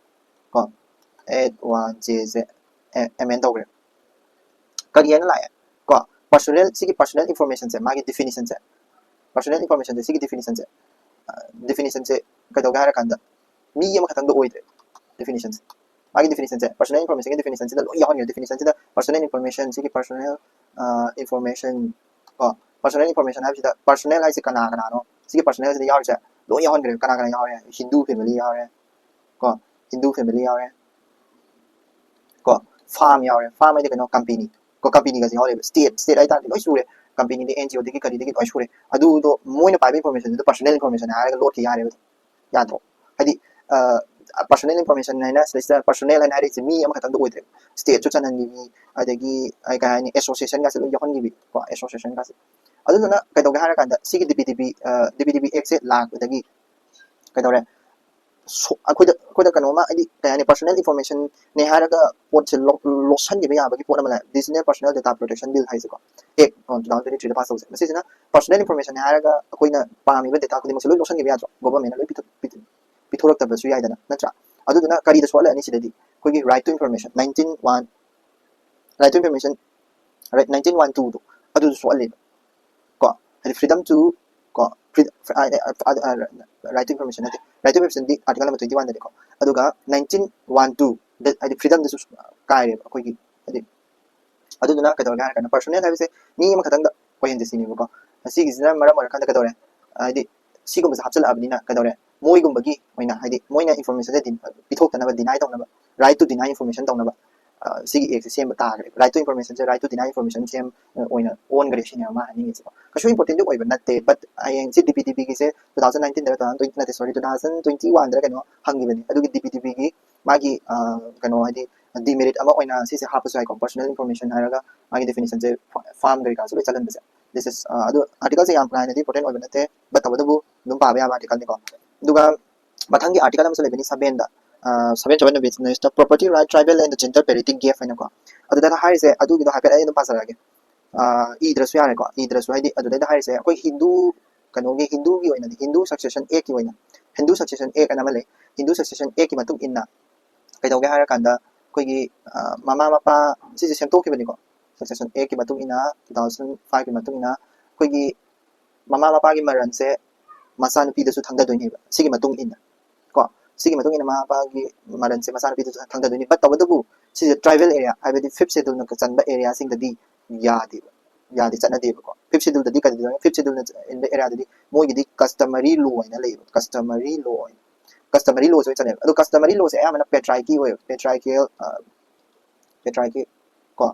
ꯀꯣ ꯑꯦꯠ ꯋꯥꯟ ꯖꯦꯁꯦ ꯑꯦꯃꯦꯟ ꯇꯧꯈ꯭ꯔꯦ꯫ ꯀꯔꯤ ꯍꯥꯏꯅ ꯂꯥꯛꯑꯦ? ꯀꯣ ꯄꯔꯁꯣꯅꯦꯜ, ꯁꯤꯒꯤ ꯄꯔꯁꯣꯅꯦꯜ ꯏꯟꯐꯣꯔꯃꯦꯁꯟꯁꯦ, ꯃꯥꯒꯤ ꯗꯤꯐꯤꯅꯤꯁꯟꯁꯦ, ꯄꯔꯁꯣꯅꯦꯜ ꯏꯟꯐꯣꯔꯃꯦꯁꯟꯁꯦ, ꯁꯤꯒꯤ ꯗꯤꯐꯤꯅꯤꯁꯟꯁꯦ, ꯗꯤꯐꯤꯅꯤꯁꯟꯁꯦ ꯀꯩꯗꯧꯒꯦ ꯍꯥꯏꯔꯀꯥꯟꯗ ꯃꯤ ꯑꯃꯈꯛꯇꯪꯗ ꯑꯣꯏꯗ꯭ꯔꯦ ꯗꯤꯐꯤꯅꯤꯁꯟꯁꯦ꯫ ꯃꯥꯒꯤ ꯗꯤꯐꯤꯅꯤꯁꯟꯁꯦ, ꯄꯔꯁꯣꯅꯦꯜ ꯏꯟꯐꯣꯔꯃꯦꯁꯟꯒꯤ ꯗꯤꯐꯤꯅꯤꯁꯟꯁꯤꯗ ꯂꯣꯏ ꯌꯥꯎꯍꯟꯈ꯭ꯔꯦ꯫ ꯗꯤꯐꯤꯅꯤꯁꯟꯁꯤꯗ ꯄꯔꯁꯣꯅꯦꯜ ꯏꯟꯐꯣꯔꯃꯦꯁꯟ, ꯁꯤꯒꯤ ꯄꯔꯁꯣꯅꯦꯜ ꯏꯟꯐꯣꯔꯃꯦꯁꯟ ꯀꯣ ꯄꯔꯁꯣꯅꯦꯜ ꯏꯟꯐꯣꯔꯃꯦꯁꯟ ꯍꯥꯏꯕꯁꯤꯗ ꯄꯔꯁꯣꯅꯦꯜ ꯍꯥꯏꯁꯦ ꯀꯅꯥ ꯀꯅꯥꯅꯣ? ꯁꯤꯒꯤ ꯄꯔꯁꯣꯅꯦꯜꯁꯤꯗ ꯌꯥꯎꯔꯤꯁꯦ ꯂꯣꯏ ꯌꯥꯎꯍꯟꯈ꯭ꯔꯦ꯫ ꯀꯅꯥ ꯀꯅꯥ ꯌꯥꯎꯔꯦ? ꯍꯤꯟꯗꯨ ꯐꯦꯃꯤꯂꯤ ꯌꯥꯎꯔꯦ ꯀꯣ ꯍꯤꯟꯗꯨ ꯐꯦꯃꯤꯂꯤ ꯌꯥꯎꯔꯦ ꯀꯣ ꯐꯥꯔꯝ ꯌꯥꯎꯔꯦ꯫ ꯐꯥꯔꯝ ꯍꯥꯏꯗꯤ ꯀꯩꯅꯣ? ꯀꯝꯄꯦꯅꯤ ꯀꯣ ꯀꯝꯄꯦꯅꯤꯒꯁꯦ ꯌꯥꯎꯔꯦꯕ꯫ ꯁ꯭ꯇꯦꯠ, ꯁ꯭ꯇꯦꯠ ꯍꯥꯏꯇꯥꯔꯗꯤ ꯂꯣꯏ ꯁꯨꯔꯦ꯫ ꯀꯝꯄꯦꯅꯤꯗꯒꯤ, ꯑꯦꯟ ꯖꯤ ꯑꯣꯗꯒꯤ, ꯀꯔꯤꯗꯒꯤ ꯂꯣꯏ ꯁꯨꯔꯦ꯫ ꯑꯗꯨꯗꯣ ꯃꯣꯏꯅ ꯄꯥꯏꯕ ꯏꯟꯐꯣꯔꯃꯦꯁꯟꯗꯨꯗ ꯄꯔꯁꯣꯅꯦꯜ ꯏꯟꯐꯣꯔꯃꯦꯁꯟ ꯍꯥꯏꯔꯒ ꯂꯣꯠꯈꯤ ꯌꯥꯔꯦꯕ꯫ ꯌꯥꯗ꯭ꯔꯣ? ꯍꯥꯏꯗꯤ ꯄꯔꯁꯣꯅꯦꯜ ꯏꯟꯐꯣꯔꯃꯦꯁꯟ ꯍꯥꯏꯅ ꯁꯤꯗꯩꯁꯤꯗ ꯄꯔꯁꯣꯅꯦꯜ ꯍꯥꯏꯅ ꯍꯥꯏꯔꯤꯁꯦ ꯃꯤ ꯑꯃꯈꯛꯇꯪꯗ ꯑꯣꯏꯗ꯭ꯔꯦ꯫ ꯁ꯭ꯇꯦꯠꯁꯨ ꯆꯟꯍꯟꯈꯤꯕꯤ, ꯑꯗꯒꯤ ꯑꯩ ꯀꯩ ꯍꯥꯏꯅꯤ, ꯑꯦꯁꯣꯁꯤꯌꯦꯁꯟꯒꯁꯦ ꯂꯣꯏ ꯌꯥꯎꯍꯟꯈꯤꯕꯤ ꯀꯣ ꯑꯦꯁꯣꯁꯤꯌꯦꯁꯟꯒꯁꯦ꯫ ꯑꯗꯨꯗꯨꯅ ꯀꯩꯗꯧꯒꯦ ꯍꯥꯏꯔꯀꯥꯟꯗ ꯁꯤꯒꯤ ꯗꯤ ꯄꯤ ꯗꯤ ꯕꯤ, ꯗꯤ ꯄꯤ ꯗꯤ ꯕꯤ ꯑꯦꯛꯁꯦ ꯂꯥꯛꯄꯗꯒꯤ ꯀꯩꯗꯧꯔꯦ? ꯁꯣ-, ꯑꯩꯈꯣꯏꯗ, ꯑꯩꯈꯣꯏꯗ ꯀꯩꯅꯣꯝꯃ, ꯍꯥꯏꯗꯤ ꯀꯩ ꯍꯥꯏꯅꯤ, ꯄꯔꯁꯣꯅꯦꯜ ꯏꯟꯐꯣꯔꯃꯦꯁꯟꯅꯦ ꯍꯥꯏꯔꯒ ꯄꯣꯠꯁꯦ ꯂꯣ-, ꯂꯣꯠꯁꯤꯟꯈꯤꯕ ꯌꯥꯕꯒꯤ ꯄꯣꯠ ꯑꯃ ꯂꯩ, digital personal data protection bill ꯍꯥꯏꯁꯦꯀꯣ, ꯑꯦꯛ ꯇꯨ ꯊꯥꯎꯖꯟ ꯇ꯭ꯋꯦꯟꯇꯤ ꯊ꯭ꯔꯤꯗ ꯄꯥꯁ ꯇꯧꯁꯦ꯫ ꯃꯁꯤꯁꯤꯅ ꯄꯔꯁꯣꯅꯦꯜ ꯏꯟꯐꯣꯔꯃꯦꯁꯟꯅꯦ ꯍꯥꯏꯔꯒ ꯑꯩꯈꯣꯏꯅ ꯄꯥꯝꯃꯤꯕ ꯗꯦꯇꯥ ꯈꯨꯗꯤꯡꯃꯛꯁꯦ ꯂꯣꯏ ꯂꯣꯠꯁꯤꯟꯈꯤꯕ ꯌꯥꯗ꯭ꯔꯣ? ꯒꯣꯕꯔꯃꯦꯟꯅ ꯂꯣꯏ ꯄꯤꯊꯣꯛ-, ꯄꯤꯊꯣꯛ-, ꯄꯤꯊꯣꯔꯛꯇꯕꯁꯨ ꯌꯥꯏꯗꯅ, ꯅꯠꯇ꯭ꯔꯥ? ꯑꯗꯨꯗꯨꯅ ꯀꯔꯤꯗ ꯁꯣꯛꯍꯜꯂꯛꯑꯅꯤ ꯁꯤꯗꯗꯤ? ꯑꯩꯈꯣꯏꯒꯤ right to information, nineteen one, right to information, right nineteen one ꯇꯨꯗꯣ ꯑꯗꯨꯗꯣ ꯁꯣꯛꯍꯜꯂꯦꯕ ꯀꯣ꯫ ꯍꯥꯏꯗꯤ ꯐ꯭ꯔꯤꯗꯝ ꯇꯨ ꯀꯣ, ꯔꯥꯏꯠ ꯇꯨ ꯏꯟꯐꯣꯔꯃꯦꯁꯟ ꯅꯠꯇꯦ, ꯔꯥꯏꯠ ꯇꯨ ꯏꯟꯐꯣꯔꯃꯦꯁꯟꯗꯤ ꯑꯥꯔꯇꯤꯀꯜ ꯅꯝꯕꯔ ꯇ꯭ꯋꯦꯟꯇꯤ ꯋꯥꯟꯗꯅꯤꯀꯣ꯫ ꯑꯗꯨꯒ ꯅꯥꯏꯟꯇꯤꯟ ꯋꯥꯟ ꯇꯨ, ꯍꯥꯏꯗꯤ ꯐ꯭ꯔꯤꯗꯝꯗꯁꯨ ꯀꯥꯏꯔꯦꯕ ꯑꯩꯈꯣꯏꯒꯤ, ꯍꯥꯏꯗꯤ ꯑꯗꯨꯗꯨꯅ ꯀꯩꯗꯧꯔꯒꯦ ꯍꯥꯏꯔ ꯀꯥꯟꯗ ꯄꯔꯁꯣꯅꯦꯜ ꯍꯥꯏꯕꯁꯦ ꯃꯤ ꯑꯃꯈꯛꯇꯪꯗ ꯑꯣꯏꯍꯟꯁꯦ ꯁꯤꯅꯦꯕꯀꯣ꯫ ꯑꯁꯤꯒꯤꯁꯤꯅ ꯃꯔꯝ ꯑꯣꯏꯔꯀꯥꯟꯗ ꯀꯩꯗꯧꯔꯦ? ꯍꯥꯏꯗꯤ ꯁꯤꯒꯨꯝꯕꯁꯦ ꯍꯥꯞꯆꯤꯜꯂꯛꯑꯕꯅꯤꯅ ꯀꯩꯗꯧꯔꯦ? ꯃꯣꯏꯒꯨꯝꯕꯒꯤ ꯑꯣꯏꯅ, ꯍꯥꯏꯗꯤ ꯃꯣꯏꯅ ꯏꯟꯐꯣꯔꯃꯦꯁꯟꯁꯦ ꯗꯤ-, ꯄꯤꯊꯣꯛꯇꯅꯕ, ꯗꯤꯅꯥꯏ ꯇꯧꯅꯕ, ꯔꯥꯏꯠ ꯇꯨ ꯗꯤꯅꯥꯏ ꯏꯟꯐꯣꯔꯃꯦꯁꯟ ꯇꯧꯅꯕ, ꯁꯤꯒꯤ ꯑꯦꯛꯁꯦ ꯁꯦꯝꯕ ꯇꯥꯈ꯭ꯔꯦ꯫ Right to information say right to deny information ꯁꯦꯝ ꯑꯣꯏꯅ ꯑꯣꯟꯈ꯭ꯔꯦ ꯁꯤꯅꯦꯕ ꯃꯥ ꯍꯥꯏꯅꯤꯡꯉꯤꯁꯦꯀꯣ꯫ ꯀꯩꯁꯨ important ꯑꯣꯏꯕ ꯅꯠꯇꯦ, but ꯍꯌꯦꯡ ꯁꯤ ꯗꯤ ꯄꯤ ꯗꯤ ꯕꯤꯒꯤꯁꯦ two thousand nineteen ꯗꯔ two thousand twenty ꯅꯠꯇꯦ, sorry, two thousand twenty one ꯗꯔ ꯀꯩꯅꯣ ꯍꯪꯈꯤꯕꯅꯤ꯫ ꯑꯗꯨꯒꯤ ꯗꯤ ꯄꯤ ꯗꯤ ꯕꯤꯒꯤ ꯃꯥꯒꯤ ꯀꯩꯅꯣ ꯍꯥꯏꯗꯤ demerit ꯑꯃ ꯑꯣꯏꯅ ꯁꯤꯁꯦ ꯍꯥꯞꯄꯁꯨ ꯌꯥꯏꯀꯣ, personal information ꯍꯥꯏꯔꯒ ꯃꯥꯒꯤ definition ꯁꯦ farm ꯀꯩꯀꯥꯁꯨ ꯂꯣꯏ ꯆꯠꯍꯟꯕꯁꯦ꯫ This is ꯑꯗꯨ article ꯁꯦ ꯌꯥꯝ ꯀꯥ ꯍꯦꯟꯅꯗꯤ important ꯑꯣꯏꯕ ꯅꯠꯇꯦ, but ꯇꯧꯕꯇꯕꯨ ꯑꯗꯨꯝ ꯄꯥꯕ ꯌꯥꯕ article ꯅꯤꯀꯣ꯫ ꯑꯗꯨꯒ ꯃꯊꯪꯒꯤ article ꯑꯃꯁꯨ ꯂꯩꯕꯅꯤ seven ꯗ, seven seven ꯅ business ꯇ property right, tribal and gender parity gap ꯍꯥꯏꯅꯀꯣ꯫ ꯑꯗꯨꯗ ꯍꯥꯏꯔꯤꯁꯦ ꯑꯗꯨꯒꯤꯗꯣ ꯍꯥꯏꯐꯦꯠ ꯑꯩ ꯑꯗꯨꯝ ꯄꯥꯖꯔꯛꯑꯒꯦ꯫ ꯏꯗ꯭ꯔꯁꯨ ꯌꯥꯔꯦꯀꯣ, ꯏꯗ꯭ꯔꯁꯨ ꯍꯥꯏꯗꯤ ꯑꯗꯨꯗꯩꯗ ꯍꯥꯏꯔꯤꯁꯦ ꯑꯩꯈꯣꯏ ꯍꯤꯟꯗꯨ ꯀꯩꯅꯣꯒꯤ ꯍꯤꯟꯗꯨꯒꯤ ꯑꯣꯏꯅꯗꯤ, ꯍꯤꯟꯗꯨ ꯁꯛꯁꯦꯁꯟ ꯑꯦꯛꯀꯤ ꯑꯣꯏꯅ, ꯍꯤꯟꯗꯨ ꯁꯛꯁꯦꯁꯟ ꯑꯦꯛ ꯑꯅ ꯑꯃ ꯂꯩ꯫ ꯍꯤꯟꯗꯨ ꯁꯛꯁꯦꯁꯟ ꯑꯦꯛꯀꯤ ꯃꯇꯨꯡ ꯏꯟꯅ ꯀꯩꯗꯧꯒꯦ ꯍꯥꯏꯔꯀꯥꯟꯗ ꯑꯩꯈꯣꯏꯒꯤ ꯃꯃꯥ ꯃꯄꯥ ꯁꯤꯁꯦ ꯁꯦꯝꯗꯣꯛꯈꯤꯕꯅꯤꯀꯣ꯫ ꯁꯛꯁꯦꯁꯟ ꯑꯦꯛꯀꯤ ꯃꯇꯨꯡ ꯏꯟꯅ two thousand five ꯀꯤ ꯃꯇꯨꯡ ꯏꯟꯅ ꯑꯩꯈꯣꯏꯒꯤ ꯃꯃꯥ ꯃꯄꯥꯒꯤ ꯃꯔꯟꯁꯦ ꯃꯆꯥꯅꯨꯄꯤꯗꯁꯨ ꯊꯪꯗꯗꯣꯏꯅꯦꯕ ꯁꯤꯒꯤ ꯃꯇꯨꯡ ꯏꯟꯅ ꯀꯣ꯫ ꯁꯤꯒꯤ ꯃꯇꯨꯡ ꯏꯟꯅ ꯃꯃꯥ ꯃꯄꯥꯒꯤ ꯃꯔꯟꯁꯦ ꯃꯆꯥꯅꯨꯄꯤꯗꯁꯨ ꯊꯪꯗꯗꯣꯏꯅꯤ꯫ But ꯇꯧꯕꯇꯕꯨ ꯁꯤꯁꯦ tribal area ꯍꯥꯏꯕꯗꯤ fifth schedule ꯅ ꯆꯟꯕ area ꯁꯤꯡꯗꯗꯤ ꯌꯥꯗꯦꯕ, ꯌꯥꯗꯦ, ꯆꯠꯅꯗꯦꯕꯀꯣ꯫ Fifth schedule ꯗꯗꯤ ꯀꯔꯤꯗ, fifth schedule ꯅ ꯏꯟꯕ area ꯗꯗꯤ ꯃꯣꯏꯒꯤꯗꯤ customary law ꯍꯥꯏꯅ ꯂꯩꯌꯦꯕ, customary law ꯍꯥꯏꯅ꯫ Customary law ꯁꯦ ꯑꯣꯏꯅ ꯆꯠꯅꯩꯕ꯫ ꯑꯗꯣ customary law ꯁꯦ ꯑꯌꯥꯝꯕꯅ patriarchy ꯑꯣꯏꯌꯦꯕ, patriarchal patriarchy ꯀꯣ꯫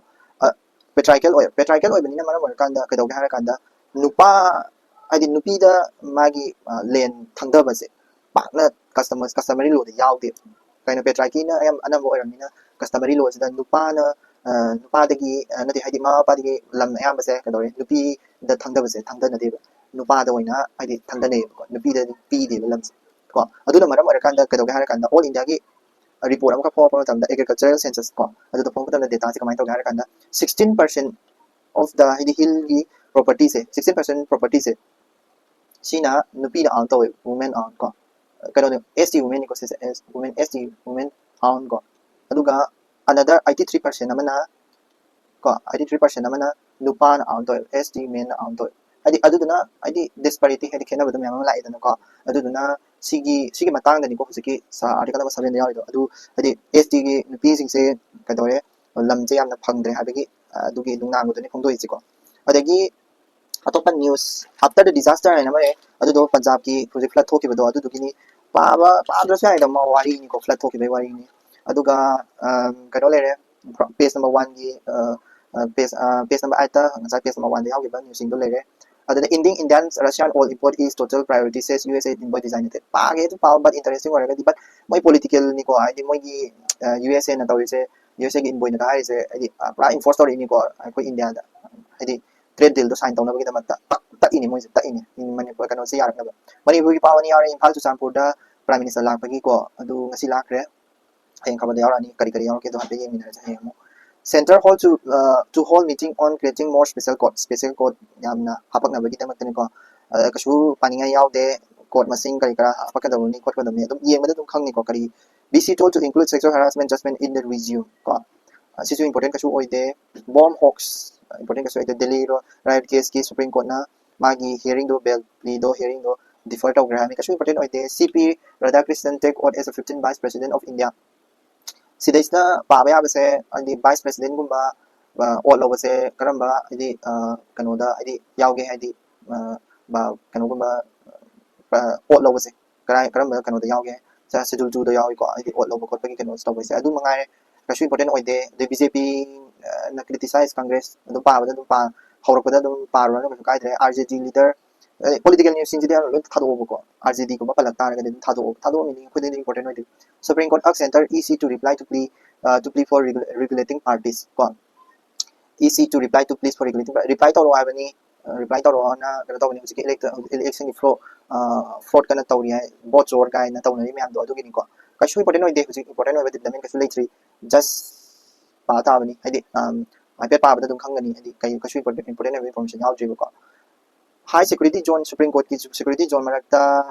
Patriarchal ꯑꯣꯏ, patriarchal ꯑꯣꯏꯕꯅꯤꯅ ꯃꯔꯝ ꯑꯣꯏꯔꯀꯥꯟꯗ ꯀꯩꯗꯧꯒꯦ ꯍꯥꯏꯔꯀꯥꯟꯗ ꯅꯨꯄꯥ ꯍꯥꯏꯗꯤ ꯅꯨꯄꯤꯗ ꯃꯥꯒꯤ land ꯊꯪꯗꯕꯁꯦ ꯄꯥꯛꯅ customers customary law ꯗ ꯌꯥꯎꯗꯦ꯫ ꯀꯩꯅꯣ, patriarchy ꯅ ꯑꯌꯥꯝ ꯑꯅꯝꯕ ꯑꯣꯏꯔꯕꯅꯤꯅ customary law ꯁꯤꯗ ꯅꯨꯄꯥꯅ ꯅꯨꯄꯥꯗꯒꯤ ꯅꯠꯇꯦ, ꯍꯥꯏꯗꯤ ꯃꯃꯥ ꯃꯄꯥꯗꯒꯤ ꯂꯝ ꯑꯌꯥꯝꯕꯁꯦ ꯀꯩꯗꯧꯔꯦ, ꯅꯨꯄꯤꯗ ꯊꯪꯗꯕꯁꯦ ꯊꯪꯗꯅꯗꯦꯕ, ꯅꯨꯄꯥꯗ ꯑꯣꯏꯅ ꯍꯥꯏꯗꯤ ꯊꯪꯗꯅꯩꯌꯦꯕꯀꯣ, ꯅꯨꯄꯤꯗ ꯄꯤꯗꯦꯕ ꯂꯝꯁꯦ ꯀꯣ꯫ ꯑꯗꯨꯅ ꯃꯔꯝ ꯑꯣꯏꯔꯀꯥꯟꯗ ꯀꯩꯗꯧꯒꯦ ꯍꯥꯏꯔꯀꯥꯟꯗ all India ꯒꯤ report ꯑꯃꯈꯛ ꯐꯣꯡꯉꯛꯄ ꯃꯇꯝꯗ, agricultural census ꯀꯣ, ꯑꯗꯨꯗ ꯐꯣꯡꯉꯛꯄ ꯃꯇꯝꯗ data ꯁꯦ ꯀꯃꯥꯏꯅ ꯇꯧꯒꯦ ꯍꯥꯏꯔꯀꯥꯟꯗ sixteen percent of the ꯍꯥꯏꯗꯤ hill ꯒꯤ property ꯁꯦ, sixteen percent property ꯁꯦ ꯁꯤꯅ ꯅꯨꯄꯤꯅ own ꯇꯧꯋꯦ, women own ꯀꯣ꯫ ꯀꯩꯅꯣꯅꯦ, S T women ꯅꯤꯀꯣ ꯁꯤꯁꯦ, S women, S T women own ꯀꯣ꯫ ꯑꯗꯨꯒ another eighty three percent ꯑꯃꯅ ꯀꯣ, eighty three percent ꯑꯃꯅ ꯅꯨꯄꯥꯅ own ꯇꯧꯋꯦ, S T men ꯅ own ꯇꯧꯋꯦ꯫ ꯍꯥꯏꯗꯤ ꯑꯗꯨꯗꯨꯅ ꯍꯥꯏꯗꯤ disparity ꯍꯥꯏꯗꯤ ꯈꯦꯠꯅꯕꯗꯣ ꯃꯌꯥꯝ ꯑꯃ ꯂꯥꯛꯑꯦꯗꯅꯀꯣ꯫ ꯑꯗꯨꯗꯨꯅ ꯁꯤꯒꯤ ꯁꯤꯒꯤ ꯃꯇꯥꯡꯗꯅꯤꯀꯣ ꯍꯧꯖꯤꯛꯀꯤ article number seven ꯗ ꯌꯥꯎꯔꯤꯗꯣ꯫ ꯑꯗꯨ ꯍꯥꯏꯗꯤ S T ꯒꯤ ꯅꯨꯄꯤꯁꯤꯡꯁꯦ ꯀꯩꯗꯧꯔꯦ, ꯂꯝꯁꯦ ꯌꯥꯝꯅ ꯐꯪꯗ꯭ꯔꯦ ꯍꯥꯏꯕꯒꯤ ꯑꯗꯨꯒꯤ ꯅꯨꯡꯅꯥꯡꯕꯗꯨꯅꯤ ꯐꯣꯡꯗꯣꯛꯏꯁꯤꯀꯣ꯫ ꯑꯗꯒꯤ ꯑꯇꯣꯞꯄ news, after the disaster ꯍꯥꯏꯅ ꯑꯃ ꯂꯩ, ꯑꯗꯨꯗꯣ ꯄꯟꯖꯥꯕꯀꯤ ꯍꯧꯖꯤꯛ flood ꯊꯣꯛꯈꯤꯕꯗꯣ ꯑꯗꯨꯗꯨꯒꯤꯅꯤ꯫ ꯄꯥꯕ ꯄꯥꯗ꯭ꯔꯁꯨ ꯌꯥꯏꯗ, ꯋꯥꯔꯤꯅꯤꯀꯣ, flood ꯊꯣꯛꯈꯤꯕꯒꯤ ꯋꯥꯔꯤꯅꯤ꯫ ꯑꯗꯨꯒ ꯀꯩꯅꯣ ꯂꯩꯔꯦ, page number one ꯒꯤ page page number eight ꯇ ꯉꯁꯥꯏ page number one ꯗ ꯌꯥꯎꯈꯤꯕ news ꯁꯤꯡꯗꯣ ꯂꯩꯔꯦ꯫ ꯑꯗꯨꯗ ending Indian Russian oil import is top priority says U S A envoy designated꯫ ꯄꯥꯒꯦ ꯑꯗꯨꯝ ꯄꯥꯕ, but interesting ꯑꯣꯏꯔꯒꯗꯤ꯫ But ꯃꯣꯏ political ꯅꯤꯀꯣ, ꯍꯥꯏꯗꯤ ꯃꯣꯏꯒꯤ U S A ꯅ ꯇꯧꯔꯤꯁꯦ, U S A ꯒꯤ envoy ꯅꯒ ꯍꯥꯏꯔꯤꯁꯦ ꯍꯥꯏꯗꯤ ꯄꯨꯔꯥ enforce ꯇꯧꯔꯛꯏꯅꯤꯀꯣ ꯑꯩꯈꯣꯏ ꯏꯟꯗꯤꯌꯥꯗ, ꯍꯥꯏꯗꯤ trade deal ꯗꯣ sign ꯇꯧꯅꯕꯒꯤꯗꯃꯛꯇ ꯇꯛ- ꯇꯛꯏꯅꯤ ꯃꯣꯏꯁꯦ, ꯇꯛꯏꯅꯤ ꯃꯅꯤꯄꯨꯔ ꯀꯩꯅꯣꯁꯦ ꯌꯥꯔꯛꯅꯕ꯫ ꯃꯅꯤꯄꯨꯔꯒꯤ ꯄꯥꯎ ꯑꯅꯤ ꯌꯥꯎꯔꯦ, ꯏꯝꯐꯥꯜ ꯆꯨꯔꯆꯥꯟꯄꯨꯔꯗ Prime Minister ꯂꯥꯛꯄꯒꯤꯀꯣ, ꯑꯗꯨ ꯉꯁꯤ ꯂꯥꯛꯈ꯭ꯔꯦ꯫ ꯍꯌꯦꯡ ꯈꯕꯔꯗ ꯌꯥꯎꯔꯛꯑꯅꯤ ꯀꯔꯤ ꯀꯔꯤ ꯌꯥꯎꯔꯛꯀꯦꯗꯣ ꯍꯥꯏꯐꯦꯠ ꯌꯦꯡꯃꯤꯟꯅꯔꯁꯦ ꯍꯌꯦꯡ ꯑꯃꯨꯛ꯫ Center hall to to hold meeting on creating more special court꯫ Special court ꯌꯥꯝꯅ ꯍꯥꯄꯛꯅꯕꯒꯤꯗꯃꯛꯇꯅꯤꯀꯣ꯫ ꯀꯩꯁꯨ ꯄꯥꯅꯤꯡꯉꯥꯏ ꯌꯥꯎꯗꯦ, court ꯃꯁꯤꯡ ꯀꯔꯤ ꯀꯔꯥ ꯍꯥꯄꯛꯀꯗꯕꯅꯤ ꯈꯣꯠꯀꯗꯕꯅꯤ ꯑꯗꯨꯝ ꯌꯦꯡꯕꯗ ꯑꯗꯨꯝ ꯈꯪꯅꯤꯀꯣ꯫ ꯀꯔꯤ, B C told to include sexual harassment judgment in the regime ꯀꯣ꯫ ꯁꯤꯁꯨ important ꯀꯩꯁꯨ ꯑꯣꯏꯗꯦ꯫ Bomb hoax important ꯀꯩꯁꯨ ꯑꯣꯏꯗꯦ꯫ ꯗꯦꯜꯂꯤ riot case ꯀꯤ Supreme Court ꯅ ꯃꯥꯒꯤ hearing ꯗꯣ, bail plea ꯗꯣ, hearing ꯗꯣ defer ꯇꯧꯈ꯭ꯔꯦ ꯍꯥꯏꯕꯅꯤ, ꯀꯩꯁꯨ important ꯑꯣꯏꯗꯦ꯫ C P Radhakrishnan take oath as a fifteen vice president of India꯫ ꯁꯤꯗꯩꯁꯤꯗ ꯄꯥꯕ ꯌꯥꯕꯁꯦ ꯍꯥꯏꯗꯤ vice president ꯒꯨꯝꯕ oath ꯂꯧꯕꯁꯦ ꯀꯔꯝꯕ ꯍꯥꯏꯗꯤ ꯀꯩꯅꯣꯗ ꯍꯥꯏꯗꯤ ꯌꯥꯎꯒꯦ ꯍꯥꯏꯗꯤ ꯀꯩꯅꯣꯒꯨꯝꯕ oath ꯂꯧꯕꯁꯦ ꯀꯔꯥꯏ ꯀꯔꯝꯕ ꯀꯩꯅꯣꯗ ꯌꯥꯎꯒꯦ? Schedule two ꯗ ꯌꯥꯎꯏꯀꯣ, ꯍꯥꯏꯗꯤ oath ꯂꯧꯕ ꯈꯣꯠꯄꯒꯤ ꯀꯩꯅꯣꯁꯦ ꯇꯧꯕꯁꯦ꯫ ꯑꯗꯨ ꯃꯉꯥꯏꯔꯦ, ꯀꯩꯁꯨ important ꯑꯣꯏꯗꯦ꯫ ꯑꯗꯩ B J P ꯅ criticize Congress ꯑꯗꯨꯝ ꯄꯥꯕꯗ ꯑꯗꯨꯝ ꯄꯥ ꯍꯧꯔꯛꯄꯗ ꯑꯗꯨꯝ ꯄꯥꯔꯨꯔꯅꯨ, ꯀꯩꯁꯨ ꯀꯥꯏꯗ꯭ꯔꯦ꯫ R J D leader, political news ꯁꯤꯡꯁꯤꯗꯤ ꯂꯣꯏ ꯊꯥꯗꯣꯛꯑꯣꯕꯀꯣ꯫ R J D ꯒꯨꯝꯕ ꯄꯜꯂꯛ ꯇꯥꯔꯒꯗꯤ ꯑꯗꯨꯝ ꯊꯥꯗꯣꯛꯑꯣ, ꯊꯥꯗꯣꯛꯑꯝꯃꯤꯅꯤ, ꯑꯩꯈꯣꯏꯗꯗꯤ important ꯑꯣꯏꯗꯦ꯫ Supreme Court urge center E C to reply to plea to plea for regulating parties ꯀꯣ꯫ E C to reply to pleas for regulating, reply ꯇꯧꯔꯛꯑꯣ ꯍꯥꯏꯕꯅꯤ꯫ Reply ꯇꯧꯔꯛꯑꯣꯅ ꯀꯩꯅꯣ ꯇꯧꯕꯅꯤ꯫ ꯍꯧꯖꯤꯛꯀꯤ election ꯒꯤ fraud, fraud ꯀꯟꯅ ꯇꯧꯔꯤ ꯍꯥꯏ, vote ꯆꯣꯔ ꯀꯥꯏꯅ ꯇꯧꯅꯔꯤ ꯃꯌꯥꯝꯗꯣ ꯑꯗꯨꯒꯤꯅꯤꯀꯣ꯫ ꯀꯩꯁꯨ important ꯑꯣꯏꯗꯦ, ꯍꯧꯖꯤꯛ important ꯑꯣꯏꯕ development ꯀꯩꯁꯨ ꯂꯩꯇ꯭ꯔꯤ꯫ Just ꯄꯥ ꯇꯥꯕꯅꯤ, ꯍꯥꯏꯗꯤ ꯍꯥꯏꯐꯦꯠ ꯄꯥꯕꯗ ꯑꯗꯨꯝ ꯈꯪꯒꯅꯤ, ꯍꯥꯏꯗꯤ ꯀꯩ ꯀꯩꯁꯨ important important ꯑꯣꯏꯕ information ꯌꯥꯎꯗ꯭ꯔꯤꯕꯀꯣ꯫ High security zone, Supreme Court ꯀꯤ security zone ꯃꯔꯛꯇ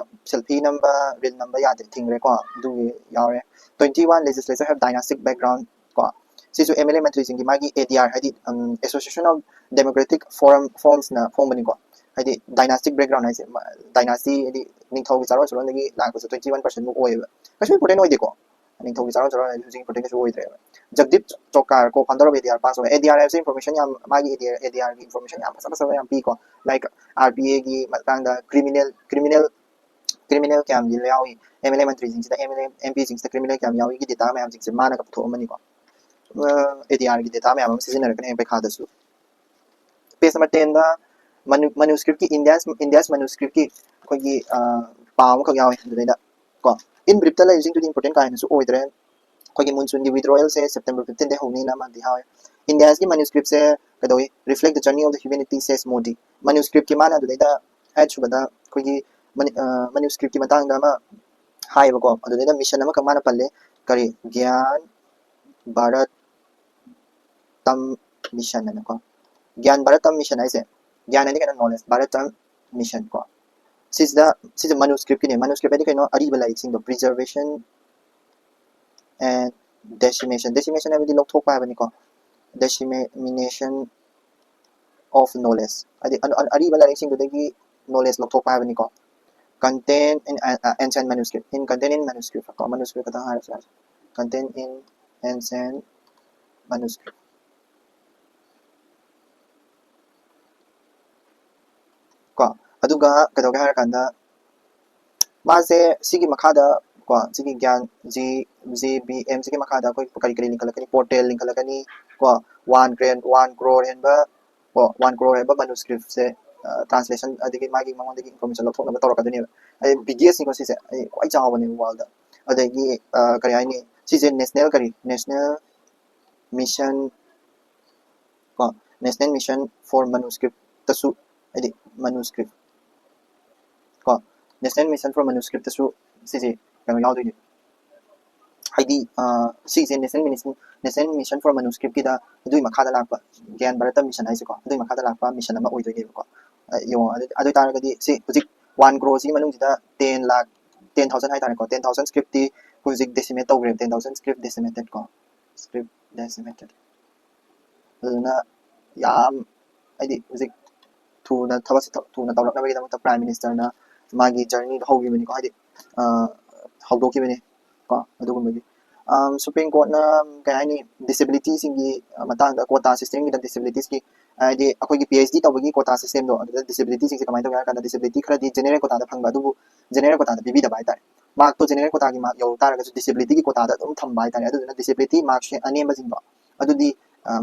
selfie ꯅꯝꯕ, reel ꯅꯝꯕ ꯌꯥꯗꯦ, ꯊꯤꯡꯈ꯭ꯔꯦꯀꯣ꯫ ꯑꯗꯨꯒꯤ ꯌꯥꯎꯔꯦ꯫ Twenty one legislature have dynastic background ꯀꯣ꯫ ꯁꯤꯁꯨ M L A ꯃꯟꯇ꯭ꯔꯤꯁꯤꯡꯒꯤ ꯃꯥꯒꯤ A D R ꯍꯥꯏꯗꯤ Association of Democratic Forum Forms ꯅ ꯐꯣꯡꯕꯅꯤꯀꯣ꯫ ꯍꯥꯏꯗꯤ dynastic background ꯍꯥꯏꯁꯦ dynasty ꯍꯥꯏꯗꯤ ꯅꯤꯡꯊꯧꯒꯤ ꯆꯥꯔꯣꯟ ꯁꯨꯔꯣꯟꯗꯒꯤ ꯂꯥꯛꯄꯁꯦ twenty one percent ꯃꯨꯛ ꯑꯣꯏꯌꯦꯕ꯫ ꯀꯩꯁꯨ important ꯑꯣꯏꯗꯦꯀꯣ꯫ ꯅꯤꯡꯊꯧꯒꯤ ꯆꯥꯔꯣꯟ ꯁꯨꯔꯣꯟ ꯍꯥꯏꯁꯦ ꯍꯧꯖꯤꯛ important ꯀꯩꯁꯨ ꯑꯣꯏꯗ꯭ꯔꯦꯕ꯫ Jagdeep Chowkar, co-founder of A D R, pass ꯇꯧꯋꯦ꯫ A D R ꯍꯥꯏꯕꯁꯦ information ꯌꯥꯝ, ꯃꯥꯒꯤ A D R, A D R ꯒꯤ information ꯌꯥꯝ ꯐꯖ ꯐꯖꯕ ꯌꯥꯝ ꯄꯤꯀꯣ꯫ Like R P A ꯒꯤ ꯃꯇꯥꯡꯗ, criminal criminal criminal ꯀꯌꯥꯝꯗꯤ ꯌꯥꯎꯏ, M L A ꯃꯟꯇ꯭ꯔꯤꯁꯤꯡꯁꯤꯗ, M L A M P ꯁꯤꯡꯁꯤꯗ criminal ꯀꯌꯥꯝ ꯌꯥꯎꯏꯒꯤ data ꯃꯌꯥꯝꯁꯤꯡꯁꯦ ꯃꯥꯅꯒ ꯄꯨꯊꯣꯛꯑꯝꯕꯅꯤꯀꯣ꯫ ꯑꯦ ꯗꯤ ꯑꯥꯔꯒꯤ ꯗꯦꯇꯥ ꯃꯌꯥꯝ ꯑꯃ ꯁꯤꯖꯤꯟꯅꯔꯛꯀꯅꯤ ꯍꯌꯦꯡ ꯄꯩꯈꯥꯗꯁꯨ꯫ ꯄꯦꯖ ꯅꯝꯕꯔ ꯇꯦꯟꯗ ꯃꯅꯨ ꯃꯅꯨꯁꯀ꯭ꯔꯤꯞꯀꯤ ꯏꯟꯗꯤꯌꯥꯁ ꯏꯟꯗꯤꯌꯥꯁ ꯃꯅꯨꯁꯀ꯭ꯔꯤꯞꯀꯤ ꯑꯩꯈꯣꯏꯒꯤ ꯄꯥꯎ ꯑꯃꯈꯛ ꯌꯥꯎꯋꯦ ꯑꯗꯨꯗꯩꯗ ꯀꯣ꯫ ꯏꯟ ꯕ꯭ꯔꯤꯞꯇ ꯂꯩꯔꯤꯁꯤꯡꯗꯨꯗꯤ ꯏꯝꯄꯣꯔꯇꯦꯟ ꯀꯥ ꯍꯦꯟꯅꯁꯨ ꯑꯣꯏꯗ꯭ꯔꯦ꯫ ꯑꯩꯈꯣꯏꯒꯤ ꯃꯨꯟꯁꯨꯟꯒꯤ ꯋꯤꯗ꯭ꯔꯣꯌꯦꯜꯁꯦ ꯁꯦꯞꯇꯦꯝꯕꯔ ꯐꯤꯐꯇꯤꯟꯗꯒꯤ ꯍꯧꯅꯤꯅ ꯑꯃꯗꯤ ꯍꯥꯏ꯫ ꯏꯟꯗꯤꯌꯥꯁꯀꯤ ꯃꯅꯨꯁꯀ꯭ꯔꯤꯞꯁꯦ ꯀꯩꯗꯧꯏ? Reflect the journey of the humanity, says Modi. ꯃꯅꯨꯁꯀ꯭ꯔꯤꯞꯀꯤ ꯃꯥꯅ ꯑꯗꯨꯗꯩꯗ ꯑꯥꯏꯠ ꯁꯨꯕꯗ ꯑꯩꯈꯣꯏꯒꯤ ꯃꯅꯨꯁꯀ꯭ꯔꯤꯞꯀꯤ ꯃꯇꯥꯡꯗ ꯑꯃ ꯍꯥꯏꯌꯦꯕꯀꯣ꯫ ꯑꯗꯨꯗꯩꯗ ꯃꯤꯁꯟ ꯑꯃꯈꯛ ꯃꯥꯅ ꯄꯜꯂꯦ, ꯀꯔꯤ? ꯒ꯭ꯌꯥꯟ ꯚꯥꯔꯠ ꯇꯝ ꯃꯤꯁꯟ ꯍꯥꯏꯅꯀꯣ꯫ ꯒ꯭ꯌꯥꯟ ꯚꯥꯔꯠ ꯇꯝ ꯃꯤꯁꯟ ꯍꯥꯏꯁꯦ, ꯒ꯭ꯌꯥꯟ ꯍꯥꯏꯗꯤ ꯀꯩꯅꯣ? ꯅꯣꯂꯦꯖ꯫ ꯚꯥꯔꯠ ꯇꯝ ꯃꯤꯁꯟ ꯀꯣ꯫ ꯁꯤꯁꯤꯗ ꯁꯤꯁꯦ ꯃꯅꯨꯁꯀ꯭ꯔꯤꯞꯀꯤꯅꯦ꯫ ꯃꯅꯨꯁꯀ꯭ꯔꯤꯞ ꯍꯥꯏꯗꯤ ꯀꯩꯅꯣ? ꯑꯔꯤꯕ ꯂꯥꯏꯔꯤꯛꯁꯤꯡꯗꯣ꯫ Preservation and decimation, decimation ꯍꯥꯏꯕꯗꯤ ꯂꯧꯊꯣꯛꯄ ꯍꯥꯏꯕꯅꯤꯀꯣ꯫ Dissemination of knowledge ꯍꯥꯏꯗꯤ ꯑꯔꯤꯕ ꯂꯥꯏꯔꯤꯛꯁꯤꯡꯗꯨꯗꯒꯤ ꯅꯣꯂꯦꯖ ꯂꯧꯊꯣꯛꯄ ꯍꯥꯏꯕꯅꯤꯀꯣ꯫ Content in ancient manuscript, in content in manuscript ꯀꯣ, ꯃꯅꯨꯁꯀ꯭ꯔꯤꯞ ꯈꯛꯇꯪ ꯍꯥꯏꯔꯁꯨ ꯌꯥꯔꯦ꯫ Content in ancient manuscript ꯀꯣ꯫ ꯑꯗꯨꯒ ꯀꯩꯗꯧꯒꯦ ꯍꯥꯏꯔꯀꯥꯟꯗ ꯃꯥꯁꯦ ꯁꯤꯒꯤ ꯃꯈꯥꯗ ꯀꯣ, ꯁꯤꯒꯤ ꯒ꯭ꯌꯥꯟ ꯖꯤ ꯖꯤ ꯕꯤ ꯑꯦꯝ ꯁꯤꯒꯤ ꯃꯈꯥꯗ ꯑꯩꯈꯣꯏ ꯀꯔꯤ ꯀꯔꯤ ꯂꯤꯡꯈꯠꯂꯛꯀꯅꯤ? ꯄꯣꯔꯇꯦꯜ ꯂꯤꯡꯈꯠꯂꯛꯀꯅꯤ ꯀꯣ꯫ ꯋꯥꯟ ꯀ꯭ꯔꯦꯟ ꯋꯥꯟ ꯀ꯭ꯔꯣꯔ ꯍꯦꯟꯕ ꯀꯣ, ꯋꯥꯟ ꯀ꯭ꯔꯣꯔ ꯍꯦꯟꯕ ꯃꯅꯨꯁꯀ꯭ꯔꯤꯞꯁꯦ ꯇ꯭ꯔꯥꯟꯁꯂꯦꯁꯟ ꯑꯗꯒꯤ ꯃꯥꯒꯤ ꯃꯉꯣꯟꯗꯒꯤ ꯏꯟꯐꯣꯔꯃꯦꯁꯟ ꯂꯧꯊꯣꯛꯅꯕ ꯇꯧꯔꯛꯀꯗꯣꯏꯅꯦꯕ꯫ ꯑꯗꯩ ꯕꯤꯒꯦꯁꯅꯤꯀꯣ ꯁꯤꯁꯦ, ꯑꯩ ꯈ꯭ꯋꯥꯏ ꯆꯥꯎꯕꯅꯦꯕ ꯋꯥꯔꯜꯗ꯫ ꯑꯗꯒꯤ ꯀꯔꯤ ꯍꯥꯏꯅꯤ, ꯁꯤꯁꯦ ꯅꯦꯁꯅꯦꯜ ꯀꯔꯤ ꯅꯦꯁꯅꯦꯜ ꯃꯤꯁꯟ ꯀꯣ, National Mission for Manuscriptꯇꯁꯨ, ꯍꯥꯏꯗꯤ ꯃꯅꯨꯁꯀ꯭ꯔꯤꯞ ꯀꯣ, National Mission for Manuscriptꯇꯁꯨ ꯁꯤꯁꯦ ꯀꯩꯅꯣ ꯌꯥꯎꯗꯣꯏꯅꯦ꯫ ꯍꯥꯏꯗꯤ ꯁꯤꯁꯦ National Mission, National Mission for Manuscriptꯀꯤꯗ ꯑꯗꯨꯒꯤ ꯃꯈꯥꯗ ꯂꯥꯛꯄ ꯒ꯭ꯌꯥꯟ ꯚꯥꯔꯠꯇ ꯃꯤꯁꯟ ꯍꯥꯏꯁꯦꯀꯣ, ꯑꯗꯨꯒꯤ ꯃꯈꯥꯗ ꯂꯥꯛꯄ ꯃꯤꯁꯟ ꯑꯃ ꯑꯣꯏꯗꯣꯏꯅꯦꯕꯀꯣ꯫ ꯌꯦꯡꯉꯣ, ꯑꯗꯨ ꯑꯗꯨ ꯑꯣꯏꯇꯥꯔꯒꯗꯤ ꯁꯤ ꯍꯧꯖꯤꯛ ꯋꯥꯟ ꯀ꯭ꯔꯣꯔꯁꯤꯒꯤ ꯃꯅꯨꯡꯁꯤꯗ ꯇꯦꯟ ꯂꯥꯛ, ꯇꯦꯟ ꯊꯥꯎꯖꯟ ꯍꯥꯏꯇꯥꯔꯦꯀꯣ, ꯇꯦꯟ ꯊꯥꯎꯖꯟ ꯁ꯭ꯀ꯭ꯔꯤꯞꯇꯤ ꯍꯧꯖꯤꯛ ꯗꯦꯁꯤꯃꯦꯠ ꯇꯧꯈ꯭ꯔꯦꯕ, ꯇꯦꯟ ꯊꯥꯎꯖꯟ ꯁ꯭ꯀ꯭ꯔꯤꯞ ꯗꯦꯁꯤꯃꯦꯇꯦꯠ ꯀꯣ, ꯁ꯭ꯀ꯭ꯔꯤꯞ ꯗꯦꯁꯤꯃꯦꯇꯦꯠ꯫ ꯑꯗꯨꯅ ꯌꯥꯝ ꯍꯥꯏꯗꯤ ꯍꯧꯖꯤꯛ ꯊꯨꯅ ꯊꯕꯛꯁꯦ ꯊꯨꯅ ꯇꯧꯔꯛꯅꯕꯒꯤꯗꯃꯛꯇ ꯄ꯭ꯔꯥꯏꯝ ꯃꯤꯅꯤꯁꯇꯔꯅ ꯃꯥꯒꯤ ꯖꯔꯅꯤꯗꯣ ꯍꯧꯈꯤꯕꯅꯤꯀꯣ, ꯍꯥꯏꯗꯤ ꯍꯧꯗꯣꯛꯈꯤꯕꯅꯤ ꯀꯣ꯫ ꯑꯗꯨꯒꯨꯝꯕꯒꯤ ꯁꯨꯄ꯭ꯔꯤꯝ ꯀꯣꯔꯠꯅ ꯀꯩ ꯍꯥꯏꯅꯤ, ꯗꯤꯁꯦꯕꯤꯂꯤꯇꯤꯁꯤꯡꯒꯤ ꯃꯇꯥꯡꯗ, ꯀꯣꯇꯥ ꯁꯤꯁꯇꯦꯝꯒꯤꯗ ꯗꯤꯁꯦꯕꯤꯂꯤꯇꯤꯁꯀꯤ, ꯍꯥꯏꯗꯤ ꯑꯩꯈꯣꯏꯒꯤ ꯄꯤ ꯑꯩꯆ ꯗꯤ ꯇꯧꯕꯒꯤ ꯀꯣꯇꯥ ꯁꯤꯁꯇꯦꯝꯗꯣ, ꯑꯗꯨꯗ ꯗꯤꯁꯦꯕꯤꯂꯤꯇꯤꯁꯤꯡꯁꯦ ꯀꯃꯥꯏꯅ ꯇꯧꯒꯦ ꯍꯥꯏꯔ ꯀꯥꯟꯗ, ꯗꯤꯁꯦꯕꯤꯂꯤꯇꯤ ꯈꯔꯗꯤ ꯖꯦꯅꯦꯔꯦꯜ ꯀꯣꯇꯥꯗ ꯐꯪꯕ, ꯑꯗꯨꯕꯨ ꯖꯦꯅꯦꯔꯦꯜ ꯀꯣꯇꯥꯗ ꯄꯤꯕꯤꯗꯕ ꯍꯥꯏꯇꯥꯔꯦ꯫ ꯃꯥꯔꯛꯇꯣ ꯖꯦꯅꯔꯦꯜ ꯀꯣꯇꯥꯒꯤ ꯃꯥꯔꯛ ꯌꯧ ꯇꯥꯔꯒꯁꯨ ꯗꯤꯁꯦꯕꯤꯂꯤꯇꯤꯒꯤ ꯀꯣꯇꯥꯗ ꯑꯗꯨꯝ ꯊꯝꯕ ꯍꯥꯏꯇꯥꯔꯦ꯫ ꯑꯗꯨꯗꯨꯅ ꯗꯤꯁꯦꯕꯤꯂꯤꯇꯤ ꯃꯥꯔꯛꯁꯦ ꯑꯅꯦꯝꯕꯁꯤꯡꯗꯣ ꯑꯗꯨꯗꯤ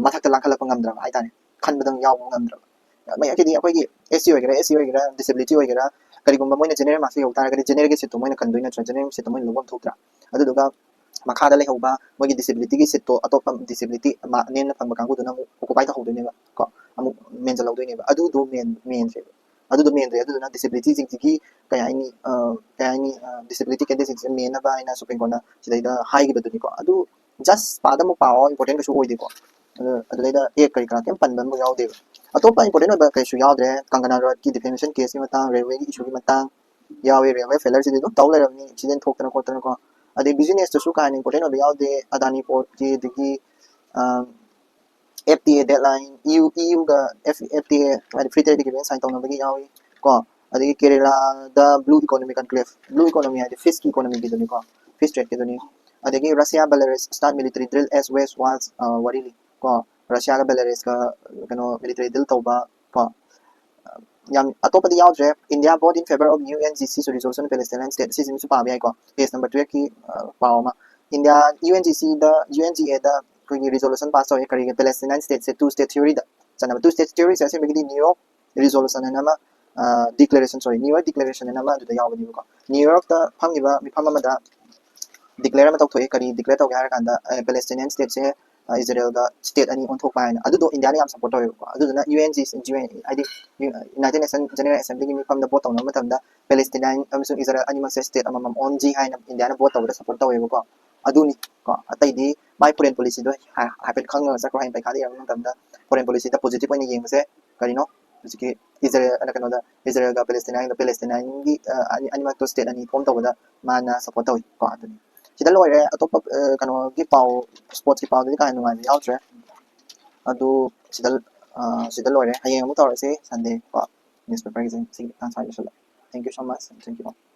ꯃꯊꯛꯇ ꯂꯥꯡꯈꯠꯂꯛꯄ ꯉꯝꯗ꯭ꯔꯕ ꯍꯥꯏꯇꯥꯔꯦ, ꯈꯟꯕꯗꯪ ꯌꯥꯎꯕ ꯉꯝꯗ꯭ꯔꯕ꯫ ꯃꯌꯥꯝꯒꯤꯗꯤ ꯑꯩꯈꯣꯏꯒꯤ ꯑꯦꯁ ꯁꯤ ꯑꯣꯏꯒꯦꯔꯥ, ꯑꯦꯁ ꯁꯤ ꯑꯣꯏꯒꯦꯔꯥ, ꯗꯤꯁꯦꯕꯤꯂꯤꯇꯤ ꯑꯣꯏꯒꯦꯔꯥ, ꯀꯔꯤꯒꯨꯝꯕ ꯃꯣꯏꯅ ꯖꯦꯅꯔꯦꯜ ꯃꯥꯔꯛꯁꯦ ꯌꯧ ꯇꯥꯔꯒꯗꯤ ꯖꯦꯅꯔꯦꯜꯒꯤ ꯁꯤꯠꯇꯣ ꯃꯣꯏꯅ ꯀꯟꯗꯣꯏ ꯅꯠꯇ꯭ꯔꯥ, ꯖꯦꯅꯔꯦꯜ ꯁꯤꯠꯇꯣ ꯃꯣꯏꯅ ꯂꯧꯐꯝ ꯊꯣꯛꯇ꯭ꯔꯥ? ꯑꯗꯨꯗꯨꯒ ꯃꯈꯥꯗ ꯂꯩꯍꯧꯕ ꯃꯣꯏꯒꯤ ꯗꯤꯁꯦꯕꯤꯂꯤꯇꯤꯒꯤ ꯁꯤꯠꯇꯣ ꯑꯇꯣꯞꯄ ꯗꯤꯁꯦꯕꯤꯂꯤꯇꯤ ꯃꯥꯔꯛ ꯅꯦꯝꯅ ꯐꯪꯕ ꯀꯥꯡꯕꯨꯗꯨꯅ ꯑꯃꯨꯛ ꯑꯣꯀꯨꯄꯥꯏ ꯇꯧꯍꯧꯗꯣꯏꯅꯦꯕ ꯀꯣ, ꯑꯃꯨꯛ ꯃꯦꯟꯁꯤꯜꯍꯧꯗꯣꯏꯅꯦꯕ꯫ ꯑꯗꯨꯗꯣ ꯃꯦꯟ ꯃꯦꯟꯗ꯭ꯔꯦꯕ꯫ ꯑꯗꯨꯗꯣ ꯃꯦꯟꯗ꯭ꯔꯦ꯫ ꯑꯗꯨꯗꯨꯅ ꯗꯤꯁꯦꯕꯤꯂꯤꯇꯤꯁꯤꯡꯁꯤꯒꯤ ꯀꯩ ꯍꯥꯏꯅꯤ, ꯀꯩ ꯍꯥꯏꯅꯤ, ꯗꯤꯁꯦꯕꯤꯂꯤꯇꯤ ꯀꯦꯟꯗꯤꯗꯦꯠꯁꯤꯡꯁꯦ ꯃꯦꯟꯅꯕ ꯍꯥꯏꯅ ꯁꯨꯄ꯭ꯔꯤꯝ ꯀꯣꯔꯠꯅ ꯁꯤꯗꯩꯗ ꯍꯥꯏꯈꯤꯕꯗꯨꯅꯤꯀꯣ꯫ ꯑꯗꯨ ꯖꯁ ꯄꯥꯗ ꯑꯃꯨꯛ ꯄꯥꯎ ꯏꯝꯄꯣꯔꯇꯦꯟ ꯀꯩꯁꯨ ꯑꯣꯏꯗꯦꯀꯣ꯫ ꯑꯗꯨ ꯑꯗꯨꯗꯩꯗ ꯑꯦꯛ ꯀꯔꯤ ꯀꯔꯥ ꯀꯩꯝ ꯄꯟꯕ ꯑꯃꯐꯥꯎ ꯌꯥꯎꯗꯦꯕ꯫ ꯑꯇꯣꯞꯄ ꯏꯝꯄꯣꯔꯇꯦꯟ ꯑꯣꯏꯕ ꯀꯩꯁꯨ ꯌꯥꯎꯗ꯭ꯔꯦ꯫ ꯀꯪꯒꯅꯥ ꯔꯣꯠꯀꯤ ꯗꯤꯐꯦꯃꯦꯁꯟ ꯀꯦꯁꯀꯤ ꯃꯇꯥꯡ, ꯔꯦꯜꯋꯦꯒꯤ ꯏꯁꯨꯒꯤ ꯃꯇꯥꯡ ꯌꯥꯎꯋꯦ꯫ ꯔꯦꯜꯋꯦ ꯐꯦꯂꯔꯁꯤꯗꯤ ꯑꯗꯨꯝ ꯇꯧ ꯂꯩꯔꯕꯅꯤ, ꯑꯦꯛꯁꯤꯗꯦꯟ ꯊꯣꯛꯇꯅ ꯈꯣꯠꯇꯅꯀꯣ꯫ ꯑꯗꯩ ꯕꯤꯖꯤꯅꯦꯁꯇꯁꯨ ꯀꯥ ꯍꯦꯟꯅ ꯏꯝꯄꯣꯔꯇꯦꯟ ꯑꯣꯏꯕ ꯌꯥꯎꯗꯦ꯫ ꯑꯗꯥꯅꯤ ꯄꯣꯔꯠꯀꯤ, ꯑꯗꯒꯤ F T A deadline, EU ꯏꯌꯨꯒ ꯑꯦꯐ ꯇꯤ ꯑꯦ ꯍꯥꯏꯗꯤ ꯐ꯭ꯔꯤ ꯇ꯭ꯔꯦꯗ ꯑꯦꯒ꯭ꯔꯤꯃꯦꯟ ꯁꯥꯏꯟ ꯇꯧꯅꯕꯒꯤ ꯌꯥꯎꯏ ꯀꯣ꯫ ꯑꯗꯒꯤ ꯀꯦꯔꯦꯂꯥꯗ blue economy conclave, blue economy ꯍꯥꯏꯗꯤ ꯐꯤꯁꯀꯤ ꯏꯀꯣꯅꯣꯃꯤꯒꯤꯗꯨꯅꯤꯀꯣ, ꯐꯤꯁ ꯇ꯭ꯔꯦꯗꯀꯤꯗꯨꯅꯤ꯫ ꯑꯗꯒꯤ Russia Belarus start military drill ꯑꯦꯁ ꯋꯦꯁ ꯋꯥꯁ ꯋꯥꯔꯤꯂꯤ ꯀꯣ, ꯔꯁꯤꯌꯥꯒ ꯕꯦꯂꯥꯔꯁꯀ ꯀꯩꯅꯣ ꯃꯤꯂꯤꯇꯔꯤ ꯗ꯭ꯔꯤꯜ ꯇꯧꯕ ꯀꯣ꯫ ꯌꯥꯝ ꯑꯇꯣꯞꯄꯗꯤ ꯌꯥꯎꯗ꯭ꯔꯦ꯫ India vote in favor of U N G C resolution Palestinian state, ꯁꯤꯁꯤꯃꯁꯨ ꯄꯥꯕ ꯌꯥꯏꯀꯣ, ꯄꯦꯖ ꯅꯝꯕꯔ ꯇꯨꯌꯦꯜꯐꯀꯤ ꯄꯥꯎ ꯑꯃ꯫ ꯏꯟꯗꯤꯌꯥ, ꯌꯨ ꯑꯦꯟ ꯖꯤ ꯁꯤꯗ, ꯌꯨ ꯑꯦꯟ ꯖꯤ ꯑꯦꯗ ꯑꯩꯈꯣꯏꯒꯤ ꯔꯤꯖꯣꯂꯨꯁꯟ ꯄꯥꯁ ꯇꯧꯋꯦ꯫ ꯀꯔꯤꯒꯤ? ꯄꯦꯂꯦꯁꯇꯤꯅꯥꯏꯟ ꯁ꯭ꯇꯦꯠꯁꯦ ꯇꯨ ꯁ꯭ꯇꯦꯠ ꯊꯤꯑꯣꯔꯤꯗ ꯆꯠꯅꯕ꯫ ꯇꯨ ꯁ꯭ꯇꯦꯠ ꯊꯤꯑꯣꯔꯤꯁꯦ ꯑꯁꯦꯡꯕꯒꯤꯗꯤ ꯅ꯭ꯌꯨ ꯌꯣꯔꯛ ꯔꯤꯖꯣꯂꯨꯁꯟ ꯍꯥꯏꯅ ꯑꯃ, ꯗꯤꯀ꯭ꯂꯦꯔꯦꯁꯟ, ꯁꯣꯔꯤ, ꯅ꯭ꯌꯨ ꯌꯣꯔꯛ ꯗꯤꯀ꯭ꯂꯦꯔꯦꯁꯟ ꯍꯥꯏꯅ ꯑꯃ ꯑꯗꯨꯗ ꯌꯥꯎꯕꯅꯦꯕꯀꯣ꯫ ꯅ꯭ꯌꯨ ꯌꯣꯔꯛꯇ ꯐꯝꯈꯤꯕ ꯃꯤꯐꯝ ꯑꯃꯗ ꯗꯤꯀ꯭ꯂꯦꯌꯔ ꯑꯃ ꯇꯧꯊꯣꯛꯑꯦ꯫ ꯀꯔꯤ ꯗꯤꯀ꯭ꯂꯦꯌꯔ ꯇꯧꯒꯦ ꯍꯥꯏꯔ ꯀꯥꯟꯗ, ꯄꯦꯂꯦꯁꯇꯤꯅꯤꯌꯟ ꯁ꯭ꯇꯦꯠꯁꯦ ꯏꯖꯔꯦꯜꯒ ꯁ꯭ꯇꯦꯠ ꯑꯅꯤ ꯑꯣꯟꯊꯣꯛꯄ ꯍꯥꯏꯅ꯫ ꯑꯗꯨꯗꯣ ꯏꯟꯗꯤꯌꯥꯅ ꯌꯥꯝ ꯁꯞꯄꯣꯔꯠ ꯇꯧꯋꯦꯕꯀꯣ꯫ ꯑꯗꯨꯗꯨꯅ U N G, U N ꯍꯥꯏꯗꯤ ꯌꯨꯅꯥꯏꯇꯦꯗ ꯅꯦꯁꯟ ꯖꯦꯅꯔꯦꯜ ꯑꯦꯁꯦꯝꯕ꯭ꯂꯤꯒꯤ ꯃꯤꯐꯝꯗ ꯚꯣꯠ ꯇꯧꯅꯕ ꯃꯇꯝꯗ ꯄꯦꯂꯦꯁꯇꯤꯅꯥꯏꯟ ꯑꯃꯁꯨꯡ ꯏꯖꯔꯦꯜ ꯑꯅꯤꯃꯛꯁꯦ ꯁ꯭ꯇꯦꯠ ꯑꯃꯃꯝ ꯑꯣꯟꯁꯤ ꯍꯥꯏꯅ ꯏꯟꯗꯤꯌꯥꯅ ꯚꯣꯠ ꯇꯧꯕꯗ ꯁꯞꯄꯣꯔꯠ ꯇꯧꯋꯦꯕꯀꯣ꯫ ꯑꯗꯨꯅꯤ ꯀꯣ꯫ ꯑꯇꯩꯗꯤ ꯃꯥꯏ ꯐꯣꯔꯦꯟ ꯄꯣꯂꯤꯁꯤꯗꯣ ꯍꯥꯏ-, ꯍꯥꯏꯐꯦꯠ ꯈꯪꯉꯒ ꯆꯠꯈ꯭ꯔꯣ꯫ ꯍꯌꯦꯡ ꯄꯩꯈꯥꯗ ꯌꯦꯡꯕ ꯃꯇꯝꯗ ꯐꯣꯔꯦꯟ ꯄꯣꯂꯤꯁꯤꯗ ꯄꯣꯖꯤꯇꯤꯚ ꯑꯣꯏꯅ ꯌꯦꯡꯕꯁꯦ ꯀꯔꯤꯅꯣ? ꯍꯧꯖꯤꯛꯀꯤ ꯏꯖꯔꯦꯜ, ꯀꯩꯅꯣꯗ, ꯏꯖꯔꯦꯜꯒ ꯄꯦꯂꯦꯁꯇꯤꯅꯥꯏꯟꯗ, ꯄꯦꯂꯦꯁꯇꯤꯅꯥꯏꯟꯒꯤ, ꯑ, ꯑꯅꯤ-, ꯑꯅꯤꯃꯛꯇꯣ ꯁ꯭ꯇꯦꯠ ꯑꯅꯤ ꯐꯣꯝ ꯇꯧꯕꯗ ꯃꯥꯅ ꯁꯞꯄꯣꯔꯠ ꯇꯧꯏ ꯀꯣ꯫ ꯑꯗꯨꯅꯤ꯫ ꯁꯤꯗ ꯂꯣꯏꯔꯦ꯫ ꯑꯇꯣꯞꯄ, ꯑ, ꯀꯩꯅꯣꯒꯤ ꯄꯥꯎ, ꯁ꯭ꯄꯣꯔꯠꯁꯀꯤ ꯄꯥꯎꯗꯨꯗꯤ ꯀꯥ ꯍꯦꯟꯅ ꯅꯨꯡꯉꯥꯏꯕ ꯌꯥꯎꯗ꯭ꯔꯦ꯫ ꯑꯗꯨ ꯁꯤꯗ, ꯑ, ꯁꯤꯗ ꯂꯣꯏꯔꯦ꯫ ꯍꯌꯦꯡ ꯑꯃꯨꯛ ꯇꯧꯔꯁꯤ, ꯁꯟꯗꯦ ꯀꯣ, ꯅ꯭ꯌꯨꯁꯄꯦꯄꯔꯒꯤꯁꯦ꯫ ꯁꯤꯒꯤ ꯃꯇꯥꯡ ꯁ꯭ꯋꯥꯏꯗ ꯂꯣꯏꯁꯤꯜꯂꯦ꯫ Thank you so much and thank you all.